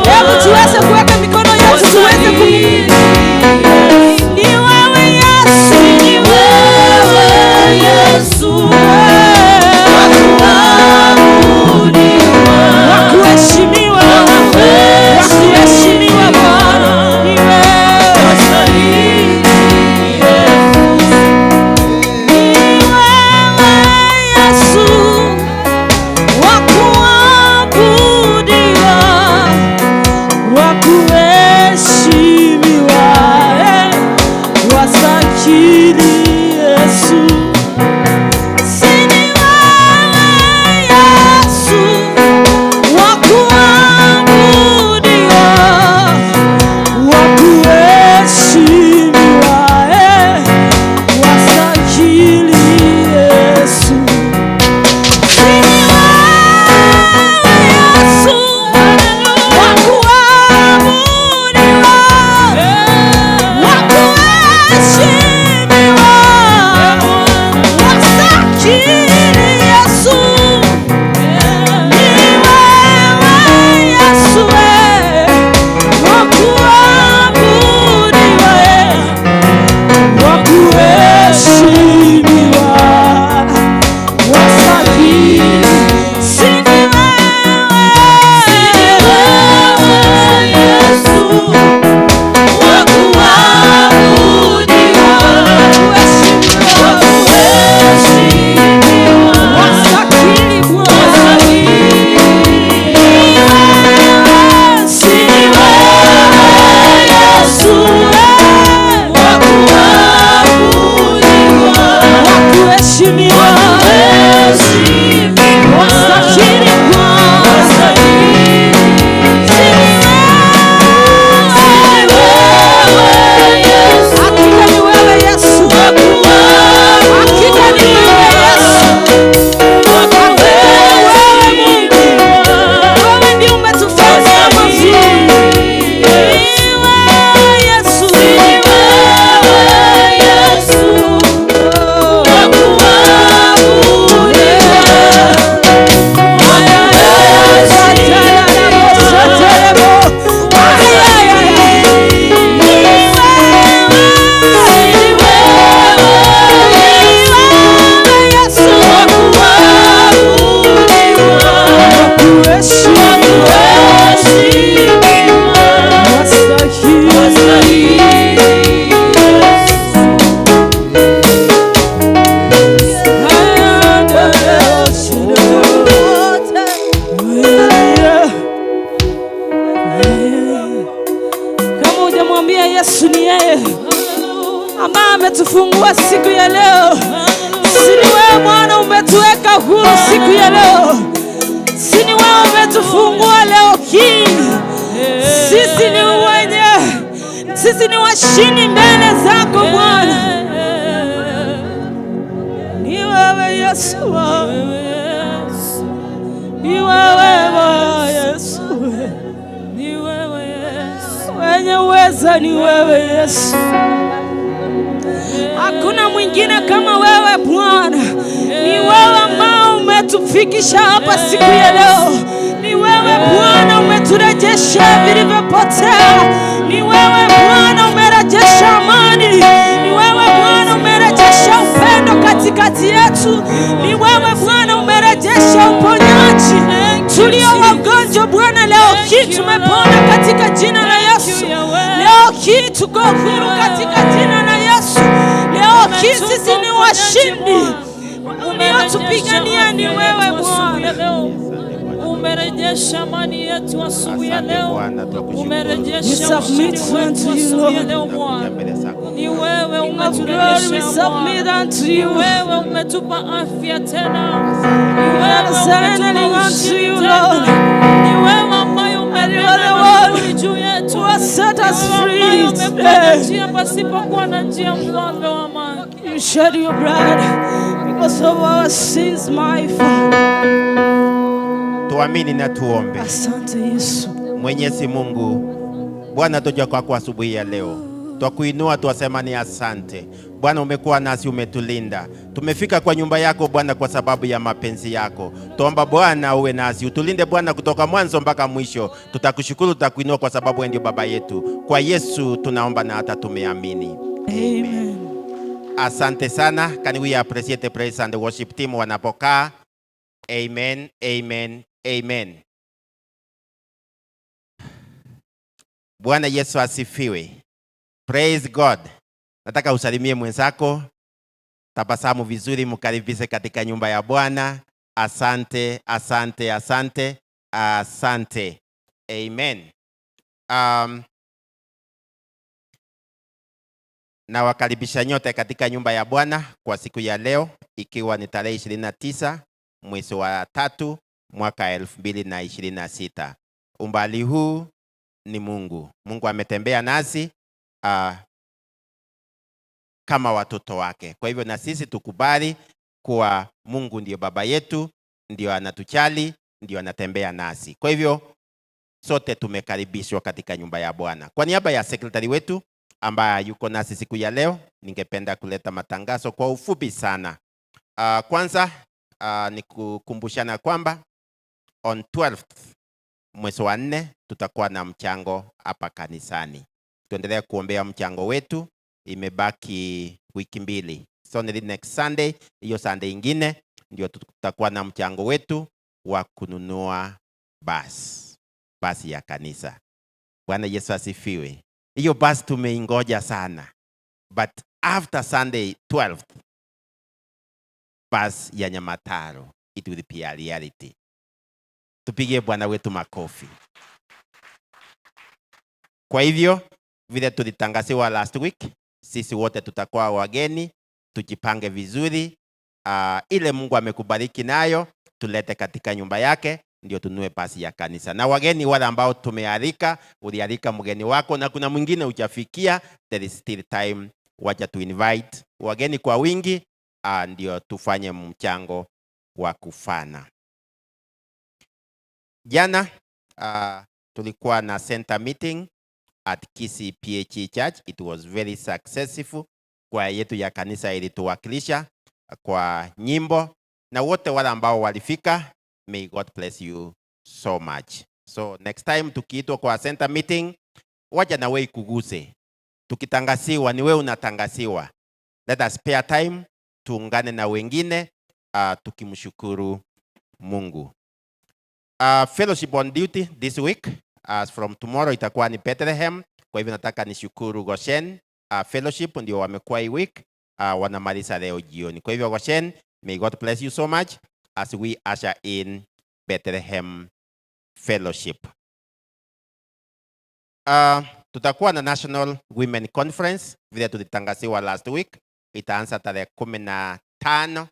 Hebu tuweze kuweka mikono yetu tuweze ku ni wewe Yesu, ni wewe Yesu, wakuheshimiwa, wakuheshimiwa Bwana, ni wewe ni wewe Yesu, wakuabudiwa, wakuheshimiwa, wastahili Yesu. Si ni wewe Yesu, wakuabudiwa, wakuheshimiwa, wastahili Yesu. Wakuheshimiwa Wakuheshimiwa, wastahili Bwana. Hakika ni wewe Yesu. Hakika ni wewe Yesu. Hakika ni wewe Mungu. Wewe ndiye umetufanyia mazuri. Ni wewe Yesu. Kama hujamwambia Yesu ni yeye ambaye ametufungua siku ya leo, si ni wewe Bwana umetuweka huru siku ya leo, si ni wewe umetufungua leo hii. Sisi ni wenye, sisi ni washindi mbele zako Bwana. Ni wewe Yesu, ni wewe Bwana Yesu, Ni wewe Yesu. wenye uweza ni wewe Yesu. Hakuna mwingine kama wewe Bwana. Ni wewe ambao umetufikisha hapa siku ya leo. Ni wewe Bwana umeturejesha vilivyopotea. Ni wewe Bwana umerejesha amani. Ni wewe Bwana umerejesha upendo katikati yetu. Ni wewe Bwana umerejesha uponyaji. Tulio wagonjwa Bwana, leo hii tumepona katika jina la Yesu. Leo hii tuko huru katika jina la Yesu. Leo hii sisi ni washindi. Uliotupigania ni wewe Bwana. Umerejesha amani yetu asubuhi ya Asante leo. Bwana, tunakushukuru. Umerejesha We submit ushindi wetu unto you, asubuhi ya Lord. leo Tunakuja Bwana. mbele zako. Ni wewe King of glory, we umeturejesha submit Bwana. unto Ni you. wewe umetupa afya tena. Asante Ni We are wewe surrendering umetupa unto ushindi you, tena. Lord. Ni wewe ambaye You are umenena the one mazuri juu yetu. who has set Ni us wewe free ambaye umefanya today. njia pasipokuwa na njia, mfalme wa amani. You shed your blood because of our sins, my Father. Tuamini na tuombe. Asante Yesu. Mwenyezi Mungu, Bwana, tuja kwako asubuhi ya leo, twakuinua twasema ni asante Bwana, umekuwa nasi, umetulinda. Tumefika kwa nyumba yako Bwana kwa sababu ya mapenzi yako. Tuomba Bwana uwe nasi, utulinde Bwana kutoka mwanzo mpaka mwisho. Tutakushukuru, tutakuinua kwa sababu wewe ndio baba yetu. Kwa Yesu tunaomba na hata tumeamini. Amen. Asante sana. Can we appreciate the praise and the worship team wanapokaa? Amen, amen, amen. Bwana Yesu asifiwe. Praise God. Nataka usalimie mwenzako, tabasamu vizuri, mkaribishe katika nyumba ya Bwana. Asante, asante, asante, asante. Amen. Nawakaribisha nyote katika nyumba ya Bwana kwa siku ya leo, ikiwa ni tarehe 29 mwezi wa 3 mwaka 2026. Umbali huu ni Mungu. Mungu ametembea nasi kama watoto wake. Kwa hivyo na sisi tukubali kuwa Mungu ndiyo baba yetu, ndiyo anatujali, ndiyo anatembea nasi. Kwa hivyo sote tumekaribishwa katika nyumba ya Bwana. Kwa niaba ya sekretari wetu ambaye yuko nasi siku ya leo, ningependa kuleta matangazo kwa ufupi sana. Kwanza ni kukumbushana kwamba on 12th mwezi wa 4 tutakuwa na mchango hapa kanisani. Tuendelee kuombea mchango wetu, imebaki wiki mbili. So ni next Sunday, hiyo Sunday ingine ndio tutakuwa na mchango wetu wa kununua basi ya kanisa. Bwana Yesu asifiwe. Hiyo basi tumeingoja sana. But after Sunday 12th, basi ya Nyamataro, it will be a reality. Tupigie Bwana wetu makofi. Kwa hivyo, vile tulitangaziwa last week, sisi wote tutakuwa wageni, tujipange vizuri. Ile Mungu amekubariki nayo, tulete katika nyumba yake, ndio tununue basi ya kanisa. Na wageni wale ambao tumealika, ulialika mgeni wako na kuna mwingine hujafikia, there is still time, wacha tu invite wageni kwa wingi, ndio tufanye mchango wa kufana. Jana tulikuwa na center meeting at Kisii PHE Church. It was very successful. Kwa yetu ya kanisa ilituwakilisha kwa nyimbo, na wote wale ambao walifika, may God bless you so much. So next time tukiitwa kwa center meeting, wacha na wewe ikuguse. Tukitangasiwa ni wewe unatangasiwa. Let us spare time tuungane na wengine tukimshukuru Mungu. Fellowship on duty this week, as from tomorrow itakuwa ni Bethlehem. Kwa hivyo nataka nishukuru Goshen Fellowship ndio wamekuwa hii week, wanamaliza leo jioni. Kwa hivyo Goshen, may God bless you so much as we usher in Bethlehem Fellowship. Tutakuwa na National Women Conference vile tulitangaziwa last week. Itaanza tarehe 15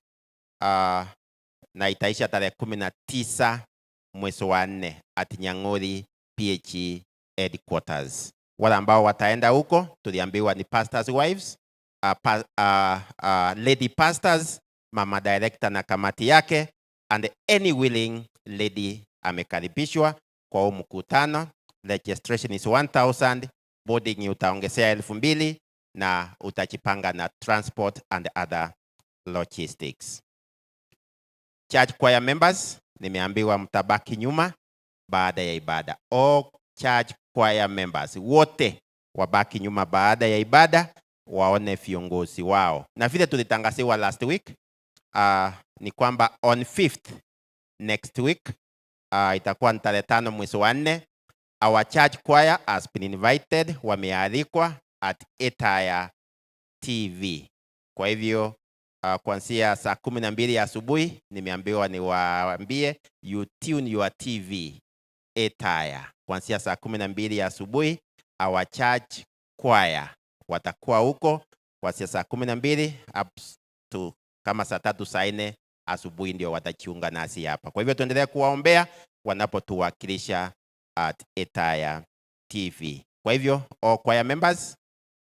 na itaisha tarehe 19 mwezi wa 4 at Nyang'ori PHE headquarters. Wale ambao wataenda huko tuliambiwa ni pastors wives, lady pastors, mama director na kamati yake, and any willing lady amekaribishwa kwa huu mkutano. Registration is 1000, boarding utaongezea elfu mbili na utajipanga na transport and other logistics. Church choir members, nimeambiwa mtabaki nyuma baada ya ibada. All church choir members wote wabaki nyuma baada ya ibada, waone viongozi wao. Na vile tulitangaziwa last week, ni kwamba on 5th next week, itakuwa ni tarehe 5 mwezi wa 4, our church choir has been invited, wamealikwa at Etaya TV. Kwa hivyo kuanzia saa 12 asubuhi nimeambiwa niwaambie you tune your TV Etaya. Kuanzia saa 12 asubuhi our church choir watakuwa huko kuanzia saa 12 up to kama saa 3 saa 4 asubuhi ndio watajiunga nasi hapa. Kwa hivyo tuendelee kuwaombea wanapotuwakilisha at Etaya TV. Kwa hivyo all choir members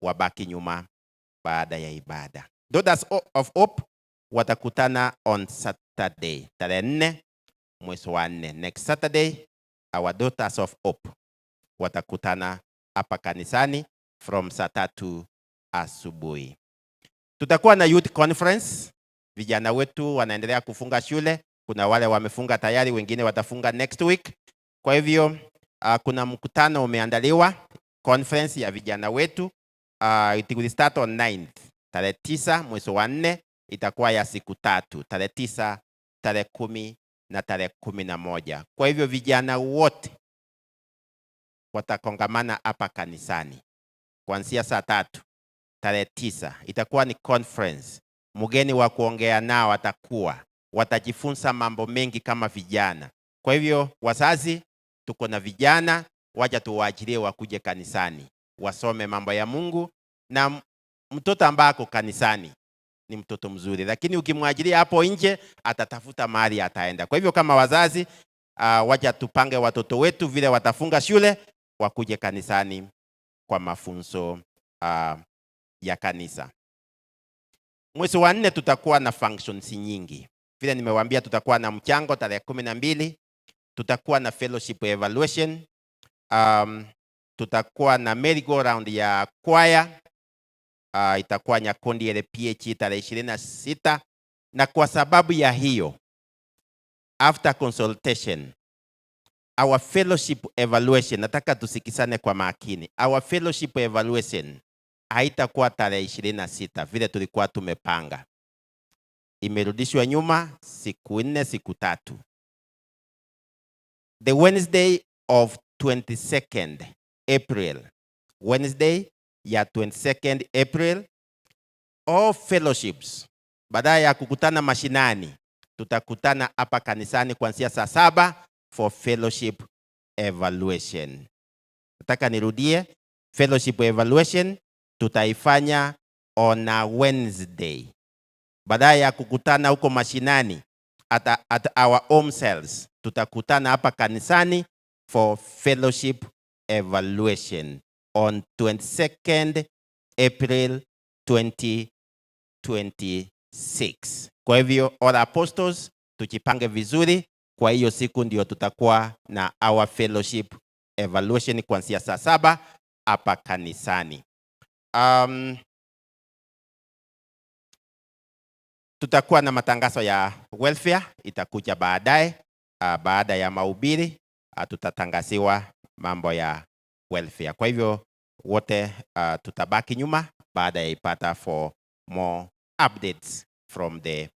wabaki nyuma baada ya ibada. Daughters of Hope watakutana on Saturday tarehe 4 mwezi wa 4. Next Saturday our Daughters of Hope watakutana hapa kanisani from saa 3 asubuhi. Tutakuwa na youth conference. Vijana wetu wanaendelea kufunga shule. Kuna wale wamefunga tayari, wengine watafunga next week. Kwa hivyo kuna mkutano umeandaliwa, conference ya vijana wetu. It will start on 9th, tarehe 9 mwezi wa 4, itakuwa ya siku 3, tarehe 9, tarehe 10 na tarehe 11. Kwa hivyo vijana wote watakongamana hapa kanisani kuanzia saa 3 tarehe 9. Itakuwa ni conference. Mgeni wa kuongea nao atakuwa, watajifunza mambo mengi kama vijana. Kwa hivyo wazazi, tuko na vijana, wacha tuwaachilie wakuje kanisani wasome mambo ya Mungu. Na mtoto ambaye ako kanisani ni mtoto mzuri, lakini ukimwachilia hapo nje atatafuta mahali ataenda. Kwa hivyo kama wazazi, wacha tupange watoto wetu vile watafunga shule wakuje kanisani kwa mafunzo ya kanisa. Mwezi wa 4 tutakuwa na functions nyingi. Vile nimewaambia, tutakuwa na mchango tarehe 12, tutakuwa na fellowship evaluation, tutakuwa na merry go round ya choir, itakuwa Nyakundi LPH tarehe 26. Na kwa sababu ya hiyo, after consultation, our fellowship evaluation, nataka tusikizane kwa makini. Our fellowship evaluation haitakuwa tarehe 26 vile tulikuwa tumepanga. Imerudishwa nyuma siku 4, siku 3. The Wednesday of 22nd April. Wednesday ya 22nd April, all fellowships, baada ya kukutana mashinani, tutakutana hapa kanisani kuanzia saa 7 for fellowship evaluation. Nataka nirudie, fellowship evaluation tutaifanya on a Wednesday. Baada ya kukutana huko mashinani at our home cells, tutakutana hapa kanisani for fellowship evaluation on 22nd April 2026. Kwa hivyo all apostles tujipange vizuri. Kwa hiyo siku ndio tutakuwa na our fellowship evaluation kuanzia saa 7 hapa kanisani. Tutakuwa na matangazo ya welfare itakuja baadaye. Baada ya mahubiri, tutatangaziwa mambo ya welfare. Kwa hivyo wote tutabaki nyuma baada ya ipata for more updates from the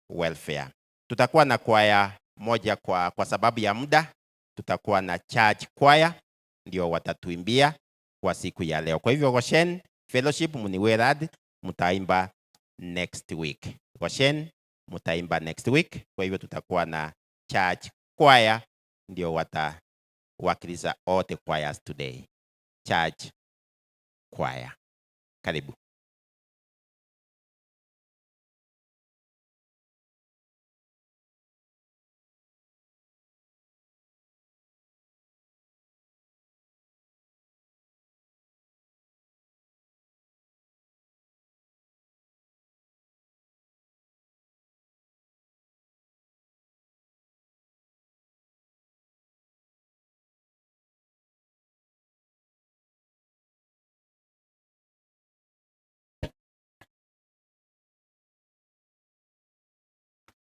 welfare. Tutakuwa na kwaya moja kwa sababu ya muda, tutakuwa na church choir ndio watatuimbia kwa siku ya leo. Kwa hivyo Goshen Fellowship mniwe radhi, mtaimba next week. Goshen mtaimba next week. Kwa hivyo tutakuwa na church choir ndio watawakilisha all the choirs today. Church choir. Karibu.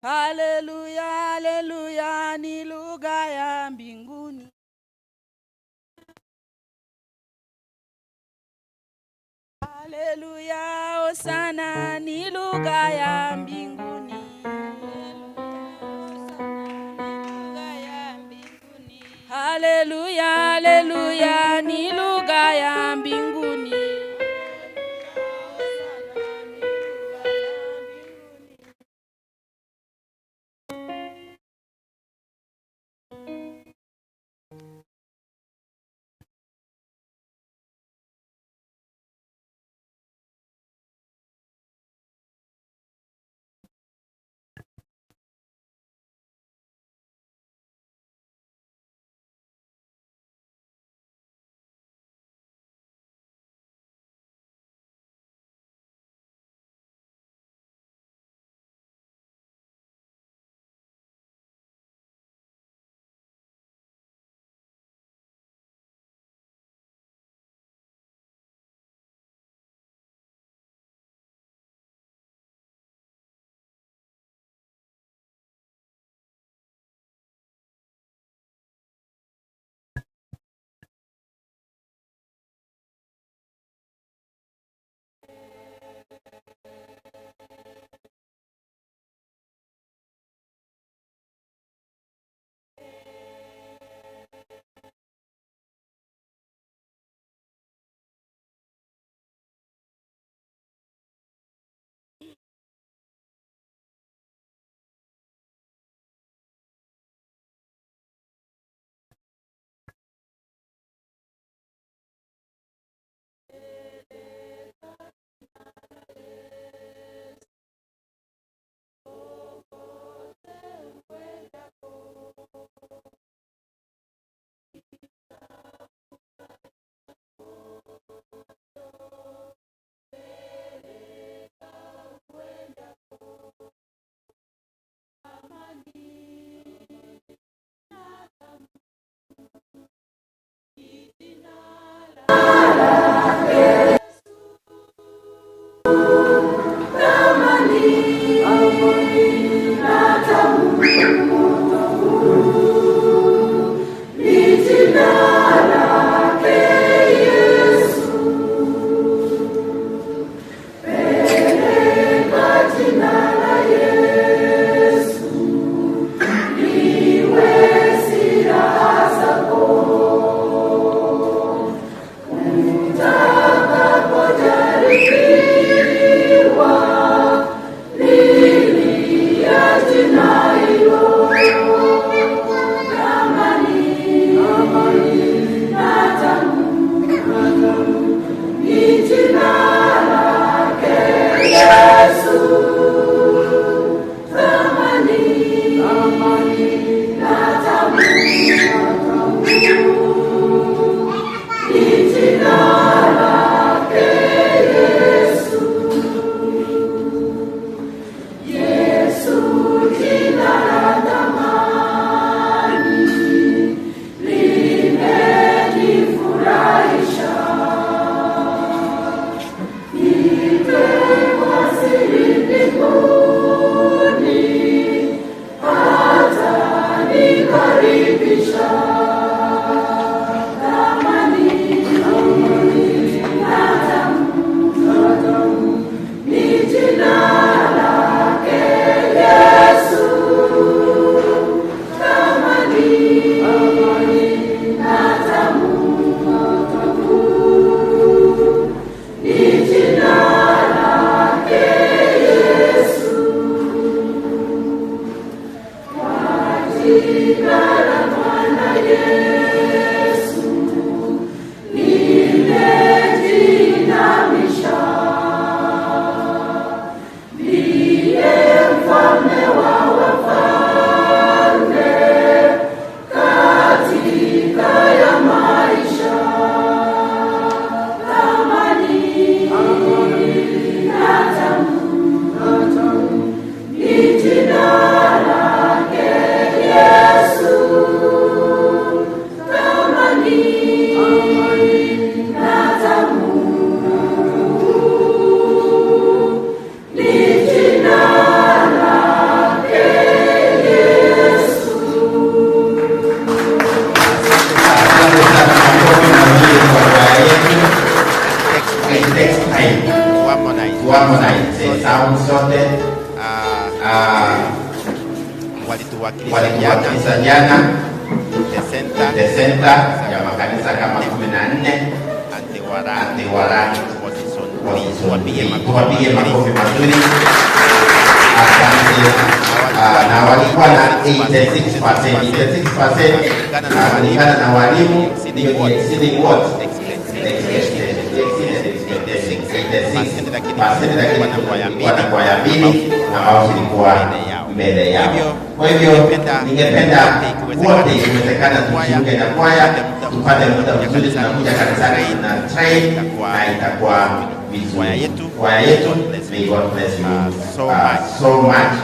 Haleluya, haleluya, ni lugha ya mbinguni. Haleluya, hosana, ni lugha ya mbinguni. Haleluya, haleluya, ni lugha ya mbinguni. Walituwakilisha jana the center ya makanisa kama 14 and they were ranked position 3. Tuwapige makofi mazuri. Asante. Na walikuwa na 86%, 86% kulingana na walimu, hiyo ni exceeding what? Expectation. Exceeded expectation. 86%, lakini kulikuwa na kwaya mbili ambao zilikuwa mbele yao. Kwa hivyo ningependa wote ikiwezekana tujiunge na kwaya, tupate muda mzuri, tunakuja kanisani na train na itakuwa vizuri. Kwaya yetu, may God bless you so much.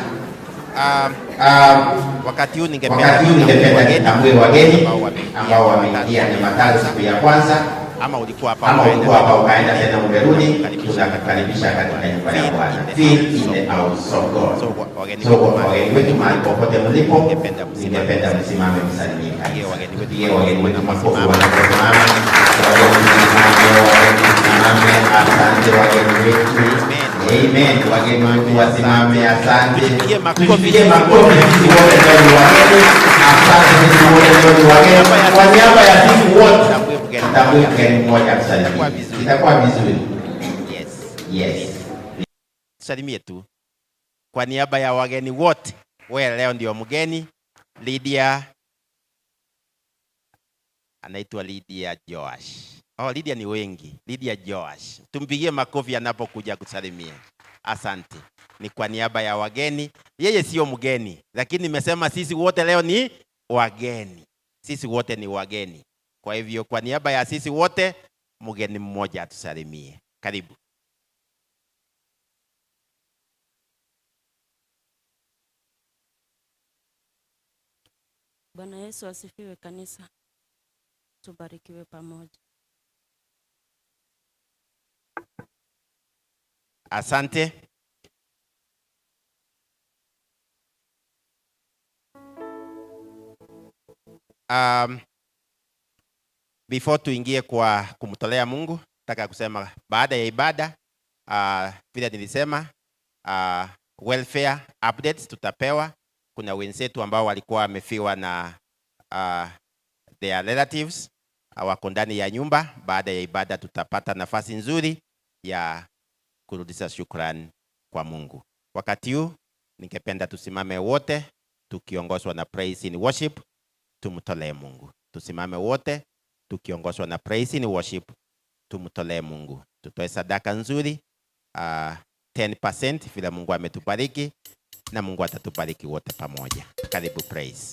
Wakati huu ningependa Wakati huu ningependa nitambue wageni ambao wameingia Jumatatu siku ya kwanza, ama ulikuwa hapa ama ukaenda ulikuwa hapa ukaenda tena umerudi, tunakukaribisha katika nyumba ya Bwana. Feel in the house of God. So wageni So wetu wageni wetu mahali popote mlipo, Ningependa msimame. ningependa msimame msalimie Pigie kanisa. wageni wetu Pigie wageni wetu makofi wanaposimama. wanaposimama. Wageni msimame, wageni msimame. Asante wageni wetu. Amen. Wageni wetu wasimame, asante. Tujipigie makofi. Tujipigie makofi sisi wote leo ni wageni. Asante sisi wote leo ni wageni. Kwa niaba ya sisi wote Tambue mgeni tambue mmoja. mgeni mmoja Itakuwa msalimie. vizuri. Itakuwa vizuri. Yes. Yes. Tusalimie tu kwa niaba ya wageni wote. Wewe leo ndio mgeni. Lydia anaitwa Lydia Joash. Oh, Lydia ni wengi. Lydia Joash, tumpigie makofi anapokuja kusalimia. Asante. Ni kwa niaba ya wageni. Yeye sio mgeni, lakini nimesema sisi wote leo ni wageni. Sisi wote ni wageni. Kwa hivyo kwa niaba ya sisi wote, mgeni mmoja atusalimie. Karibu. Bwana Yesu asifiwe kanisa. Tubarikiwe pamoja. Asante. Before tuingie kwa kumtolea Mungu, nataka kusema baada ya ibada, vile nilisema, welfare updates tutapewa. Kuna wenzetu ambao walikuwa wamefiwa na their relatives wako ndani ya nyumba. Baada ya ibada tutapata nafasi nzuri ya kurudisha shukrani kwa Mungu. Wakati huu ningependa tusimame wote tukiongozwa na praise in worship, tumtolee Mungu. Tusimame wote tukiongozwa na praise in worship, tumtolee Mungu. Tutoe sadaka nzuri, 10% vile Mungu ametubariki, na Mungu atatubariki wote pamoja. Karibu praise.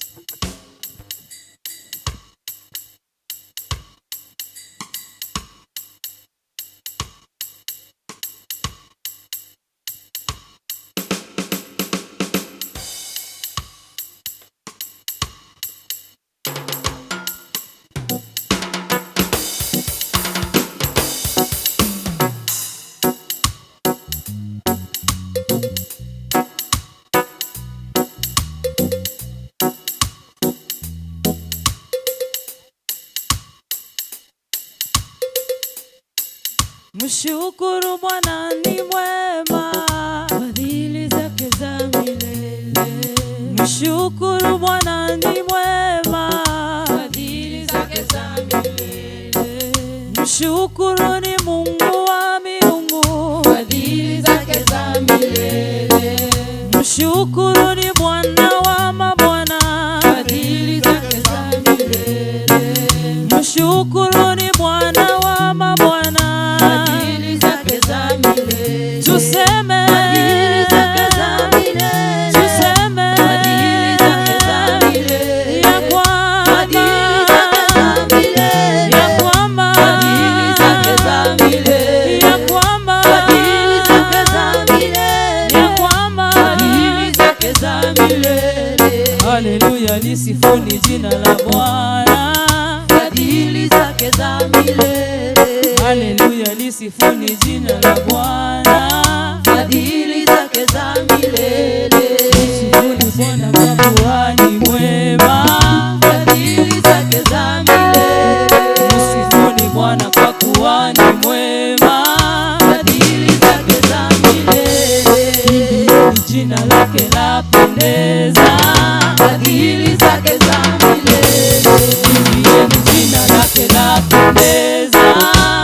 Mshukuru Bwana ni mwema, fadhili zake za milele. Mshukuru Bwana ni mwema, fadhili zake za milele. Mshukuru ni Mungu wa miungu, fadhili zake za milele. Mshukuru ni Bwana wa mabwana, fadhili zake za milele. Mshukuru ni Bwana wa mabwana, fadhili zake za milele. Tuseme fadhili zake za milele. Tuseme fadhili zake za milele. Ya kwamba fadhili zake za milele. Ya kwamba fadhili zake za milele. Ya kwamba fadhili zake za milele. Ya kwamba fadhili zake za milele. Haleluya, lisifuni jina la Bwana. Fadhili zake za milele. Haleluya, lisifuni jina la Bwana. Fadhili zake za milele. Lisifuni Bwana kwa kuwa ni mwema. Fadhili zake za milele. Msifuni Bwana kwa kuwa ni mwema. Fadhili zake za milele. Jina lake lapendeza, Fadhili zake za milele. Mwimbieni jina lake lapendeza,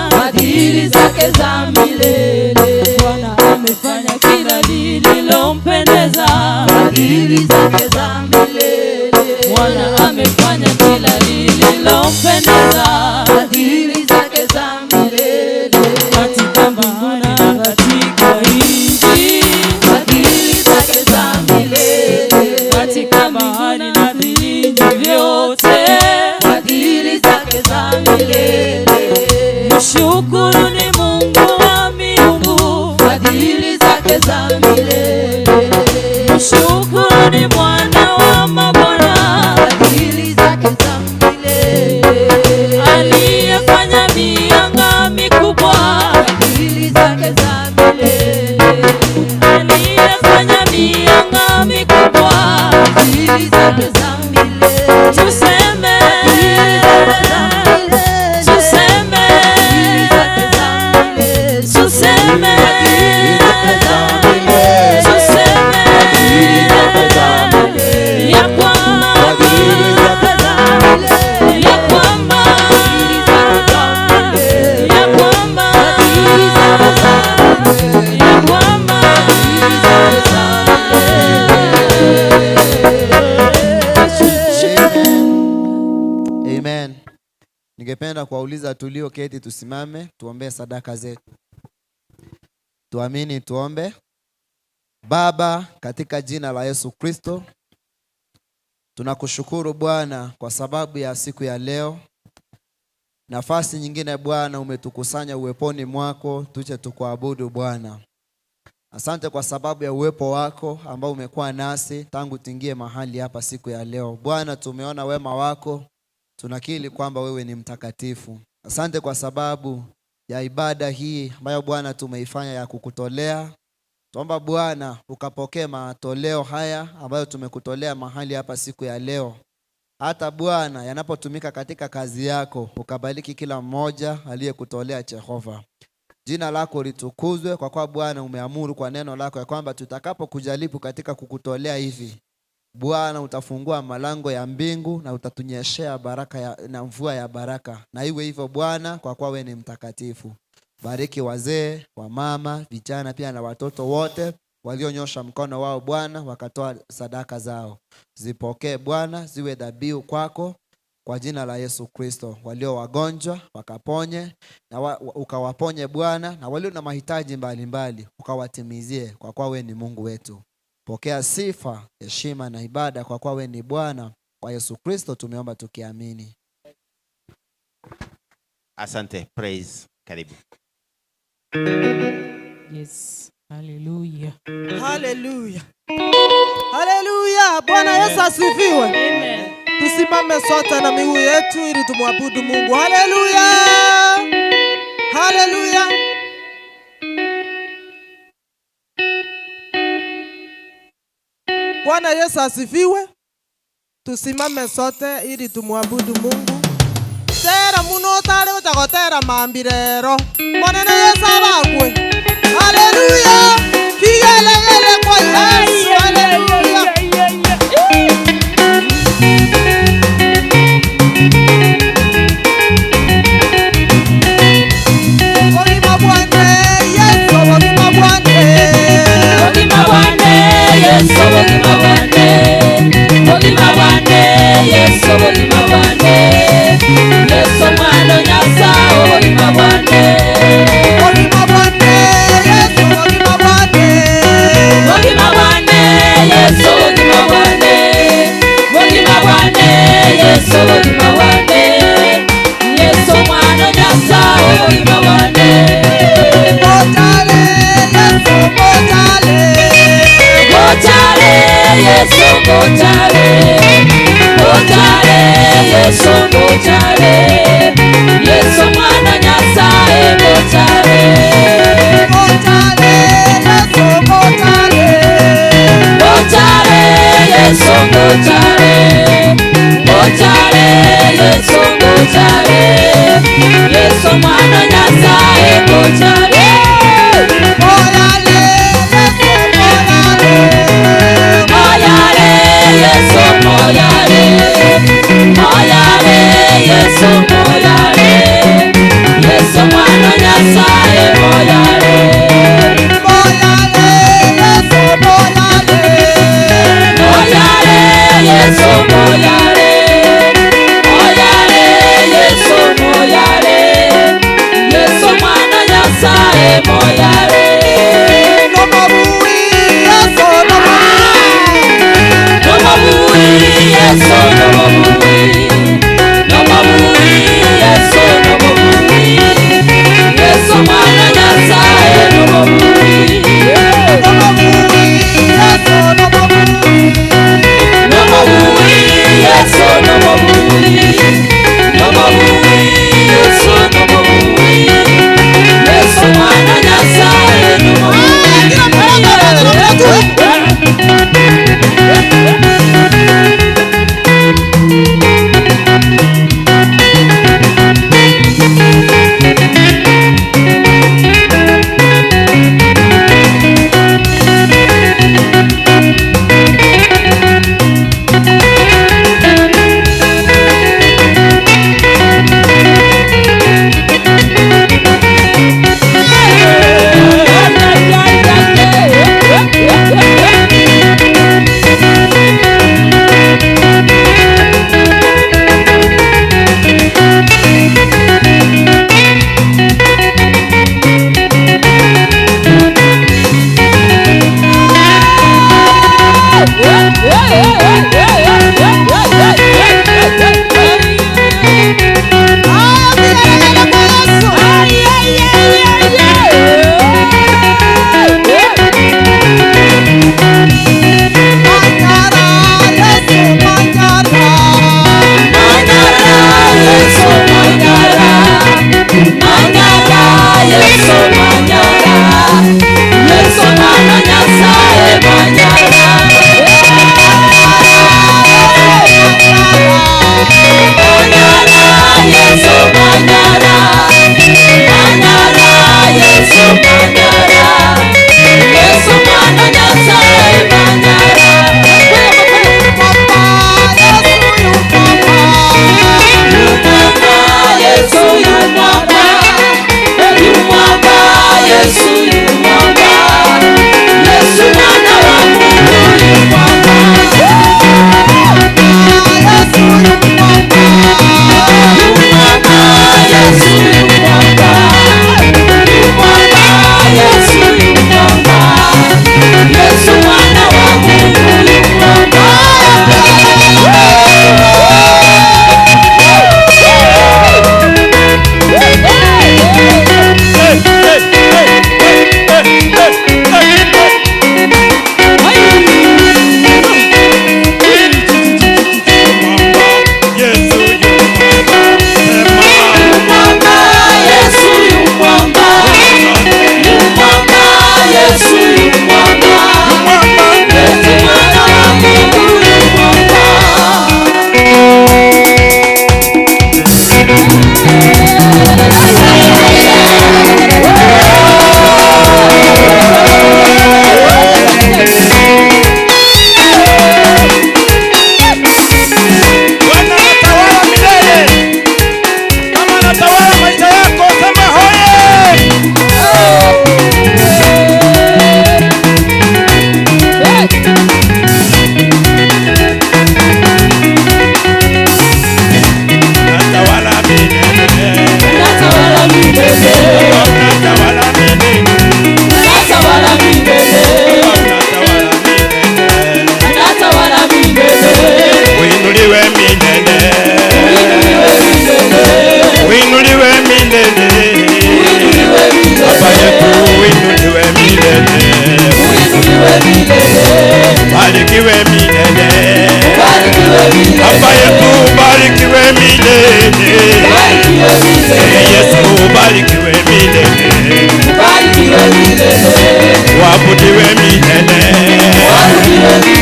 Fadhili zake za milele. Bwana amefanya kila lililompendeza, Fadhili zake za milele. Bwana amefanya kila lililompendeza, Fadhili zake za milele. katika mbingu na katika nchi, Fadhili zake za milele. katika bahari na vilindi vyote. Fadhili zake za milele. Mshukuruni Mungu wa miungu, Fadhili zake za milele. mshukuruni Bwana wa mabwana, Fadhili zake za milele. aliyefanya mianga mikubwa, Fadhili zake za milele. aliyefanya mianga mikubwa. Fadhili zake za milele. Tuseme, tuseme, tuseme, tuseme ya kwamba, ya kwamba, ya kwamba, ya kwamba. Amen. Amen. Ningependa kuwauliza tulioketi tusimame tuombee sadaka zetu. Tuamini tuombe. Baba, katika jina la Yesu Kristo, tunakushukuru Bwana kwa sababu ya siku ya leo. Nafasi nyingine Bwana umetukusanya uweponi mwako tuje tukuabudu Bwana. Asante kwa sababu ya uwepo wako ambao umekuwa nasi tangu tuingie mahali hapa siku ya leo. Bwana, tumeona wema wako, tunakiri kwamba wewe ni mtakatifu. Asante kwa sababu ya ibada hii ambayo Bwana tumeifanya ya kukutolea. Tuomba Bwana ukapokee matoleo haya ambayo tumekutolea mahali hapa siku ya leo. Hata Bwana yanapotumika katika kazi yako, ukabariki kila mmoja aliyekutolea Jehova. Jina lako litukuzwe kwa kuwa Bwana umeamuru kwa neno lako ya kwamba tutakapokujaribu katika kukutolea hivi, Bwana utafungua malango ya mbingu na utatunyeshea baraka ya, na mvua ya baraka. Na iwe hivyo Bwana, kwa kuwa wewe ni mtakatifu. Bariki wazee, wamama, vijana pia na watoto wote walionyosha mkono wao Bwana wakatoa sadaka zao. Zipokee Bwana, ziwe dhabihu kwako kwa jina la Yesu Kristo. Walio wagonjwa wakaponye na ukawaponye Bwana, na walio na mahitaji mbalimbali ukawatimizie, kwa kuwa wewe ni Mungu wetu. Pokea sifa, heshima na ibada, kwa kuwa wewe ni Bwana. Kwa Yesu Kristo tumeomba tukiamini. Asante. Praise. Karibu. Yes, hallelujah. Haleluya, haleluya! Bwana Yesu asifiwe. Amen. Tusimame sote na miguu yetu ili tumwabudu Mungu. Haleluya, haleluya! Bwana Yesu asifiwe. Tusimame sote ili tumwabudu Mungu. Tera muno tare utagotera mambirero monene Yesu abakwe. Haleluya, vigelegele kwa Yesu. Haleluya. Bogima bwane Yesu, bogima bwane. Bogima bwane, Yesu bogima bwane. Bogima bwane, Yesu bogima bwane. Yesu mwana Nyasaye bogima bwane. Bogima bwane Yesu, bogima bwane. Bogima bwane, Yesu bogima bwane. Bogima bwane, Yesu bogima bwane. Yesu mwana Nyasaye bogima bwane. Botale Yesu, botale. Botale, Yesu botale. Botale, Yesu botale. Yesu mwana Nyasaye botale. Botale Yesu, botale. Botale, Yesu botale. Botale, Yesu botale. Yesu mwana Nyasaye botale. Botale Yesu, botale. moyare, moyare, Yesu moyare, Yesu mwana Nyasaye moyare. Nomabui, Yesu nomabui, nomabui, Yesu nomabui, Yesu mwana Nyasaye nomabui. Nomabui, Yesu nomabui, nomabui, Yesu nomabui, Yesu mwana Nyasaye nomabui. Bwana anatawala milele. Kama anatawala maisha yako, sema hoye. Anatawala milele. Anatawala milele. Anatawala milele. Anatawala milele. Anatawala milele. Anatawala milele. Uinuliwe milele. Uinuliwe milele. Baba yetu uinuliwe milele. Barikiwe milele. Baba yetu barikiwe milele. Yesu barikiwe milele. Waabudiwe milele.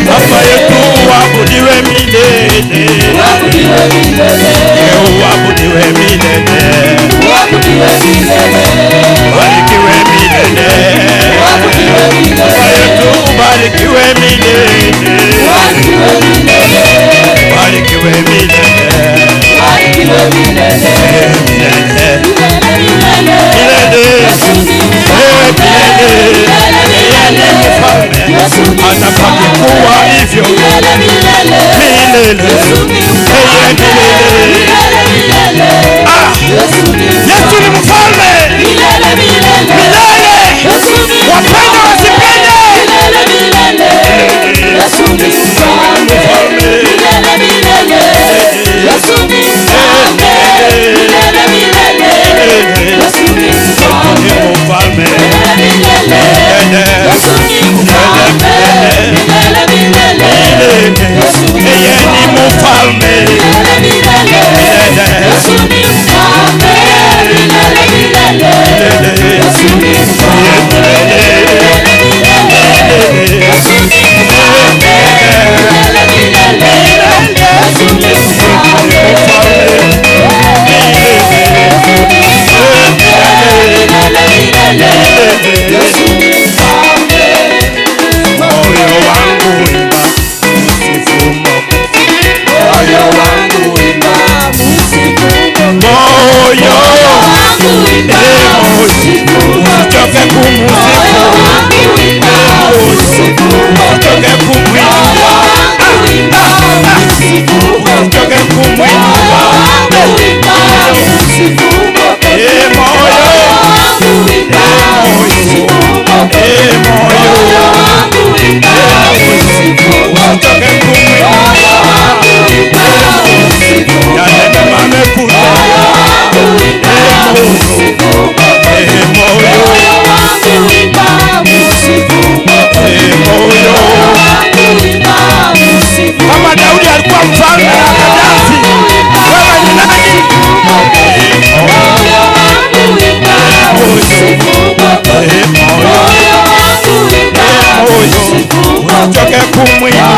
Baba yetu waabudiwe milele. Waabudiwe milele. Barikiwe milele. Baba yetu barikiwe milele. Barikiwe milele. Milele. Milele. Milele. Yeye ni mfalme. Atabaki kuwa hivyo. Milele. Milele. Milele. Yeye milele. Ah, Yesu ni mfalme milele, wapende wasipende. Ni mfalme Yeye ni mfalme Moyo wangu imba msifu Moyo wangu imba msifu Moyo usichoke kumsifu Usichoke kumwinua Usichoke kumwinua Eh, moyo Eh, moyo Usichoke kumwinua Yale mema amekutendea. Eh, moyo Eh, moyo Kama Daudi alikuwa mfalme na akadansi, wewe ni nani? Eh, moyo. Eh, moyo. Usichoke kumwinua,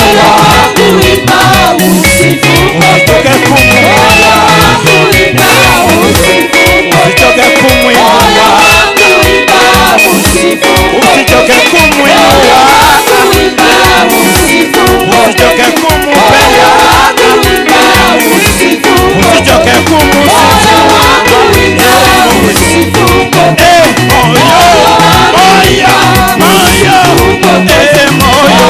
usichoke kumwinua, usichoke kumwinua, usichoke kumwinua, usichoke kumupenda, usichoke kumusifu. Eh, moyo, moyo, moyo, eh, moyo.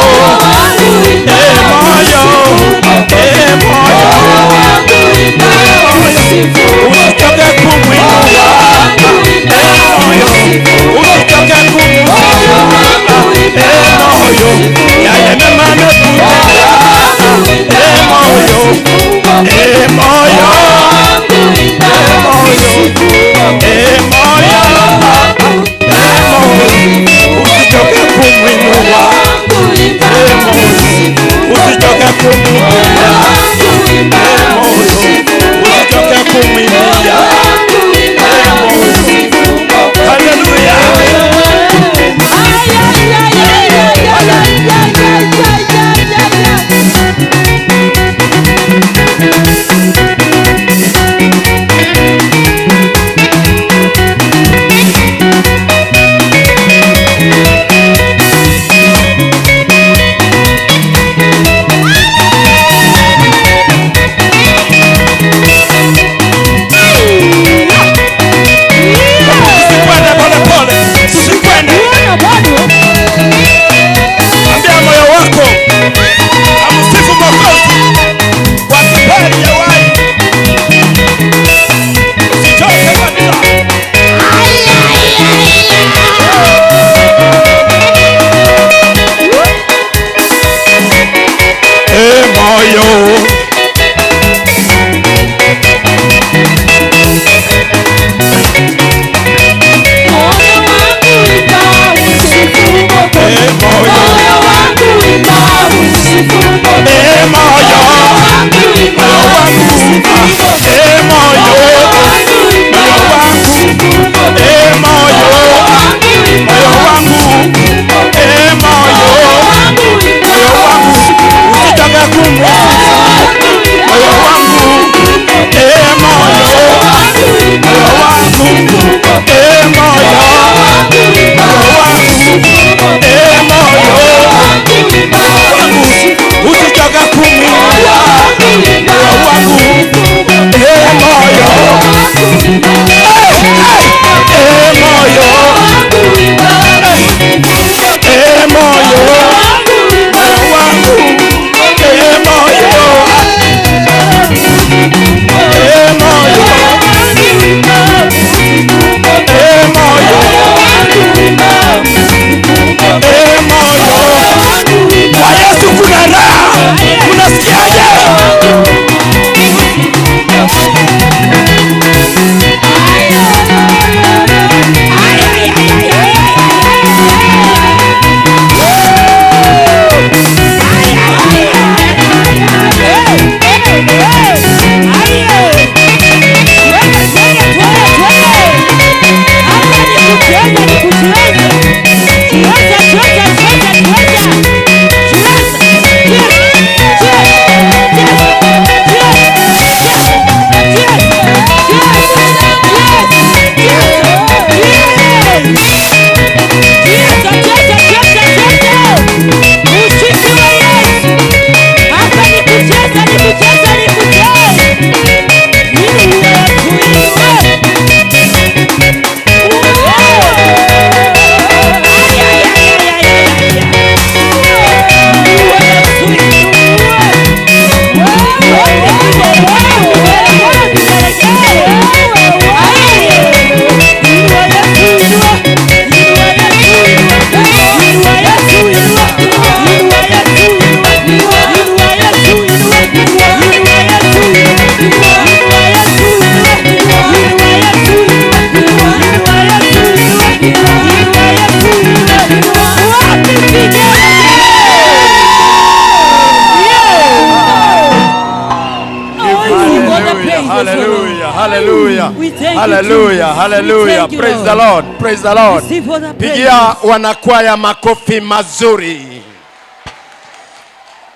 Hallelujah. We thank you, Hallelujah. Jesus. We Hallelujah. thank you, Praise the Lord. Lord. Praise the Lord. Receive all the Pigia praise. wanakwaya makofi mazuri.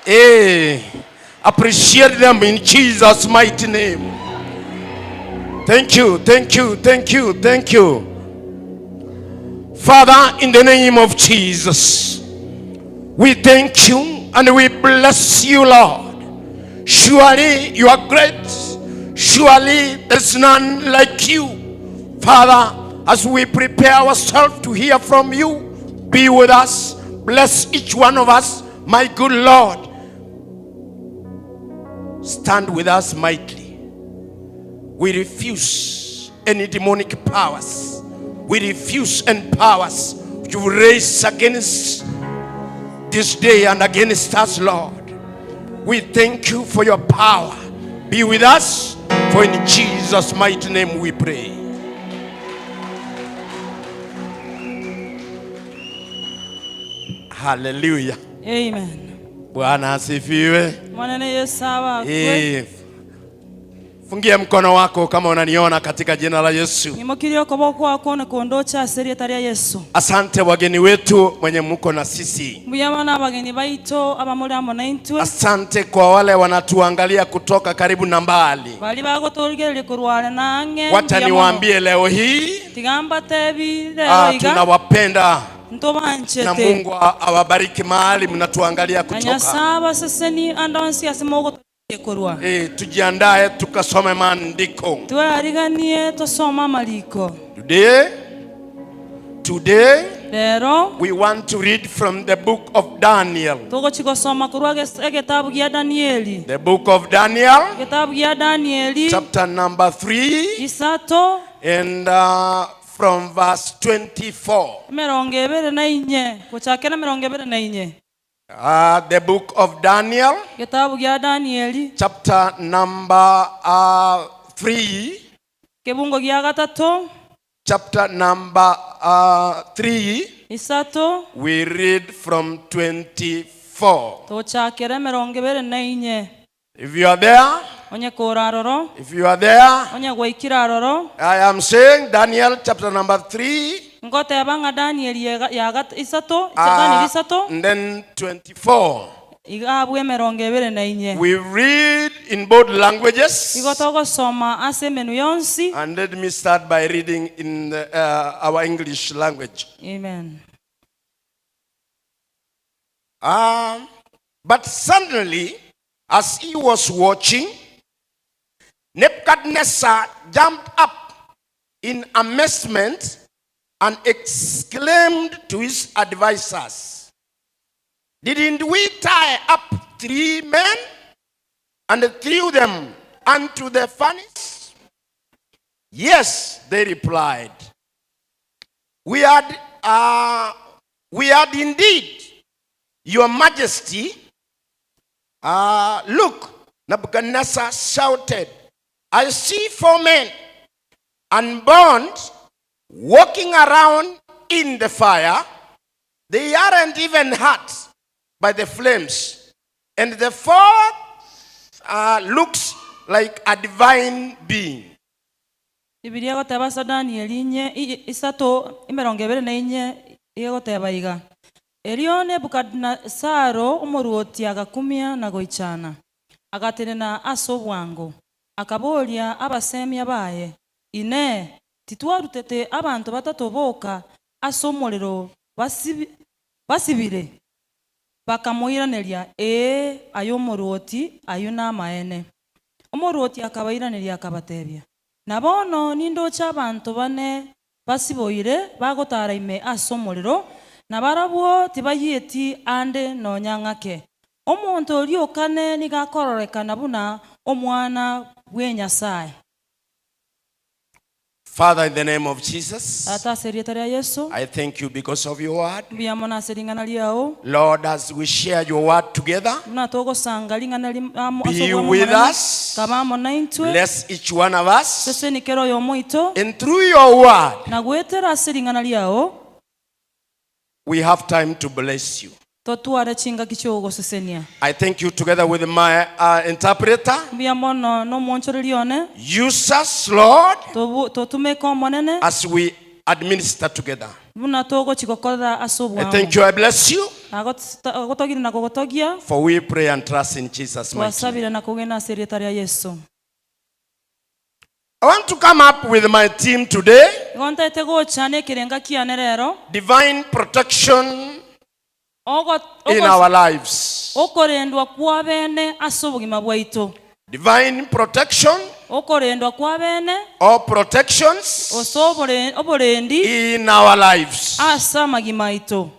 Eh, appreciate them in Jesus mighty name. Thank you, thank you, thank you, thank you. Father, in the name of Jesus, we thank you and we bless you, Lord. Surely you are great. Surely there's none like you. Father, as we prepare ourselves to hear from you, be with us. Bless each one of us, my good Lord. Stand with us mightily. We refuse any demonic powers. We refuse any powers which you raise against this day and against us, Lord. We thank you for your power. Be with us, for in Jesus' mighty name we pray. Hallelujah. Amen. Bwana asifiwe. Mwanene Yesu abakwe. Eh, Fungia mkono wako kama unaniona katika jina la Yesu. Ng'imokirie okoboko kwako na kondocha ase erieta ria Yesu. Asante wageni wetu mwenye muko na sisi. Mbuya mono abageni baito abamore amo naintwe. Asante kwa wale wanatuangalia kutoka karibu na mbali. Baria bagotorigereria korwa are na ang'e. Wacha mbuya mono. niwaambie leo hii Tiga mbatebi rero ah, iga tunawapenda na ntobanchete. Mungu awabariki mahali mnatuangalia Na kutoka. Nyasaye abaseseni ande onsi ase mogotorigereria korwa. Eh, tujiandae tukasome maandiko. Tweriganie tosome amariko. Today, today Rero we want to read from the book of Daniel. togochi gosoma korwa egetabu gia Danieli. The book of Daniel, Egetabu gia Danieli chapter number 3 isato and from verse 24. emerongo ebere na inye gochakera emerongo ebere na inye. The book of Daniel, Getabu gia Danieli chapter number 3, kebungo gia gatato chapter number 3, isato we read from 24. tochakera emerongo ebere na inye. If you are there, Onye kora aroro, if you are there, onye gwaikira aroro, I am saying Daniel chapter number 3, ngoteba ng'a Daniel ya isato, Daniel isato, and then 24. iga abwe emerongo ebere na inye. We read in both languages. Igo togosoma ase emenu yonsi. And let me start by reading in our English language. Amen. But suddenly, as he was watching, Nebuchadnezzar jumped up in amazement and exclaimed to his advisors, Didn't we tie up 3 men and threw them unto the furnace? Yes, they replied. We had indeed, Your Majesty. Look, Nebuchadnezzar shouted, I see 4 men unbound walking around in the fire. They aren't even hurt by the flames. And the fourth looks like a divine being. Bibilia goteba sa Daniel inye, isato emerongo ebere na inye, iga goteba iga. Erio Nebukadnesaro omoruoti agakumia na goichana, agatenena ase obwango, akaboria abasemia baye, Inee, titwarutete abanto batato boka ase omorero basibire? Bakamoiraneria, Ee, aye omoruoti, ayio namaene. Omoruoti akabairaneria akabatebia, Na bono nindoche abanto bane basiboire bagotara ime ase omorero, na barabwo tibayieti ande nonya ng'ake. Omonto oria okane nigo akororekana buna omwana bw'Enyasae. Father, in the name of Jesus, Tata ase erieta ria Yesu, I thank you because of your word. Mbuya mono ase ring'ana riao. Lord, as we share your word together, Buna togosanga ring'ana amo be ase obwamo with monene, us. kaba amo naintwe. Bless each one of us. Seseni kero oyomoito. And through your word, Na gwetera ase ring'ana riao, we have time to bless you. Totware chingaki chi'ogosesenia. I thank you together with my uh, interpreter. Mbuya mono nomoonchoreria one. Use us, Lord, Tobu- Totumeke Omonene as we administer together. buna togochi gokora ase I obwamo. thank you. I bless you. Nagotogirie na kogotogia. For we pray and trust in Jesus' mighty name. Twasabire na kogena ase erieta ria Yeso. I want to come up with my team today. Igo ntaete gocha nekerenga kiane rero. Divine protection in our lives. Okorendwa kw'abene ase obogima bwaito. Divine protection. Okorendwa kw'abene. Or protections. Gose oborendi. In our lives. Ase amagima aito.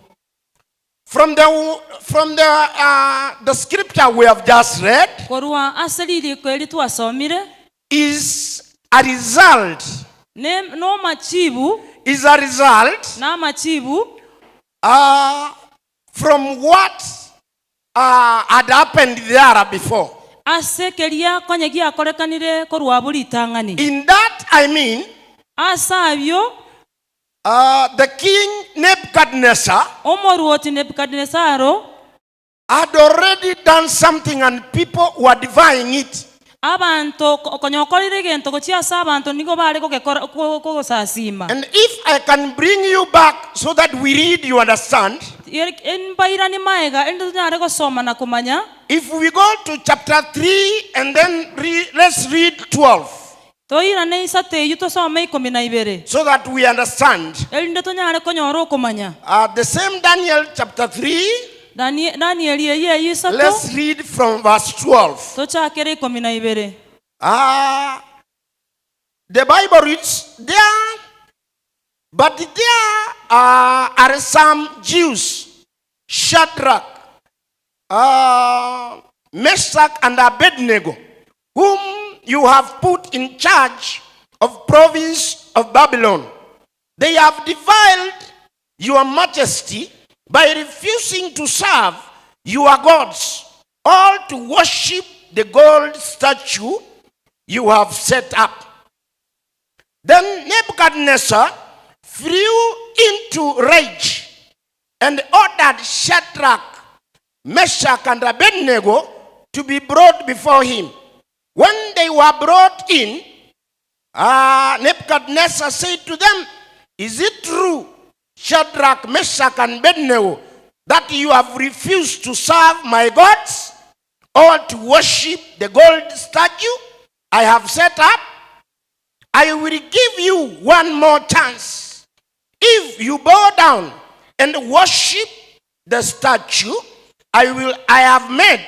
From the, from the, uh, the scripture we have just read. Korwa ase ririko eri twasomire. Is a result. Ne, nomachibu. Is a result. Namachibu. Uh, from what uh, had happened there before. Ase keria konye giakorekanire korwa abwo ritang'ani. In that I mean. Ase abio. Uh, the king Nebuchadnezzar. Omoruoti Nebukadinesaro. Had already done something and people were defying it. Abanto konya okorire egento gochia ase abanto nigo bare gogekora kogosasima. And if I can bring you back so that we read you understand. Mbairanie maega erinde tonyare gosoma na komanya. If we go to chapter 3 and then re, let's read 12. Toirane isato eyio tosome ikomi na ibere. So that we understand. Erinde tonyare konyora okomanya. Uh, the same Daniel chapter 3. Danieli eyio eyio isato. Let's read from verse 12. Tochakere ikomi na ibere. Uh, the Bible reads there, but there uh, are some Jews, Shadrach, uh, Meshach, and Abednego, whom you have put in charge of province of Babylon. They have defiled your majesty by refusing to serve your gods or to worship the gold statue you have set up. Then Nebuchadnezzar flew into rage and ordered Shadrach, Meshach, and Abednego to be brought before him. When they were brought in, uh, Nebuchadnezzar said to them, Is it true, Shadrach, Meshach, and Abednego, that you have refused to serve my gods or to worship the gold statue I have set up? I will give you one more chance. If you bow down and worship the statue I will I have made,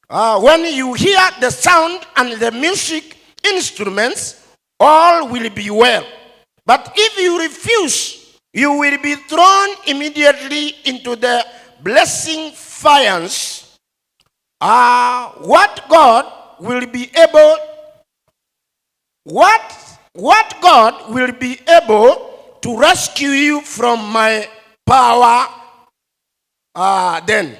uh, when you hear the sound and the music instruments, all will be well. But if you refuse, you will be thrown immediately into the blessing fires. Uh, what God will be able what what God will be able to rescue you from my power uh, then.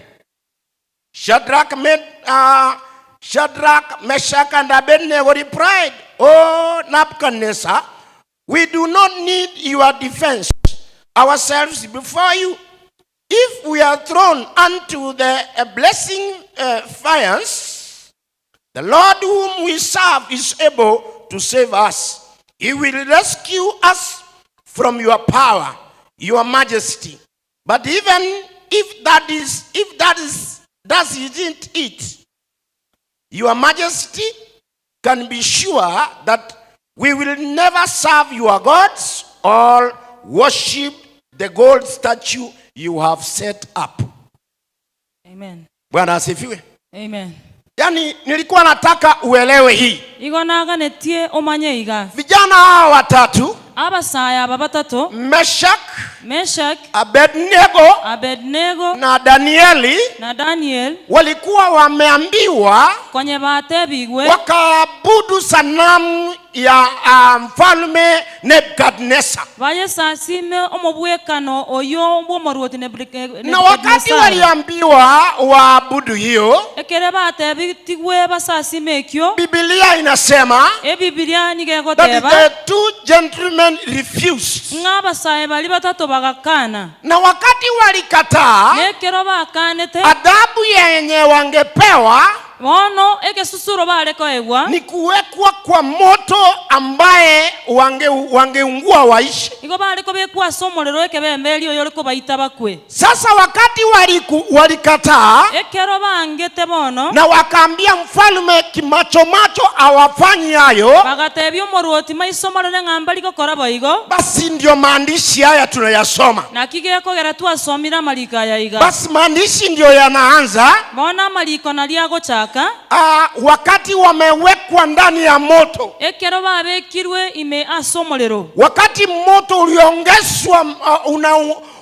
Shadrach, made, uh, Shadrach, Meshach, and Abednego replied, O Nebuchadnezzar, we do not need your defense ourselves before you. If we are thrown unto the uh, blessing uh, fires, the Lord whom we serve is able to save us. He will rescue us from your power, your majesty. But even if that is, if that is, that isn't it, your majesty can be sure that we will never serve your gods or worship the gold statue you have set up. Amen. Bwana asifiwe. Amen. Yaani nilikuwa nataka uelewe hii. Igo naganetie omanye iga. Vijana hawa watatu Abasae aba batato Meshak, Meshak, Abednego, Abednego na Danieli na Daniel walikuwa wameambiwa konye batebigwe wakaabudu sanamu ya uh, mfalme Nebukadnesa. Bayesasime omobwekano oyo bw'omoruoti Na wakati Nebukadnesari. waliambiwa waabudu hiyo, Ekere batebetigwe basasime ekio, Biblia inasema Ebibilia nigo that egoteba the two gentlemen men refused. Ng'a abasae baria batato bagakana. Na wakati walikataa, Na ekero bakanete. Adhabu yenye wangepewa Bono egesusuro bare koegwa. Ni kuwekwa kwa moto ambaye wange wangeungua waishe. Igo bare kobekwa ase omorero ekebemberi oyore kobaita bakwe. Sasa wakati waliku, walikataa Ekero bangete bono. na wakaambia mfalme kimachomacho hawafanyi hayo. Bagatebia omorwoti maiso marore ng'a mbari gokora boigo. Basi ndio maandishi haya tunayasoma. Naki gekogera twasomire amariko aya iga. Basi maandishi ndio yanaanza. Bono amariko nario agochaka. Ah, wakati wamewekwa ndani ya moto. Ekero babekirwe ime ase omorero. Wakati moto uliongezwa uh, una,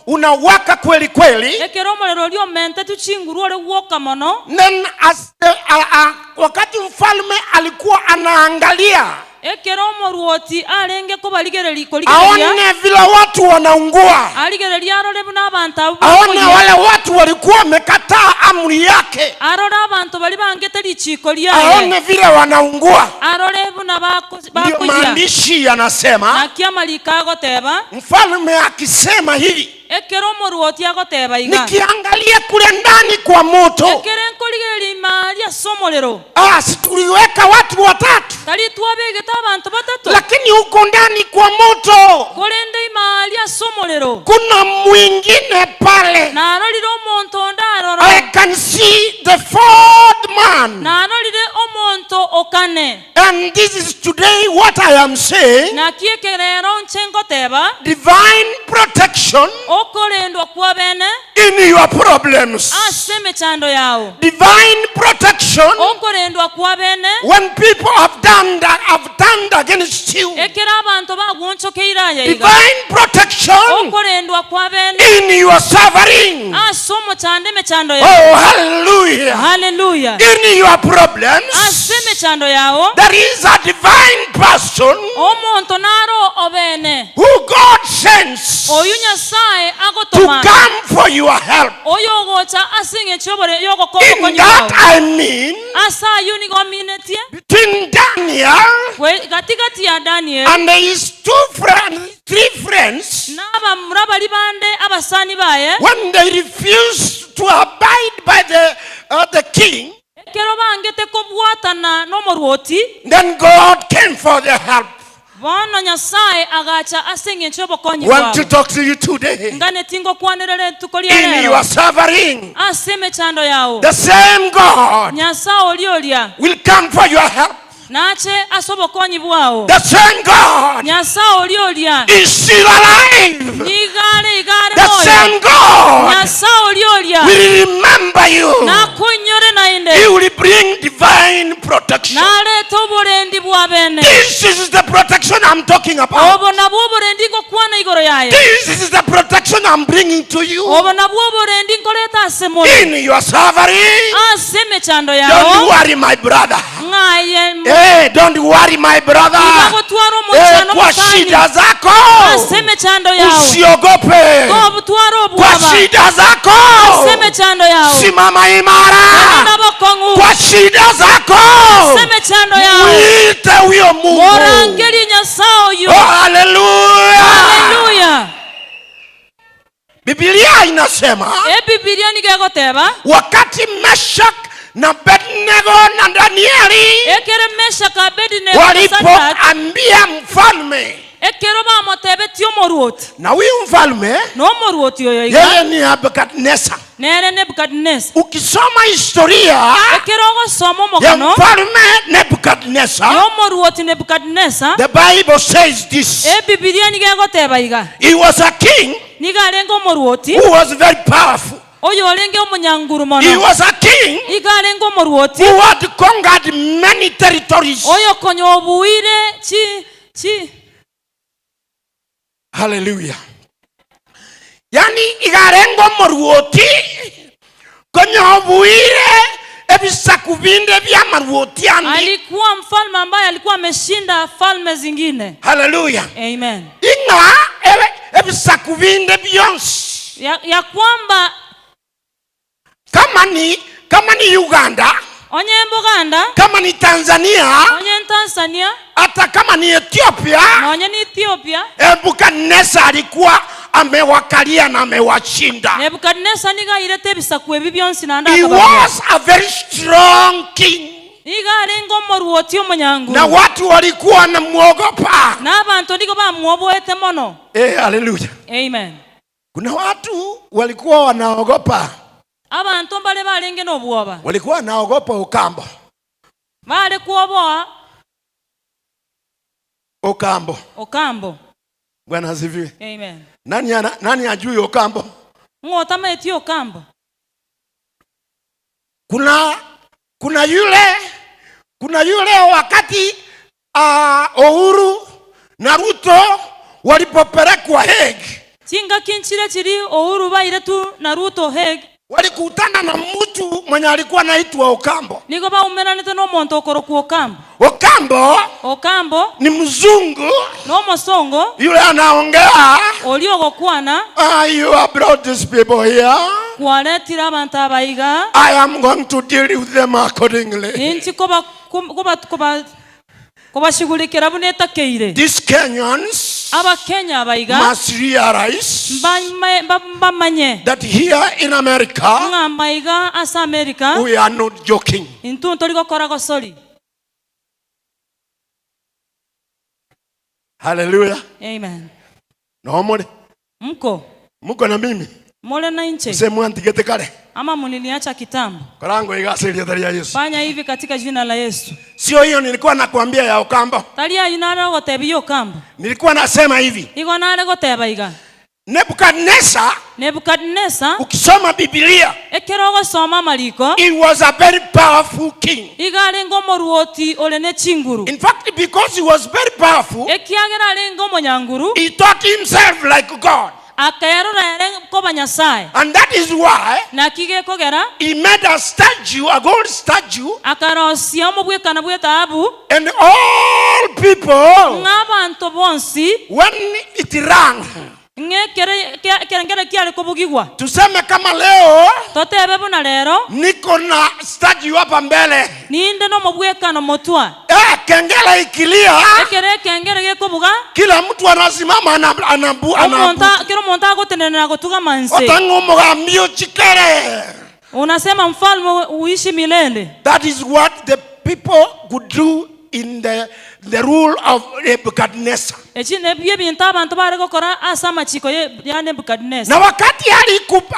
unawaka kweli kweli. Ekero omorero oria omentetwe chinguru ore gwoka mono. Then as the, uh, uh, wakati mfalme alikuwa anaangalia. Ekero omorwoti arenge kobarigereria, korigereria. Aone vile watu wanaungua. Arigererie arore buna abanto abwo Aone bakoyia. wale watu walikuwa wamekataa amri yake. Arore abanto baria bangete richiiko riaye. Aone vile wanaungua. Arore buna bako, Ndio bakoyia. maandishi yanasema. Naki amariko agoteba. Mfalme akisema hivi. Ekero omorwoti agoteba iga. Nikiangalia kule ndani kwa moto. Ekero nkorigereria ime aria ase omorero. Ah, si tuliweka watu watatu. Tari twabegete abanto batato? Lakini huko ndani kwa moto. Korende ime aria ase omorero. Kuna mwingine pale. Narorire omonto onde aroro. I can see the fourth man. Narorire omonto o kane. And this is today what I am saying. Naki eke rero inche ngoteba. Divine protection. Okorendwa kw'abene. In your problems. Ase emechando yao. Divine protection. Okorendwa kw'abene. When people have done that, have turned against you. Ekero abanto bagwonchokeire aye iga. Divine protection. Okorendwa kw'abene. In your suffering. Ase omochando emechando yao. Oh, hallelujah. Hallelujah. In your problems. Ase emechando yao. There is a divine person. Omonto naro obene. Who God sends. Oyio Nyasae agotoma. To come for your help. Oyogocha ase eng'encho y'obore y'ogokonya In that kwao. I mean. Ase ayio nigo aminetie. Between Daniel. Gati gati ya Daniel. And his two friends, three friends. Na abamura baria bande abasani baye. When they refused to abide by the, uh, the king. Ekero bangete kobwatana nomorwoti. Then God came for their help. Bono Nyasae agacha ase engencho y'obokonyi Want to bwabo. talk to you today. Nganeti ngokwanerere rituko ria In rero. your suffering, Ase emechando yao. the same God Nyasae oria oria. will come for your help. Nache ase obokonyi bwao. The same God Nyasae oria oria. is still alive. Nigo are iga are The moyo. same God Nyasae oria oria. will remember you. Nakoinyore naende. He will bring divine protection. Narete oborendi bwa bene. This is the protection I'm talking about. Obo nabwo oborendi ngokwana igoro yaye. This is the protection I'm bringing to you. Obo nabwo oborendi nkoreta ase more. In your suffering, Ase emechando don't yao. worry, my brother. Ng'a aye Hey, don't worry my brother. Iga gotwara omochando Hey, kwa omosani. shida zako Ase emechando yao. usiogope. Tobutwara Kwa obwoba. shida zako Ase emechando yao. simama imara. Tenena bokong'u. Kwa shida zako Ase emechando yao. mwite huyo Mungu. Morangerie Nyasae oyio. Oh, haleluya. Haleluya. Biblia inasema Ebibilia nigo egoteba. Wakati Meshak na Abednego na Danieli Ekero Meshaka, Abednego na Shadraka walipoambia mfalme, ekero bamotebetie omoruoti, na huyu mfalme na omoruoti oyo iga yeye ni Nebukadneza. nere Nebukadneza. Ukisoma historia Ekero ogosoma ya omogano mfalme Nebukadneza, y'omoruoti Nebukadneza, the Bible says this. Ebibilia nigo egoteba iga, He was a king Nigo arenge omoruoti who was very powerful. oyorenge omonyanguru He mono. was a king Igo arenge omoruoti who had conquered many territories. oyokonya obuire chi chi. Hallelujah. Yani iga arenge omoruoti konya obuire ebisaku binde bi'amaruoti ande. Alikuwa mfalme ambaye alikuwa ameshinda falme zingine. Hallelujah. Amen. Ing'a ebe ebisaku binde bionsi. Ya, ya kwamba Kama ni, kama ni Uganda. Onye Buganda, kama ni Tanzania, onye Tanzania, hata kama ni Ethiopia, nonye ni Ethiopia, Nebukadneza alikuwa amewakalia na amewashinda. Nebukadneza nigo airete ebisaku ebi bionsi naende He akababua. was a very strong king, Nigo arenge omoruoti na omonyanguru, watu walikuwa wanamwogopa. na abanto nigo bamwoboete mono. Eh, haleluya! Amen. Kuna watu walikuwa wanaogopa, Abanto mbare barenge na obwoba, walikuwa wanaogopa Okambo, bare kwoboa Okambo. Okambo. Bwana asifiwe. Amen. Nani, ana, nani ajui Okambo? Ng'o otamaeti Okambo? Kuna kuna yule kuna yule wakati Uhuru na Ruto walipopelekwa Hague Chingaki nchire chiri Uhuru bairetwe na Ruto Hague, walikutana na mtu mwenye alikuwa anaitwa Okambo. nigo baumeranete na omonto okorokwa Okambo. Okambo Okambo ni mzungu na omosongo yule anaongea, oria ogokwana, you have brought these people here. Kwaretire abanto aba iga, I am going to deal with them accordingly. Ninchi koba koba koba kobashughulikera buna etakeire. These Kenyans Abakenya aba iga must realize mbamanye that here in America ng'a amaiga ase America we are not joking. Intwe ntori gokora gosori. Hallelujah. Amen. Nomore. Mko. Muko na mimi. More na inche. Gose mwantigete kare. Ama muniliacha kitambo. Korango iga ase erieta ria Yesu. Fanya hivi katika jina la Yesu. Sio hiyo nilikuwa nakwambia ya Okambo. Tari ayio nare gotebia Okambo. Nilikuwa nasema hivi. Igo nare goteba iga. Nebukadnezar, Nebukadneza, ukisoma Biblia, ekero ogosoma amariko, he was a very powerful king. iga arenge omoruoti ore ne chinguru. In fact, because he was very powerful, Ekiagera arenge omonyanguru, he thought himself like God. Akerora ere koba Nyasae. And that is why Naki gekogera he made a statue, a gold statue, akarosia omobwekano bw'etaabu, and all people, ng'a abanto bonsi, when it rang, ng'a ekero ekerengero kiare kobugigwa, tuseme kama leo totebe buna rero, niko na statue hapa mbele, ninde nomobwekano motwa. Eh, kengele ikilia, Ekero ekengere gekobuga, kila mtu anasimama anabu, omonto kera omonto agotenena na gotugama inse. Otang'a omogambi ochikere. Unasema mfalme uishi milele. That is what the people could do in the rule of Nebuchadnezzar. Eki nabio ebinto abanto bare gokora ase amachiko ya Nebukadneza. Na wakati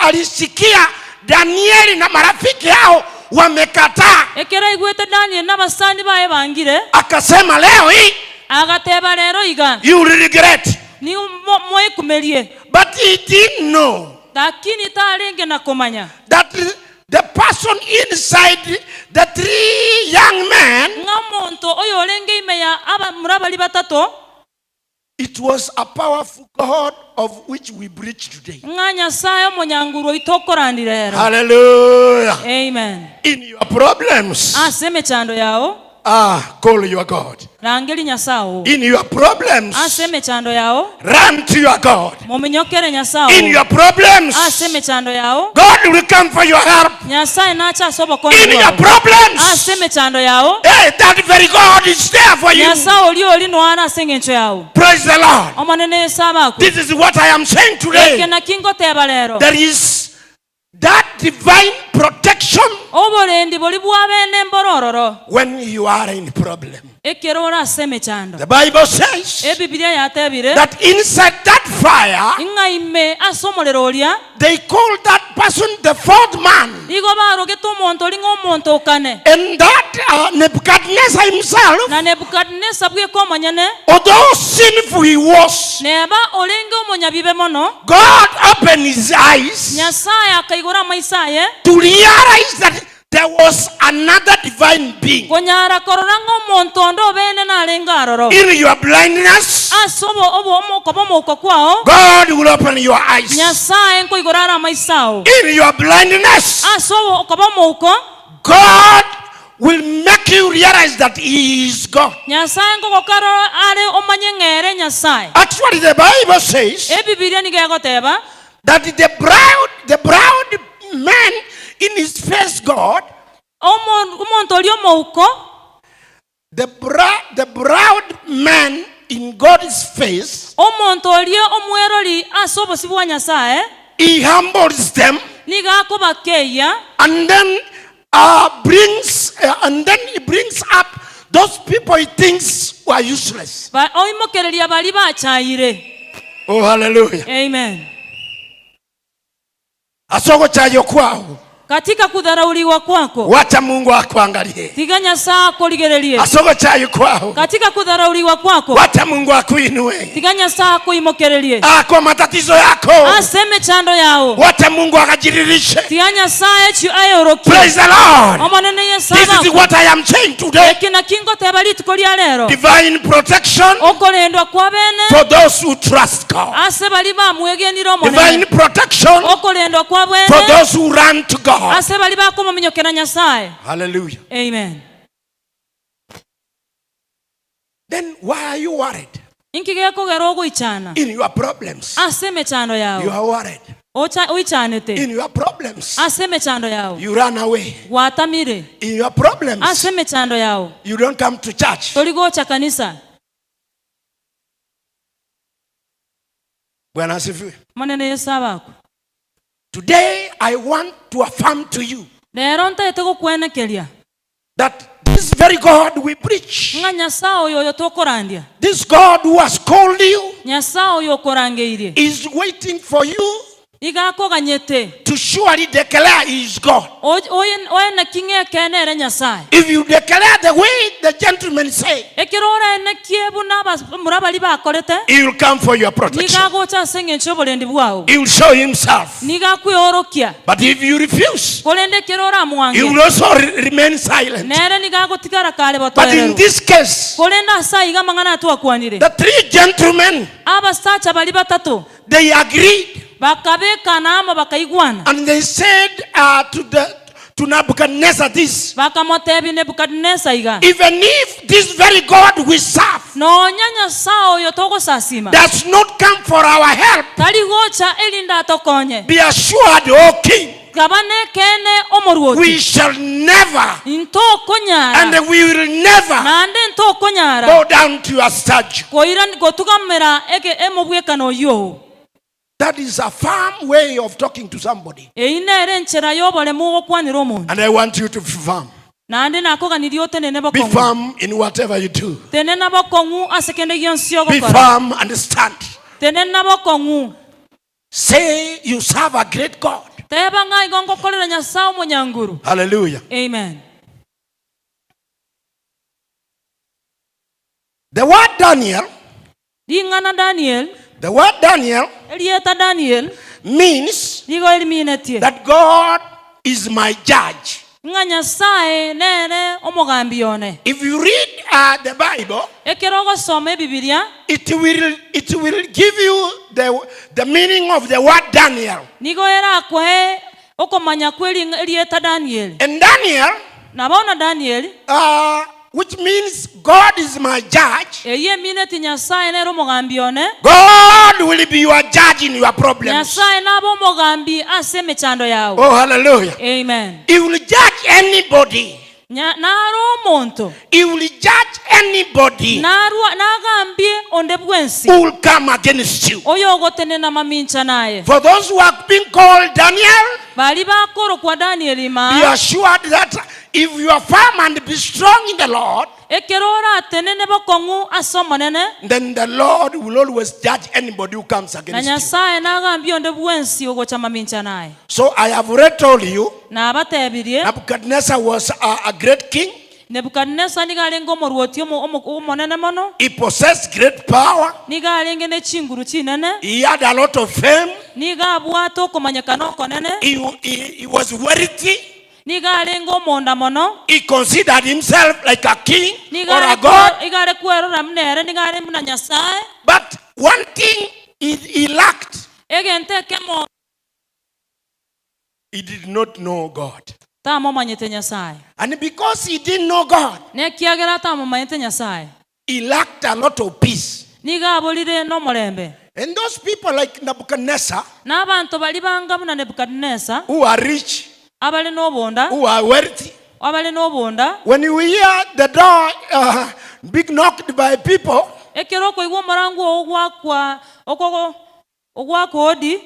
alisikia Danieli na marafiki yao wamekataa, Ekero aigwete Danieli na abasani baye bangire, akasema leo hii agateba rero iga, you will regret. Nigo moekumerie. But he didn't know Lakini tarenge na komanya that the person inside the three young men, ng'a omonto oyo orenge ime ya abamura baria batato, it was a powerful God of which we preach today. Ng'a Nyasaye omonyanguru oito okorandire ero. Hallelujah. Amen. In your problems, Ase emechando yao, call your God. Rangeria Nyasaye oo. In your problems, Ase emechando yao, run to your God. Mominyokere Nyasaye In oo. your problems, Ase emechando yao, God will come for your help. Nyasaye nache ase obokonyi In your bwao. problems, Ase emechando yao, hey, that very God is there for you. Nyasaye oria ori noare ase eng'encho yao. Praise the Lord. Omonene Yeso abakwe. This is what I am saying today. Eke naki ngoteba rero. There is that divine protection Oborendi boria bwa bene mbore ororo. when you are in problem. Ekero ore ase emechando. The Bible says Ebibilia yatebire that inside that fire, ng'a ime ase omorero oria, they called that person the fourth man. Igo barogete omonto oria ng'a omonto okane. And that Nebuchadnezzar himself, Na Nebukadneza bweka omonyene, although sinful he was, neba orenge omonyabibe mono, God opened his eyes Nyasaye akaigora amaiso aye, to realize that there was another divine being. Konyara korora ng'a omonto onde obene narenge aroro. In your blindness, Ase okoba omouko kwao, God will open your eyes. Nyasaye nkoigora are amaiso ao. In your blindness, Ase okoba omouko, God will make you realize that he is God. Nyasaye nkogokora are omanye ng'a ere Nyasaye. Actually, the Bible says Ebibilia nigo egoteba that the proud man in his face God, Omonto oria omouko. The, the proud man in God's face. Omonto oria omwerori ase obosio bwa Nyasae. He humbles them. Nigo akobakeyia. And then uh, brings uh, and then he brings up those people he thinks were useless. Ba, oimokereria baria bachaire. Oh, hallelujah. Amen. Ase ogochaywa kwao. Katika kudharauliwa kwako. Wacha Mungu akuangalie. Tiga Nyasae akorigererie. Ase ogochaywa kwao. Katika kudharauliwa kwako. Wacha Mungu akuinue. Tiga Nyasae akoimokererie. Ah, kwa matatizo yako. Ase emechando yao. Wacha Mungu akajiririshe. Tiga Nyasae echio aeorokie. Praise the Lord. Omonene Yeso This is abakwe. what I am saying today. Eki nakio ngoteba rituko ria rero. Divine protection Okorendwa kwa bene. for those who trust God. Ase baria bamwegenire Omonene. Divine protection Okorendwa kwa for bwene those who run to God. ase baria bakomominyokera Nyasae. Hallelujah. Amen. Then why are you worried? Inki gekogera ogoichana In your problems. ase emechando You yao? are worried. Ocha oichanete In your problems. ase emechando yao. You run away. Gwatamire In your problems. ase emechando yao. You don't come to church. Tori gocha kanisa. Bwana asifiwe. Omonene Yeso abakwe. Today I want to affirm to you Rero ntaete gokwenekeria that this very God we preach, ng'a Nyasae oyo oyo tokorandia, this God who has called you, Nyasae oyo okorangeirie, is waiting for you iga akoganyete to surely declare he is God. Oye naki ng'a ekeene ere Nyasae. If you declare the way the gentlemen say, Ekero oraenekie buna abamura baria bakorete, he will come for your nigo protection. agocha ase engencho y'oborendi bwao, He will show himself. nigo akweorokia. But if you refuse, Korende ekero he oramwange, will also remain silent. nere nigo agotigara kare But in botoereru. this case, Korende ase aiga amang'ana aya twakwanire, the three gentlemen, abasacha baria batato they agreed Bakabekana amo bakaigwana. And they said uh, to, the, to Nebuchadnezzar this Bakamotebia Nebukadinesa iga, Even if this very God we serve Nonya Nyasae oyo togosasima does not come for our help, tari gocha erinde atokonye, be assured, O king, kaba nekeene we omorwoti, shall never intokonyara and we will never naende ntokonyara bow down to your statue. koira gotugamera eke emobwekano oyio oo. That is a firm way of talking to somebody. Eyio nere enchera y'oboremu ogokwanera omonto. And I want you to be firm. Naende nakoganirie otenene Be bokong'u. firm in whatever you do. Tenena bokong'u ase kende gionsi Be ogokora. firm and stand. Tenena bokong'u. Say you serve a great God. Teba ng'a igo ngokorera Nyasae omonyanguru. Hallelujah. Amen. The word Daniel, Ring'ana Daniel, the word Daniel erieta Daniel means nigo eriminetie that God is my judge. ng'a Nyasae nere omogambi one. If you read uh, the Bible, Ekero ogosoma Ebibilia, it will, it will give you the, the meaning of the word Daniel. nigo erakoe okomanya kw'erieta Daniel. And Daniel Na bono Daniel, uh, which means God is my judge. eyio emineti Nyasae nere omogambi one. God will be your judge in your problems. Nyasae nabe omogambi ase emechando yao. Oh, hallelujah. Amen. He will judge anybody. Nya- Naro omonto He will judge anybody narwa nagambie onde bwensi who will come against you. oyo ogotenena mamincha naye. For those who have been called Daniel, Baria bakorokwa Daniel be ima, assured that if you are firm and be strong in the Lord, ekero oratenene bokong'u ase Omonene, then the Lord will always judge anybody who comes na against you. Nyasae nagambie onde bwensi ogocha mamincha naye. So I have already told you, Nabatebirie, Nebuchadnezzar was a, a great king. Nebukadinesa nigo arenge omorwoti omo- omo- omonene mono, He possessed great power. nigo arenge ne chinguru chinene, He had a lot of fame. nigo abwate okomanyekana okonene, He, he, he was wealthy. Nigo arenge omonda mono. He considered himself like a king Nigo or are a god. nigo are kwerora buna ere nigo are buna Nyasae. But one thing he, he lacked. Egento ekemo. He did not know God. Tamomanyete Nyasae. And because he didn't know God, Na ekiagera atamomanyete Nyasae. he lacked a lot of peace. Nigo aborire nomorembe. And those people like Nebuchadnezzar, Na abanto baria banga buna Nebukadinesa, who are rich, abare nobonda, who are wealthy, Abare nobonda. When you hear the door uh, being knocked by people, Ekero okoigwa omorango oo ogwakwa okogo ogwaka odi,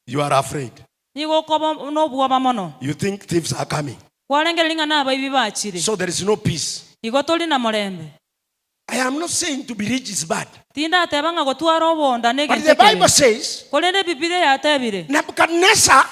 you are afraid. nigo okoba nobwoba mono. You think thieves are coming. Kwarengereria ng'a nabaibi bachire. So there is no peace. Igo tori na morembe. I am not saying to be rich is bad. Tindateba ng'a gotwara obonda But negento the Bible ekebe. says Korende Ebibilia yatebire, Nebuchadnezzar,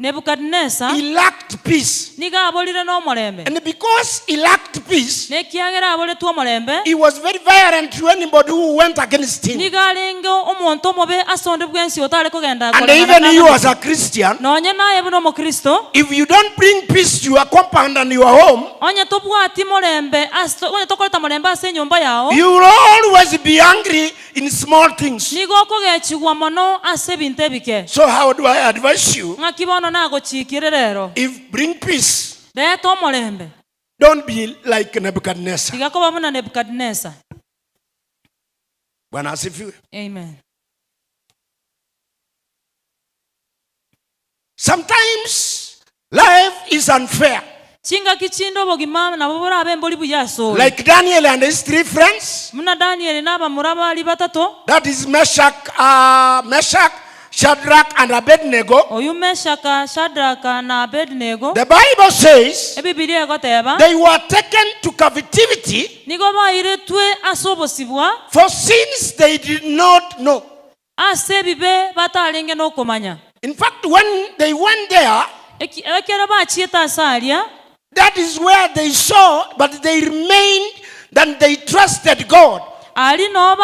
Nebukadinesa he lacked peace. nigo aborire nomorembe, And because he lacked peace, na ekiagera aboretwe omorembe, he was very violent to anybody who went against him. nigo arenge omonto omobe ase onde bwensi otare kogenda And koreng'ana even you nang'ana. as a Christian, Nonye naye buna omokristo, if you don't bring peace to your compound and your home, onye tobwati morembe ase onye tokoreta morembe ase enyomba yao, you will always be angry in small things. nigo okogechigwa mono ase ebinto ebike. So how do I advise you? Ng'aki bono nagochiikire rero? If bring peace, Reta omorembe. don't be like Nebuchadnezzar. Tiga koba buna Nebukadinesa. Bwana asifiwe. Amen. Sometimes life is unfair. Chingaki chinde obogima nabo borabe mbori buya asore. Like Daniel and his three friends. Buna Daniel na abamura baria batato. That is Meshach, uh, Meshach, Shadrach and Abednego. Oyio Meshaka, Shadraka, na Abednego. The Bible says Ebibilia egoteba. They were taken to captivity. Nigo bairetwe ase obosibwa. For sins they did not know. Ase ebibe batarenge nokomanya. In fact, when they went there, Ekero bachiete ase aria, that is where they saw, but they remained, then they trusted God. Aria noo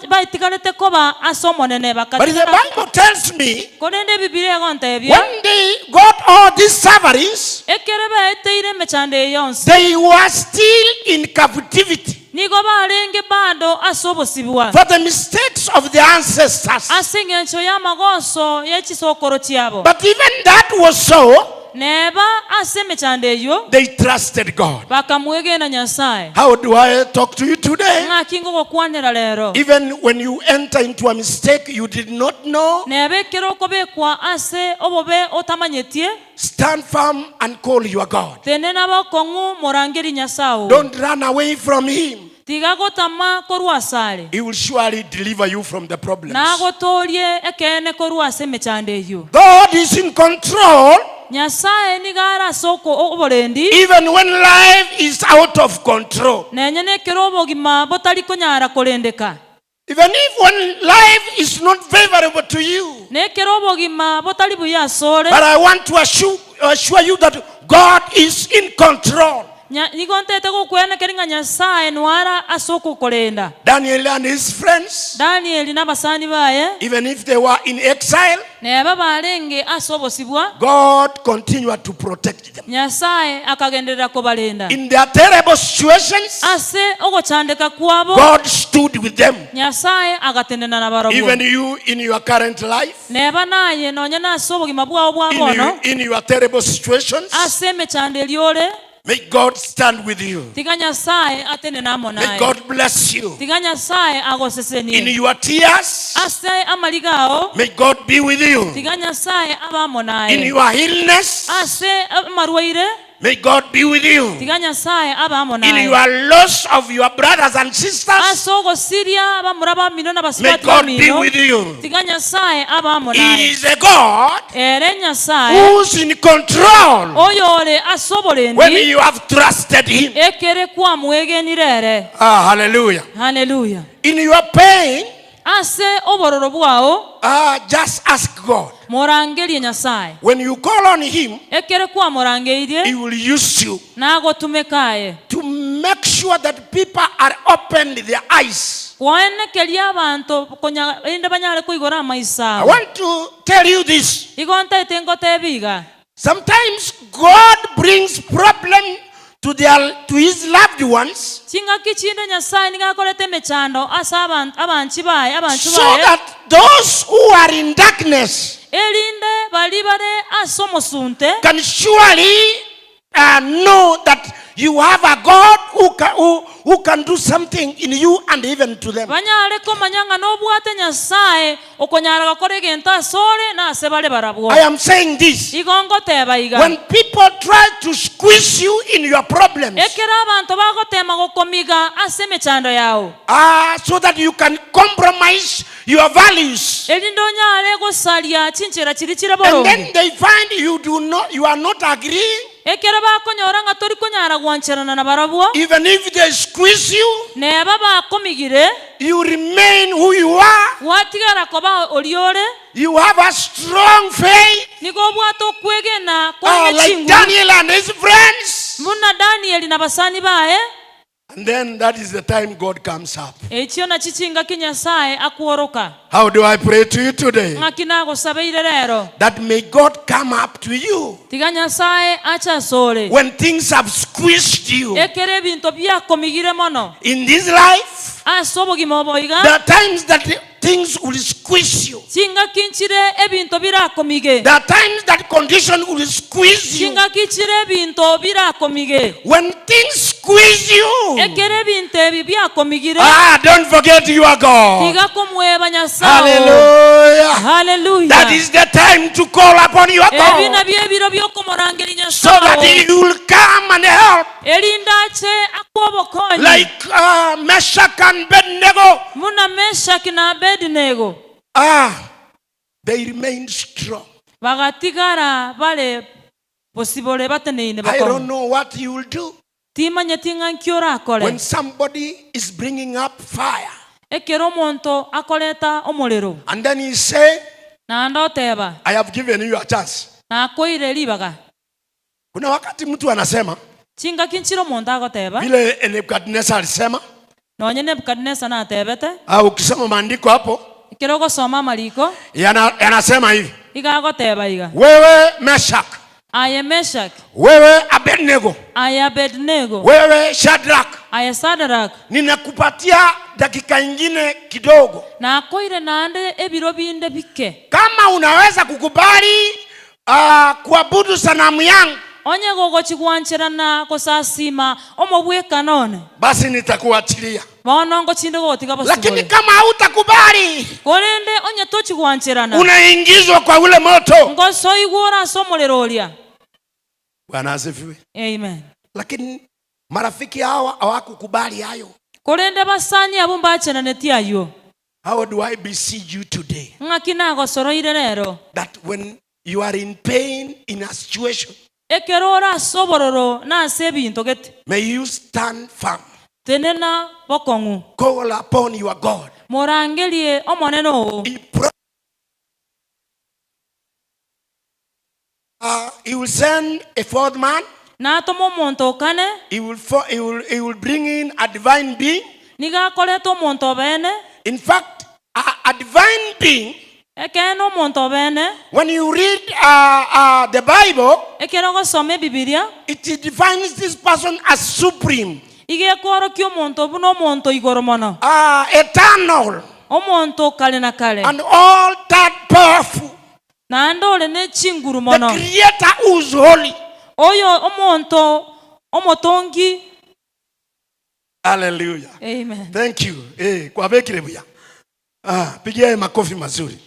baitigarete koba ase Omonene, But the bakatigara. Bible tells me, Korende Ebibilia egontebia, when they got all these sufferings, Ekero baeteire emechando eye yonsi, they were still in captivity. Nigo barenge bado ase obosibwa. For the mistakes of their ancestors. Ase engencho y'amagoso ye chisokoro chiabo. But even that was so. Neba ase emechando eyio. They trusted God. Bakamwegena Nyasae. How do I talk to you today? Ng'aki ngogokwanera rero? Even when you enter into a mistake you did not know. Neba ekero okobekwa ase obobe otamanyetie. Stand firm and call your God. Tenena bokong'u morangerie Nyasae oo. Don't run away from him. Tiga gotama korwa asare. He will surely deliver you from the problems. Nagotoorie ekeene korwa ase emechando eyio. God is in control. Nyasae nigo are ase oborendi. Even when life is out of control. Nenye nekero obogima botari konyara korendeka. Even if when life is not favorable to you. Nekero obogima botari buya asore. But I want to assure, assure you that God is in control. Nigo ntete gokwenekeria ng'a Nyasae noare ase okokorenda. Daniel and his friends. Danieli na abasani baye. Even if they were in exile. Neba barenge ase obosibwa. God continued to protect them. Nyasae akagenderera kobarenda. In their terrible situations, Ase ogochandeka kwabo, God stood with them. Nyasae agatenena nabarobwo. Even you in your current life, Neba naye nonya nase obogima bwao bwa in, bono, you, in your terrible situations, ase emechando eria ore, may God stand with you. tiga Nyasae atenene amo May naye. God bless you. Tiga Nyasae In agosesenie. your tears, Ase amariga ao, may God be with you. tiga Nyasae abe amo In naye. your illness, Ase amarwaire, May God be with you. Tiga Nyasae abe amo In naye. your loss of your brothers and sisters, Ase ogosiria abamura bamino na may basubati God be bamino, with you. tiga Nyasae abe amo He naye. is a God Ere Nyasae who's in control oyore ase when oborendi you have trusted him. ekere kwamwegenire ere. Ah, hallelujah. Haleluya. In your pain, Ase obororo bwao, ah, just ask God. morangerie Nyasae. When you call on him, Ekere kwamorangeirie, he will use you nagotumeka aye. to make sure that people are opened their eyes. Koenekeria abanto konya erinde banyare koigora amaiso I abo. want to tell you this. Igo ntaete ngotebie iga. Sometimes God brings problem to their to his loved ones Ching'aki chinde Nyasae nigo akorete emechando ase abanchi baye abanchwa so baye that those who are in darkness erinde baria bare ase omosunte can surely uh, know that you have a God who who, ca- who, who can do something in you and even to them. Banyare komanya ng'a nobwate Nyasae okonyara gokora egento asore na ase bare barabwo. I am saying this. Igo ngoteba iga, When people try to squeeze you in your problems, ekero abanto bagotema gokomiga ase emechando yao, ah, so that you can compromise your values, erinde onyare gosaria chinchera chiria chire and then boronge, they find you do not, you are not agreeing, ekero bakonyora ng'a tori konyara gwancherana nabarabwo, even if they squeeze you, neba bakomigire, you remain who you are. gwatigara koba oria ore, You have a strong faith, nigo obwate okwegena kore ah, ne like chinguru, Daniel and his friends. buna Danieli na basani baye. And then that is the time God comes up. Echio nachi chingaki Nyasae akworoka. How do I pray to you today? Ng'aki nagosabeire rero? That may God come up to you. Tiga Nyasae ache asore. When things have squeezed you. Ekero ebinto biakomigire mono. In this life. Ase obogima obo iga. There are times that things will squeeze you. Chingaki nchire ebinto birakomige. There are times that condition will squeeze you. Chingaki chire ebinto birakomige. When things squeeze you. Ekero ebinto ebi biakomigire. Ah, don't forget your God. Tiga komweba Nyasae oo. Hallelujah. Hallelujah. That is the time to call upon your Ebi God. nabio ebiro biokomorangeria So Nyasae that oo. he will come and help. Erinde ache akwe obokonyi. Like uh, Meshach and Abednego. Buna Meshaki na Abednego. Ah, they remained strong. Bagatigara bare bosibore bateneine I don't bokong'u. know what you will do Timanyeti ng'a nki orakore. when somebody is bringing up fire. Ekero omonto akoreta omorero. And then he say, Naende oteba. I have given you a chance. Nakoeire ribaga. Kuna wakati mtu anasema Chingaki nchire omonto agoteba. Vile Nebukadnezar alisema. Nonye Nebukadneza natebete. Ah, ukisoma maandiko hapo. Ekero ogosoma amariko. Yana, yanasema hivi. Iga agoteba iga. Wewe Meshak. Aye Meshak. Wewe Abednego. Aye Abednego. Wewe Shadrach. Aye Sadrach. Ninakupatia dakika ingine kidogo. Nakoire naende ebiro binde bike. Kama unaweza kukubali uh, kuabudu sanamu yangu. Onye gogochia gwancherana gosasima omobwekano one. Basi nitakuachilia. Bono ngochinde gogotiga bosibore. Lakini kama hautakubali, Korende onye tochi gwancherana, unaingizwa kwa ule moto. Ngosoigwe ore ase omorero oria. Bwana asifiwe. Amen. Lakini marafiki hawa hawakukubali hayo. Korende basani abwo mbachenaneti ayio. How do I beseech you today? Ng'aki nagosoroire rero? That when you are in pain in a situation, Ekero ore ase obororo na ase ebinto gete. May you stand firm. Tenena bokong'u. Call upon your God. Morangerie Omonene oo. He Uh, he will send a fourth man. Natome omonto o kane. He will, fo- he will, he will bring in a divine being. Nigo akoreta omonto o bene. In fact, a, a divine being, Ekeene omonto o bene. when you read uh, uh, the Bible, Ekero ogosoma Ebibilia. it defines this person as supreme. Iga ekoorokia omonto buna omonto igoro mono. Uh, eternal. Omonto o kare na kare. And all that powerful. Naende ore ne chinguru The mono. creator who is holy. Oyo omonto omotongi. Hallelujah. Amen. Thank you. Eh, kwabekire buya. Ah, pigia makofi mazuri.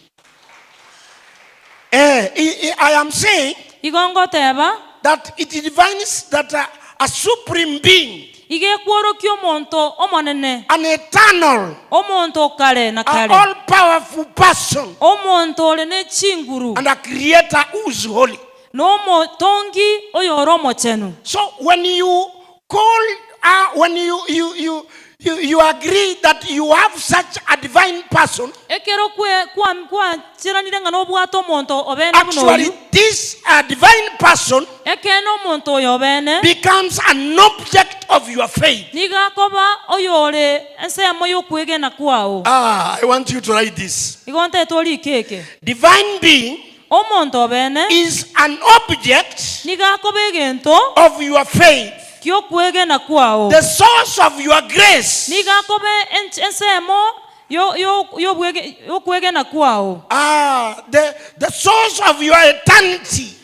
Eh, I, I am saying Igo ngoteba that it defines that a, a supreme being Iga ekworokia omonto omonene. An eternal. Omonto o kare na A kare. all powerful person. Omonto ore ne chinguru. And a creator who is holy. Na omotongi oyore omochenu. So when you call, uh, when you, you, you, you, you agree that you have such a divine person. Ekero kwe, kwa, gwancheranire ng'a nobwate omonto obene buna Actually, oyio. this uh, divine person Ekeene omonto oyo obene becomes an object of your faith. nigo akoba oyore ensemo y'okwegena kwao. Ah, I want you to write this. Igo ntete orike eke. Divine being Omonto obene is an object nigo akoba egento of your faith. Ki'okwegena kwao. The source of your grace. Nigo akoba ensemo y'okwegena kwao. Ah, the, the source of your eternity.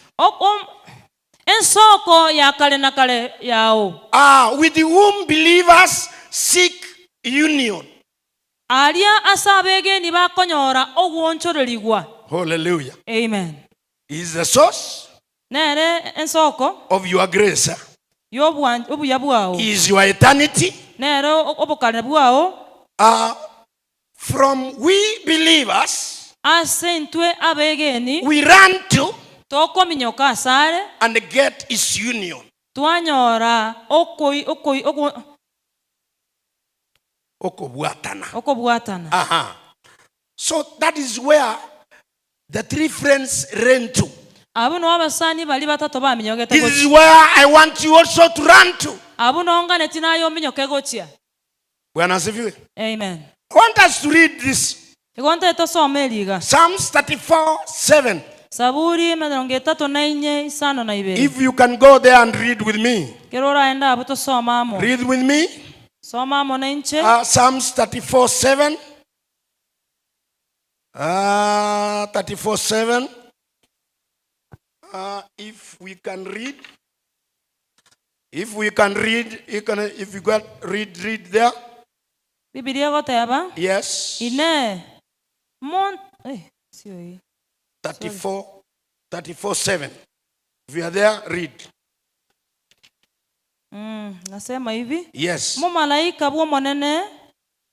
Ensoko ya kare na kare yao. Ah, with whom believers seek union. Aria ase abegeni bakonyora ogwonchorerigwa. Hallelujah. Amen. He is the source Nere ensoko of your grace. y'obuya bwao. He is your eternity. Nere obokare bwao. Ah, from we believers. Ase intwe abegeni. We run to. Tokominyoka asare. And get his union. Twanyora okoi okoi ogo. Okobwatana. Okobwatana. Aha. So that is where the three friends ran to. Abwo noo abasani baria batato baminyogete This is gochia. where I want you also to run to. Abwo noo nganeti naye ominyoke gochia. Bwana asifiwe. Amen. I want us to read this. Igo ntaete tosome eri iga. Psalms 34, 7. Saburi emerongo etato na inye isano na ibere. If you can go there and read with me. Kero oraende abwo tosome amo. Read with me. Soma amo nainche. Uh, Psalms 34, 7. Uh, 34, 7. Uh, if we can read. If we can read, you can, if you got read, read there. Bibilia egoteba, Yes. Inee, mon eh, sio hii. 34, 34, 7. If you are there, read. Mm, nasema hivi. Yes. Omomalaika bw'Omonene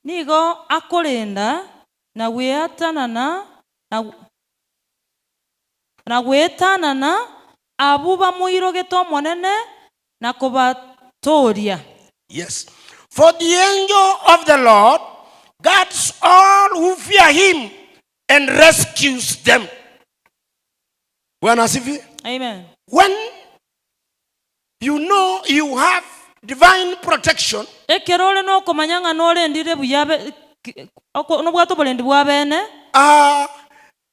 nigo akorenda na gweatanana na na goetanana abwo bamoirogete Omonene na kobatooria. Yes. For the angel of the Lord guards all who fear him and rescues them. Bwana asifiwe. Amen. When you know you have divine protection, Ekero ore nokomanya ng'a norendire buya be- ki- oko- nobwate oborendi bwa bene, uh,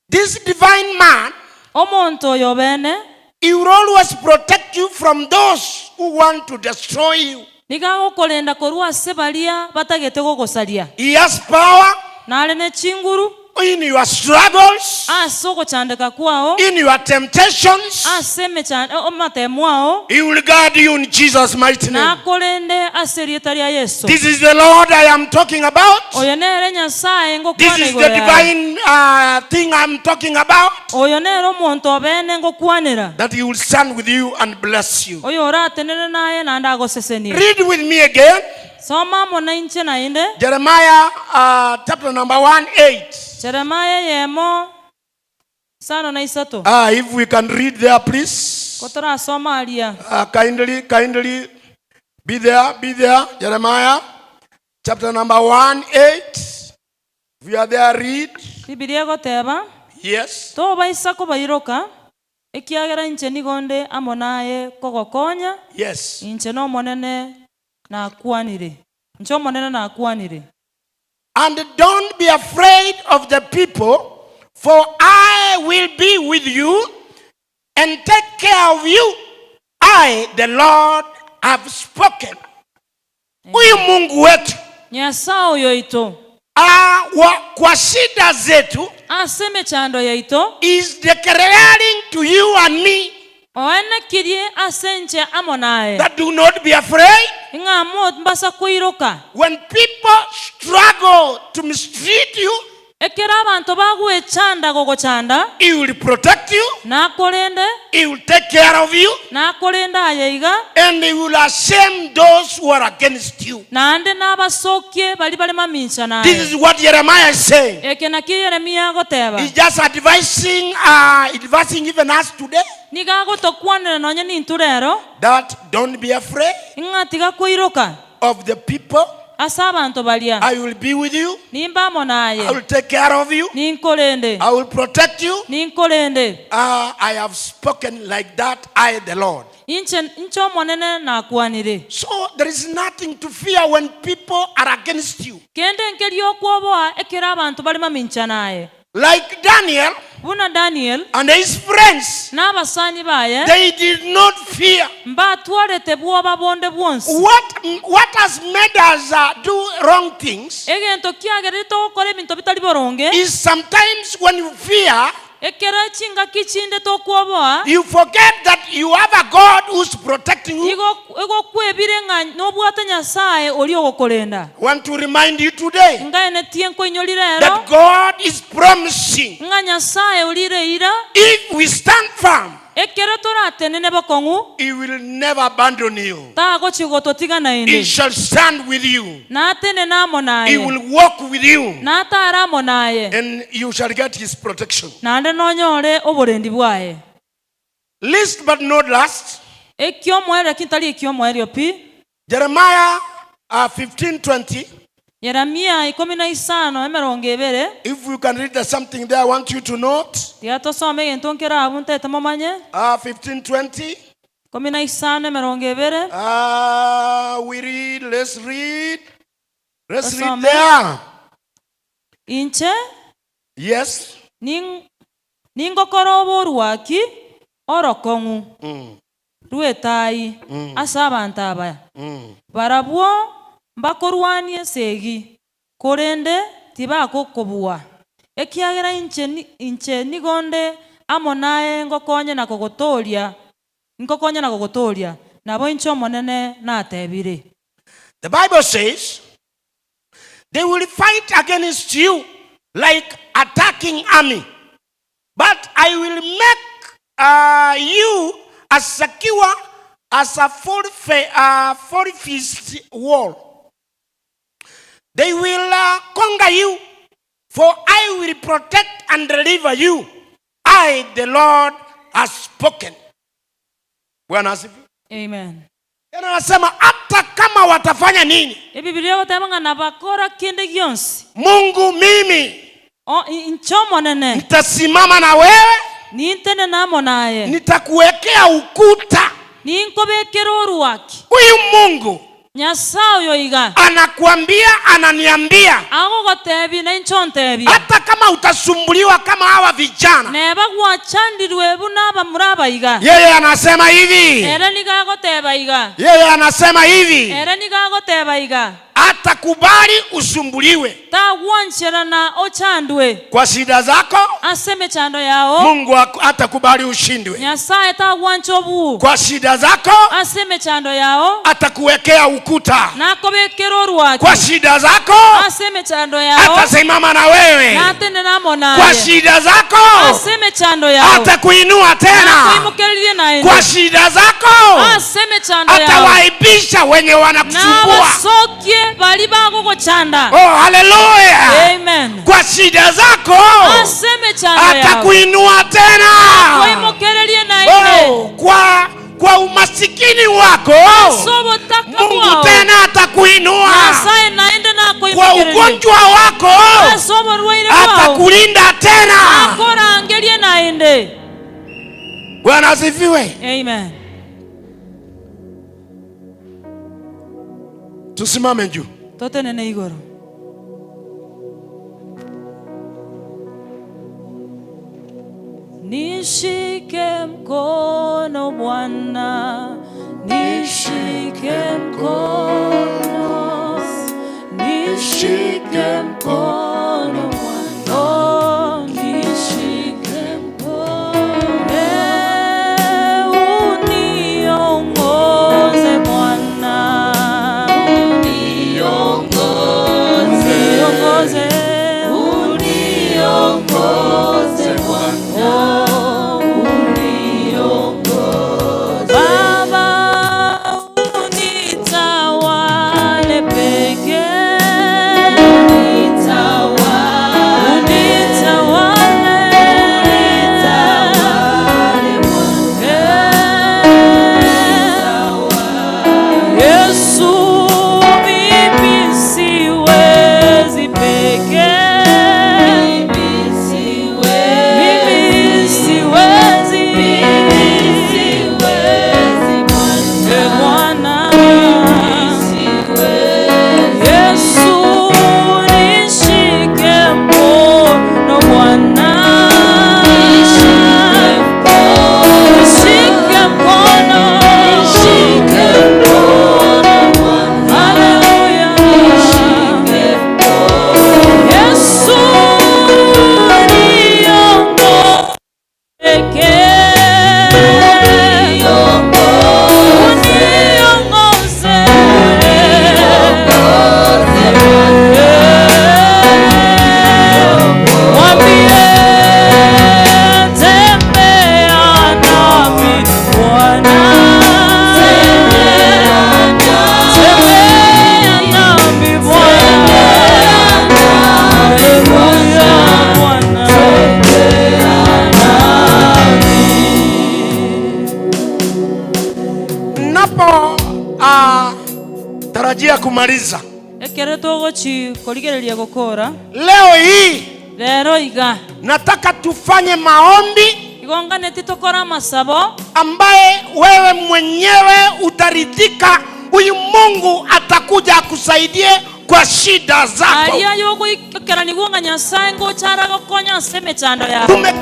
this divine man, omonto oyo bene he will always protect you from those who want to destroy you. nigo agokorenda korwa ase baria batagete gogosaria. He has power Nare ne chinguru in your struggles, ase ogochandeka kwao, in your temptations. ase emecha- amatemo ao, He will guard you in Jesus' mighty name. nakorende ase erieta ria Yeso. This is the Lord I am talking about. Oyo nere Nyasae This ngokwana is igoro the yaye. divine uh, thing I'm talking about. Oyo nere omonto obene ngokwanera, That he will stand with you and bless you. oyo oratenene naye naende agosesenie. Read with me again. Soma amo nainche naende. Jeremiah uh, chapter number 1 8. Jeremia eyemo isano na isato. Ah, if we can read there, please. Ko torasoma aria. Uh, kindly, kindly be there, be there. Jeremiah chapter number 1 8. If you are there, read. Bibilia egoteba, Yes. Tobaisa kobairoka, ekiagera inche nigo nde amo naye kogokonya, Yes. inche n'Omonene nakwanire. Inche Omonene nakwanire. And don't be afraid of the people, for I will be with you and take care of you. I, the Lord, have spoken. Huyu Mungu wetu Nyasae oyo oito. ah, wa, kwa shida zetu Ase emechando yaito. is declaring to you and me Oenekirie ase inche amo naye. that do not be afraid Ng'a mombasa koiroka. when people struggle to mistreat you. Ekero abanto bagwechanda gogochanda, He will protect you. nakorende, He will take care of you. nakorende aye iga, And he will ashame those who are against you. naende nabasokie baria bare mamincha naye. This is what Jeremiah is saying. Eke nakio Yeremia agoteba. He's just advising, uh, advising even us today Nigo agotokwanera nonya nintwe rero, that don't be afraid ng'a tiga koiroka of the people. ase abanto baria. I will be with you. Nimbe amo naye. I will take care of you. Ninkorende. I will protect you. Ninkorende. Uh, I have spoken like that, I the Lord. Inche inche Omonene nakwanire. So there is nothing to fear when people are against you. Kende nkeri okwoboa ekero abanto bare mamincha naye. Like Daniel Buna Daniel and his friends, na abasani baye they did not fear. mbatwarete bwoba bonde bwonsi. What, what has made us uh, do wrong things Egento kiagerire togokora ebinto bitari boronge is sometimes when you fear, Ekero chingaki chinde tokwoboa, you forget that you have a God who's protecting you. igo egokwebire ng'a nobwate Nyasaye oria ogokorenda. I want to remind you today Ngaenetie nkoinyori rero that God is promising ng'a Nyasaye orire eira, if we stand firm, ekero toratenene bokong'u, He will never abandon you. tagochi gototiga He naende. shall stand with you. Natenene amo He naye, will walk with you. natare amo naye, And you shall get his protection. naende nonyore oborendi bwaye. Least but not last, Ekiomoerio lakini tari ekiomoerio pi. Jeremiah 15:20. Yeremia ikomi na isano emerongo ebere. If you can read something there, I want you to note. Tiga tosome egento nkere abwo ntaete momanye. 15:20. Ikomi na isano emerongo ebere. We read, let's read. Let's read Tosome. there. Inche Yes. ning- ningokora oborwaki orokong'u rw'etai ase abanto aba. Barabwo mbakorwanie esegi, korende tibakokobua. Ekiagera inche ni- inche nigo nde amo naye ngokonye na kogotoria, nkokonye na kogotoria, nabo inche Omonene natebire. The Bible says, they will fight against you like attacking army, but I will make you as secure as a fortified wall. They will conquer you, for I will protect and deliver you. I, the Lord, has spoken. Bwana asifiwe. Amen. Tena anasema hata kama watafanya nini, Ebibilia egoteba ng'a nabakora kende gionsi, Mungu mimi O- inche Omonene nitasimama na wewe, nintenene amo naye, nitakuwekea ukuta. ninkobekere oruaki. Huyu Mungu Nyasaye oyo iga anakuambia, ananiambia, agogotebia na inche ontebia, hata kama utasumbuliwa kama hawa vijana, neba gwachandirwe buna abamura aba iga, yeye anasema hivi, ere nigo agoteba iga, yeye anasema hivi, ere nigo agoteba iga, atakubali usumbuliwe tagwancherana ochandwe kwa shida zako. ase emechando yao. Mungu atakubali ushindwe Nyasaye tagwancha obu kwa shida zako, ase emechando yao, atakuwekea ukuta nakobekera oruaki kwa shida zako, ase emechando yao, atasimama na wewe natenene amo kwa naye shida zako, ase emechando yao, atakuinua tena nakoimokererie naende kwa shida zako, ase emechando yao, atawaibisha wenye wanakusumbua. nabasokie bari bagogochanda. Oh, haleluya! Amen. Kwa shida zako Ase emechando yao, atakuinua tena. koimokererie naende Oh, kwa umasikini wako ase obotaka Mungu bwao, tena atakuinua. Nyasaye naende Kwa nakoimokererie ugonjwa wako ase oborwaire bwao, atakulinda tena. nakorangerie naende. Bwana asifiwe. Amen. Tusimame juu. Totenene igoro. Nishike mkono Bwana, nishike mkono, nishike mkono Bwana, oh, nishike mkono, Eh, uniongoze Bwana, uniongoze, uniongoze Bwana, oh, uniongoze Baba, unitawale pekee, unitawale, unitawale Yesu, mimi siwezi pekee, mimi siwezi, E Bwana, Yesu nishike mkono Bwana, nishike mkono, Tunapotarajia kumaliza. Ekero togochi korigereria gokora. Leo hii. Rero iga. Nataka tufanye maombi. Igo nganeti tokore amasabo. Ambaye wewe mwenyewe utaridhika huyu Mungu atakuja akusaidie kwa shida zako. Aria ayogoikeranigwa ng'a Nyasae ngocha aragokonye ase emechando yao. Tume,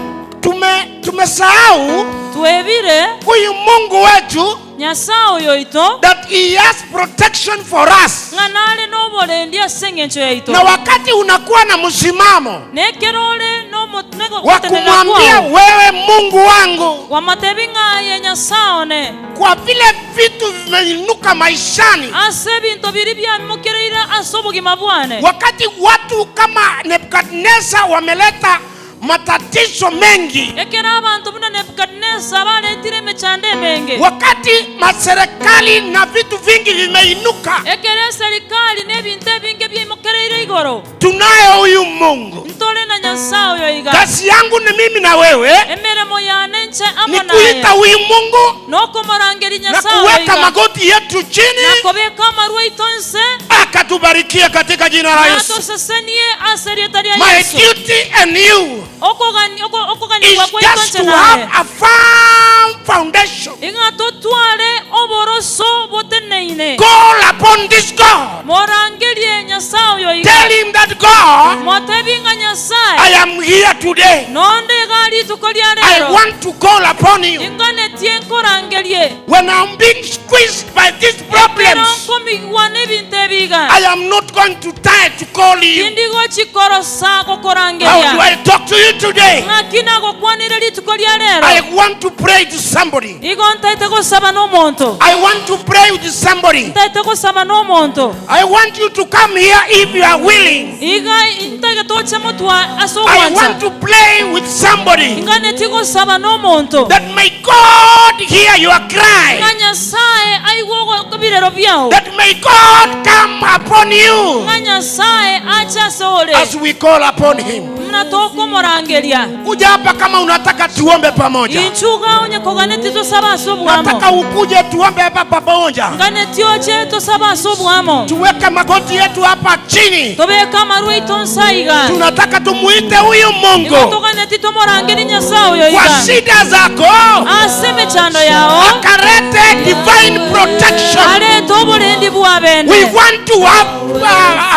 tume, tumesahau Twebire huyu Mungu wetu Nyasae oyo oito that he has protection for us. ng'a nare noborendi ase engencho yaito. Na wakati unakuwa na msimamo Na ekero ore wa nogotenena kumwambia kwao wewe Mungu wangu, gwamatebi ng'a aye Nyasae one, kwa vile vitu vimeinuka maishani, ase ebinto biria biamokereire ase obogima bwane. wakati watu kama Nebukadneza wameleta matatizo mengi, Ekero abanto buna Nebukadneza baretire emechando emenge, wakati maserikali na vitu vingi vimeinuka, ekero eserikali na ebinto ebinge biaimokereire igoro, tunaye huyu Mungu. ntore na Nyasae oyo iga. Kazi yangu ni mimi na wewe Emeremo yane inche ni amo naye kuita huyu Mungu nokomorangeria na Nyasae oyo kuweka iga magoti yetu chini, na kobeka amarwa aito inse, akatubarikia katika jina la Yesu. natosesenie ase erieta ria My Yesu. duty and you Okoganigwa is kwaito just inche to have naye a firm foundation. ing'a totware oboroso boteneine. Call upon this God. Morangerie Nyasae oyo iga. Tell him that God, Motebi ng'a Nyasae, I am here today. nonde iga rituko ria I rero. want to call upon you. Inganetie nkorangerie. When I'm being squeezed by these problems, Ekero nkomigwa nebinto ebi iga, I am not going to tire to call you. Tindigochi korosa gokorangeria. How do I talk to you today? Ng'aki nagokwanire rituko ria rero? I want to pray to somebody. Igo ntaete gosaba nomonto. I want to pray with somebody. Ntaete gosaba nomonto. I want you to come here if you are willing. Iga ntagete oche motwa ase I ogwancha. want to play with somebody. Inganetie gosaba nomonto. That may God hear your cry. Ng'a Nyasae aigwe ebirero biao. That may God come upon you. Ng'a Nyasae ache ase ore. As we call upon him. Buna tokomorangeria. Kuja hapa kama unataka tuombe pamoja. Inchuo iga onye koganetie tosabe ase oboamo. Nataka ukuje tuombe hapa pamoja. Nganetie oche tosabe ase oboamo. Tuweke magoti yetu hapa chini. Tobeke amarwa aito nsa iga. Tunataka tumuite huyu Mungu. Igo toganetie tomorangerie Nyasae oyo iga. Kwa shida zako. Ase emechando yao. Akarete divine protection. Arete oborendi bwa bene. We want to have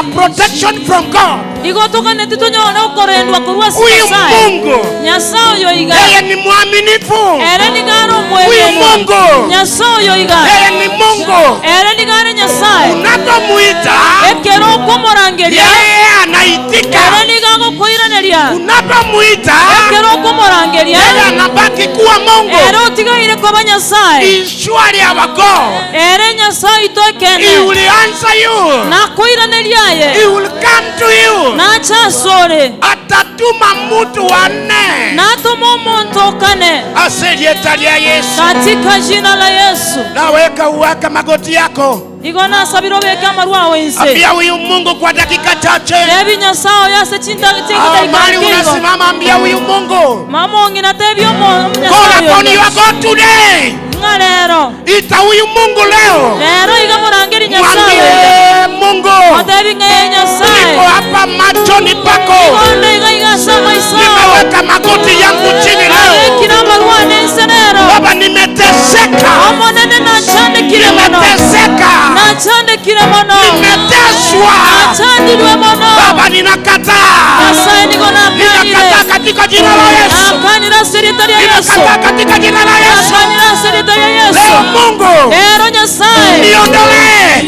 a protection from God. Igo toganeti tonyore okorendwa korwa ase Huyu Nyasae. Mungu. Nyasae oyo iga. Yeye ni mwaminifu. Ere nigo are Huyu omwegenwa. Mungu. Nyasae oyo iga. Yeye ni Mungu. Ere nigo are Nyasae. Unapomuita. Ekero okomorangeria. Yeye anaitika. Ere nigo agokoiraneria. Unapomuita. Ekero okomorangeria. Yeye anabaki kuwa Mungu. Ere otigaire koba Nyasae. He is surely our God. Ere Nyasae oito ekeene. He will answer you. Nakoiranerie aye. He will come to you. Nache asore. Atatuma mutu wa nne. Natome omonto o kane. Ase rieta ria Yesu. Katika jina la Yesu. Naweka uweka magoti yako. Igo nasabire obeke amarwa ao inse. Ambia huyu Mungu kwa dakika chache. Tebi Nyasae oyo ase chinta- Ah, mahali chidakika igo. unasimama ambia huyu Mungu. Mama ong'ina tebi omo Call Nyasae upon oyo. your God today. Ng'a rero. Ita huyu Mungu leo. Rero iga morangeri Nyasae. Mwambie Mungu. Motebi ng'a ee Nyasae. Niko hapa machoni pako. Igo iga iga ase amaiso ao. Nimeweka magoti yangu chini leo. Nabekire amarwa ane inse rero. Baba nimeteseka. Omonene nanchandekire mono. Nimeteseka. Nanchandekire mono. Nimeteswa. Nachandirwe mono. Baba ninakataa. Nyasae nigo nakanire. Ninakataa katika jina la Yesu. Nakanire ase erieta ria Yesu. Ninakataa katika jina la Yesu. Nakanire ase erieta ria Yesu. Leo Mungu. Rero Nyasae. Niondolee.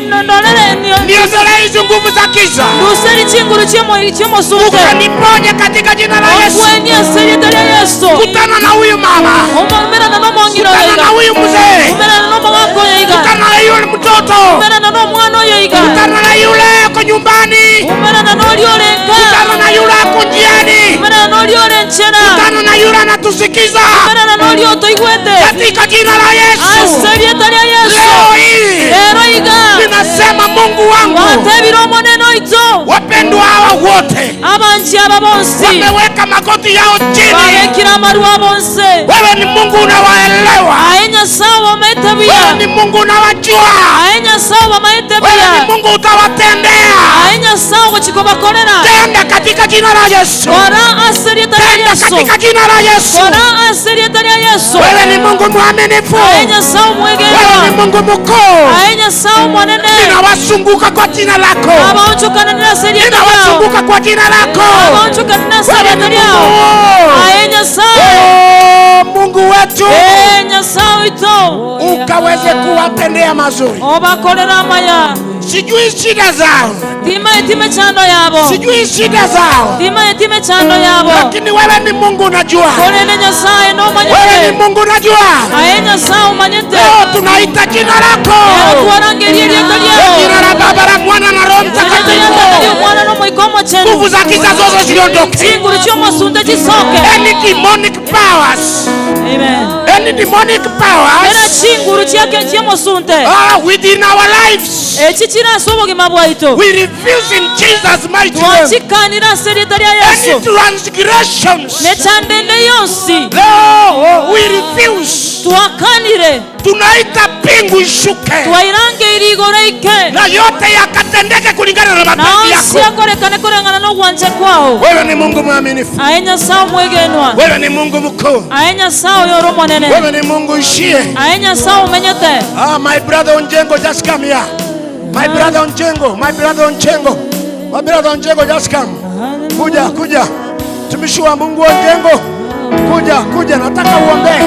Nondolere Niondolee hizo nguvu za giza. Nduseri chinguru chi'omosunte. Ukaniponye katika jina la Yesu. Onkwanie ase erieta ria Yesu. Kutana na huyu mama. Umerana nomong'ina oyo Kutana iga. na huyu mzee. Umerana nomogaka oyo iga. Kutana na yule mtoto. Umerana nomwana oyo iga. Kutana na yule ako nyumbani. Umerana noria ore nka. Kutana na yule ako njiani. Umerana noria ore nchera. Kutana na yule anatusikiza. Umerana noria otoigwete. Katika jina la Yesu. Ase erieta ria Yesu. Leo hii. Rero iga. Ninasema Mungu wangu. Gwatebire Omonene oine. oito. Wapendwa hawa wote Abanchi aba bonsi wameweka magoti yao chini. babekire amarwa abo nse. Wewe ni Mungu unawaelewa, Aye Nyasaye obamaete wewe buya. ni Mungu unawajua, Aye Nyasaye obamaete wewe buya. ni Mungu utawatendea. Aye Nyasaye ogochia kobakorera. Tenda katika jina la Yesu, Kora ase erieta ria tenda Yeso. katika jina la Yesu. Kora ase erieta ria Yeso. Wewe ni Mungu mwaminifu, Aye Nyasaye wewe ni omwegenwa. Mungu mkuu. Aye Nyasaye omonene. Ninawazunguka kwa jina lako, Abaonchokananera ase erieta riao. ninawazunguka kwa jina lako. Abaonchokananera ase Wewe erieta ni riao. Mungu. Aye Nyasaye. Oh, Mungu wetu Ee Nyasaye oito. ukaweze kuwatendea mazuri. Obakorera amaya. Sijui shida zao, Timaeti emechando yabo. sijui shida zao, Timaeti emechando yabo. lakini wewe ni Mungu unajua, Korende Nyasaye wewe ni nomanyete. Mungu unajua. Aye Nyasaye omanyete. Leo tunaita jina lako, Ero twarangeria erieta Kwa jina riao. la Baba la Mwana na Roho Mtakatifu. Omwana n'Omoika Omochenu. Nguvu za giza zote ziondoke, Chinguru chi'omosunte chisoke. any demonic powers, Amen. any demonic Era powers chinguru chiake chi'omosunte. ah, within our lives, Echi chire ase obogima bwaito. we refuse in Jesus' mighty name. Twachikanire ase erieta ria Any Yeso. transgressions, Nechandende yonsi. leo we refuse. Twakanire. Tunaita mbingu ishuke Twairangeire igoro ike. na yote yakatendeke kulingana na mapenzi Naonsi yako. akorekane koreng'ana n'ogwancha kwao. Wewe ni Mungu mwaminifu, Aye Nyasaye omwegenwa. wewe ni Mungu mkuu, Aye Nyasaye oyo ore omonene. wewe ni Mungu ishie. Aye Nyasaye omenyete. Ah, my brother Onjengo, just come here. My brother Onjengo, my brother Onjengo, my brother Onjengo, just come. Kuja, kuja, mtumishi wa Mungu Onjengo, kuja, kuja, nataka uombee,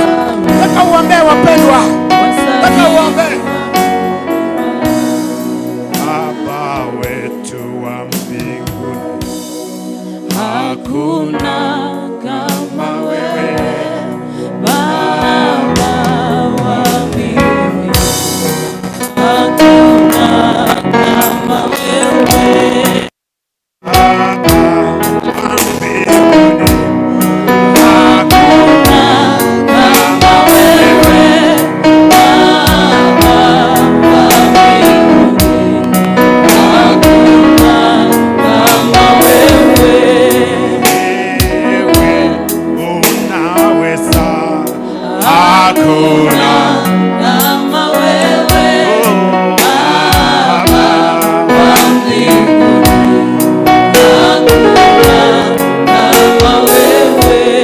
nataka uombee wapendwa, nataka uombee. Baba wetu wa mbinguni, Hakuna kama wewe Baba wa mbinguni. Hakuna kama wewe. Kama wewe Baba wa mbinguni. Hakuna kama wewe. wewe unaweza, hakuna Kama wewe Baba wa mbinguni. Hakuna kama wewe.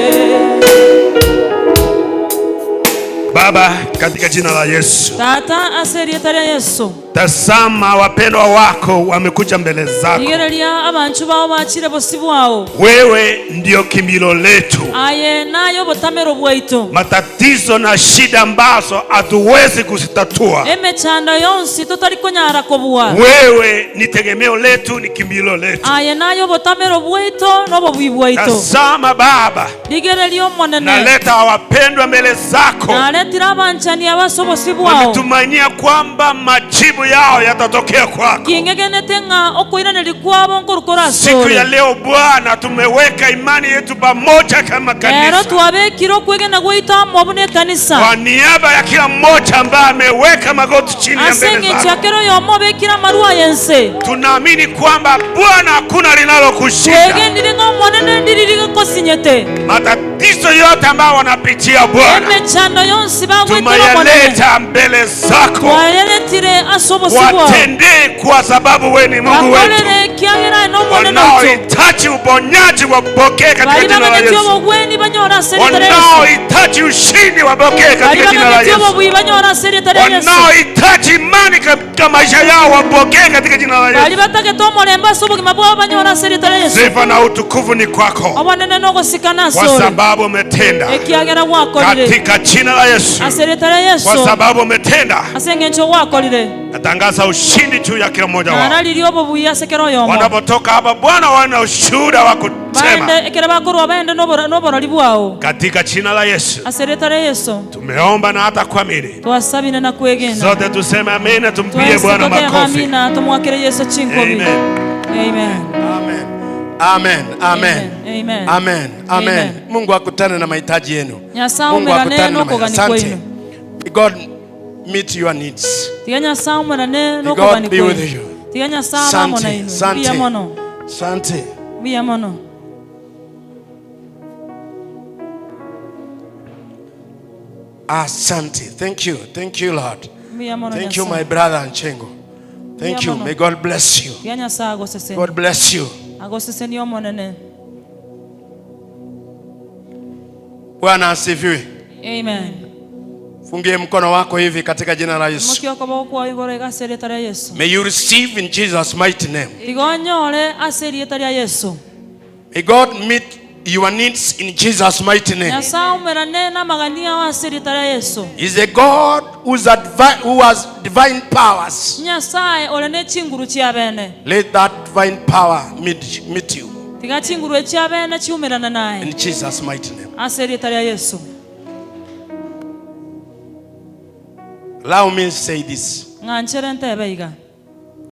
Baba, katika jina la Yesu, Tata ase erieta ria Yeso. tazama wapendwa wako wamekuja mbele zako. Rigereria abanchu bao bachire bosi bwao. Wewe ndio kimbilio letu, Aye naye obotamero bwaito. matatizo na shida ambazo hatuwezi kuzitatua, Emechando yonsi totari konyara kobua. wewe ni tegemeo letu, ni kimbilio letu. Aye naye obotamero bwaito n'obobui bwaito. Tazama Baba, Rigereria omonene. naleta wapendwa mbele zako, Naretire abanchani abase obosi bwao. wametumainia kwamba majibu yao yatatokea kwako. Kingegenete ng'a okoiraneria kwabo nkorokora Siku asore. ya leo Bwana, tumeweka imani yetu pamoja kama Ero kanisa twabekire okwegena gwaito amo buna ekanisa. kwa niaba ya kila mmoja ambaye ameweka magoti chini ya Ase mbele eng'encho zako. ya kera oyomo obekire amarwa aye nse. Tunaamini kwamba Bwana hakuna linalokushinda. Twegenire ng'a omonene ndiriri gokosinyete. Matatizo yote ambayo wanapitia Bwana, Emechando yonsi bagwetera omonene. tumeyaleta mbele zako, Twayeretire ase obosi bwao. watendee kwa sababu wewe ni Mungu wetu. Bakorere ekiagera aye nomonene oito. Wanaohitaji uponyaji wapokee katika Bari jina la baganetie Yesu. obogweni banyore ase erieta ria Yesu. Wanaohitaji ushindi wapokee Bari katika jina la baganetie Yesu. obobui banyore ase erieta ria Yesu. Wanaohitaji imani katika maisha yao wapokee katika jina la Bari Yesu. batagete omorembe ase obogima bwabo banyore ase erieta ria Yesu. Sifa na utukufu ni kwako Obonene nogosikana kwa ase ore. sababu umetenda Ekiagera gwakorire. katika jina la Yesu, Ase erieta ria kwa Yesu. sababu umetenda. Ase eng'encho gwakorire. Natangaza ushindi juu ya kila mmoja wao Nararirie obobuya ase kera oyomo. wanapotoka hapa. Bwana, wana ushuhuda wa kusema Baende ekero bakorwa baende n'oborori bwao. katika jina la Yesu Ase erieta ria Yesu. tumeomba na hata kuamini. Twasabire na kwegena. Zote tuseme amina, tumpigie Twese Bwana toteba makofi. amina tumwakire Yesu chinkobi. Amen. Amen. Amen. Amen. Amen. Amen. Amen. Amen. Amen. Mungu akutane na mahitaji yenu. Nyasaye Mungu omerane akutane na n'okogani mahitaji. Asante. kwaino. May God meet your needs. Tiga Nyasaye omerane May n'okogani God be with kwaino. you. Tiga Nyasae abe amo Asante, nainwe. Mbuya asante, mono. asante. Mbuya mono. Asante. Thank you. Thank you, Lord. Mbuya mono Thank you, Nyasae. my brother Nchengo. Thank Mbuya you. mono. May God bless you. Tiga Nyasae agosesenie. God bless you. Agosesenie Omonene. Bwana asifiwe. Amen. Fungie mkono wako hivi katika jina la Yesu. Imokia okoboko kwao igoro iga ase erieta ria Yeso. May you receive in Jesus' mighty name. Tiga onyore ase erieta ria Yeso. May God meet your needs in Jesus' mighty name. Nyasae aumerane namagani ao ase erieta ria Yeso. He's a God who's advi- who has divine powers. Nyasae ore ne chinguru chiabene. Let that divine power meet, meet you Tiga chinguru echiabene chiumerane naye in Jesus' mighty name. ase erieta ria Yeso. Allow me to say this. Ng'anchere ntebe iga.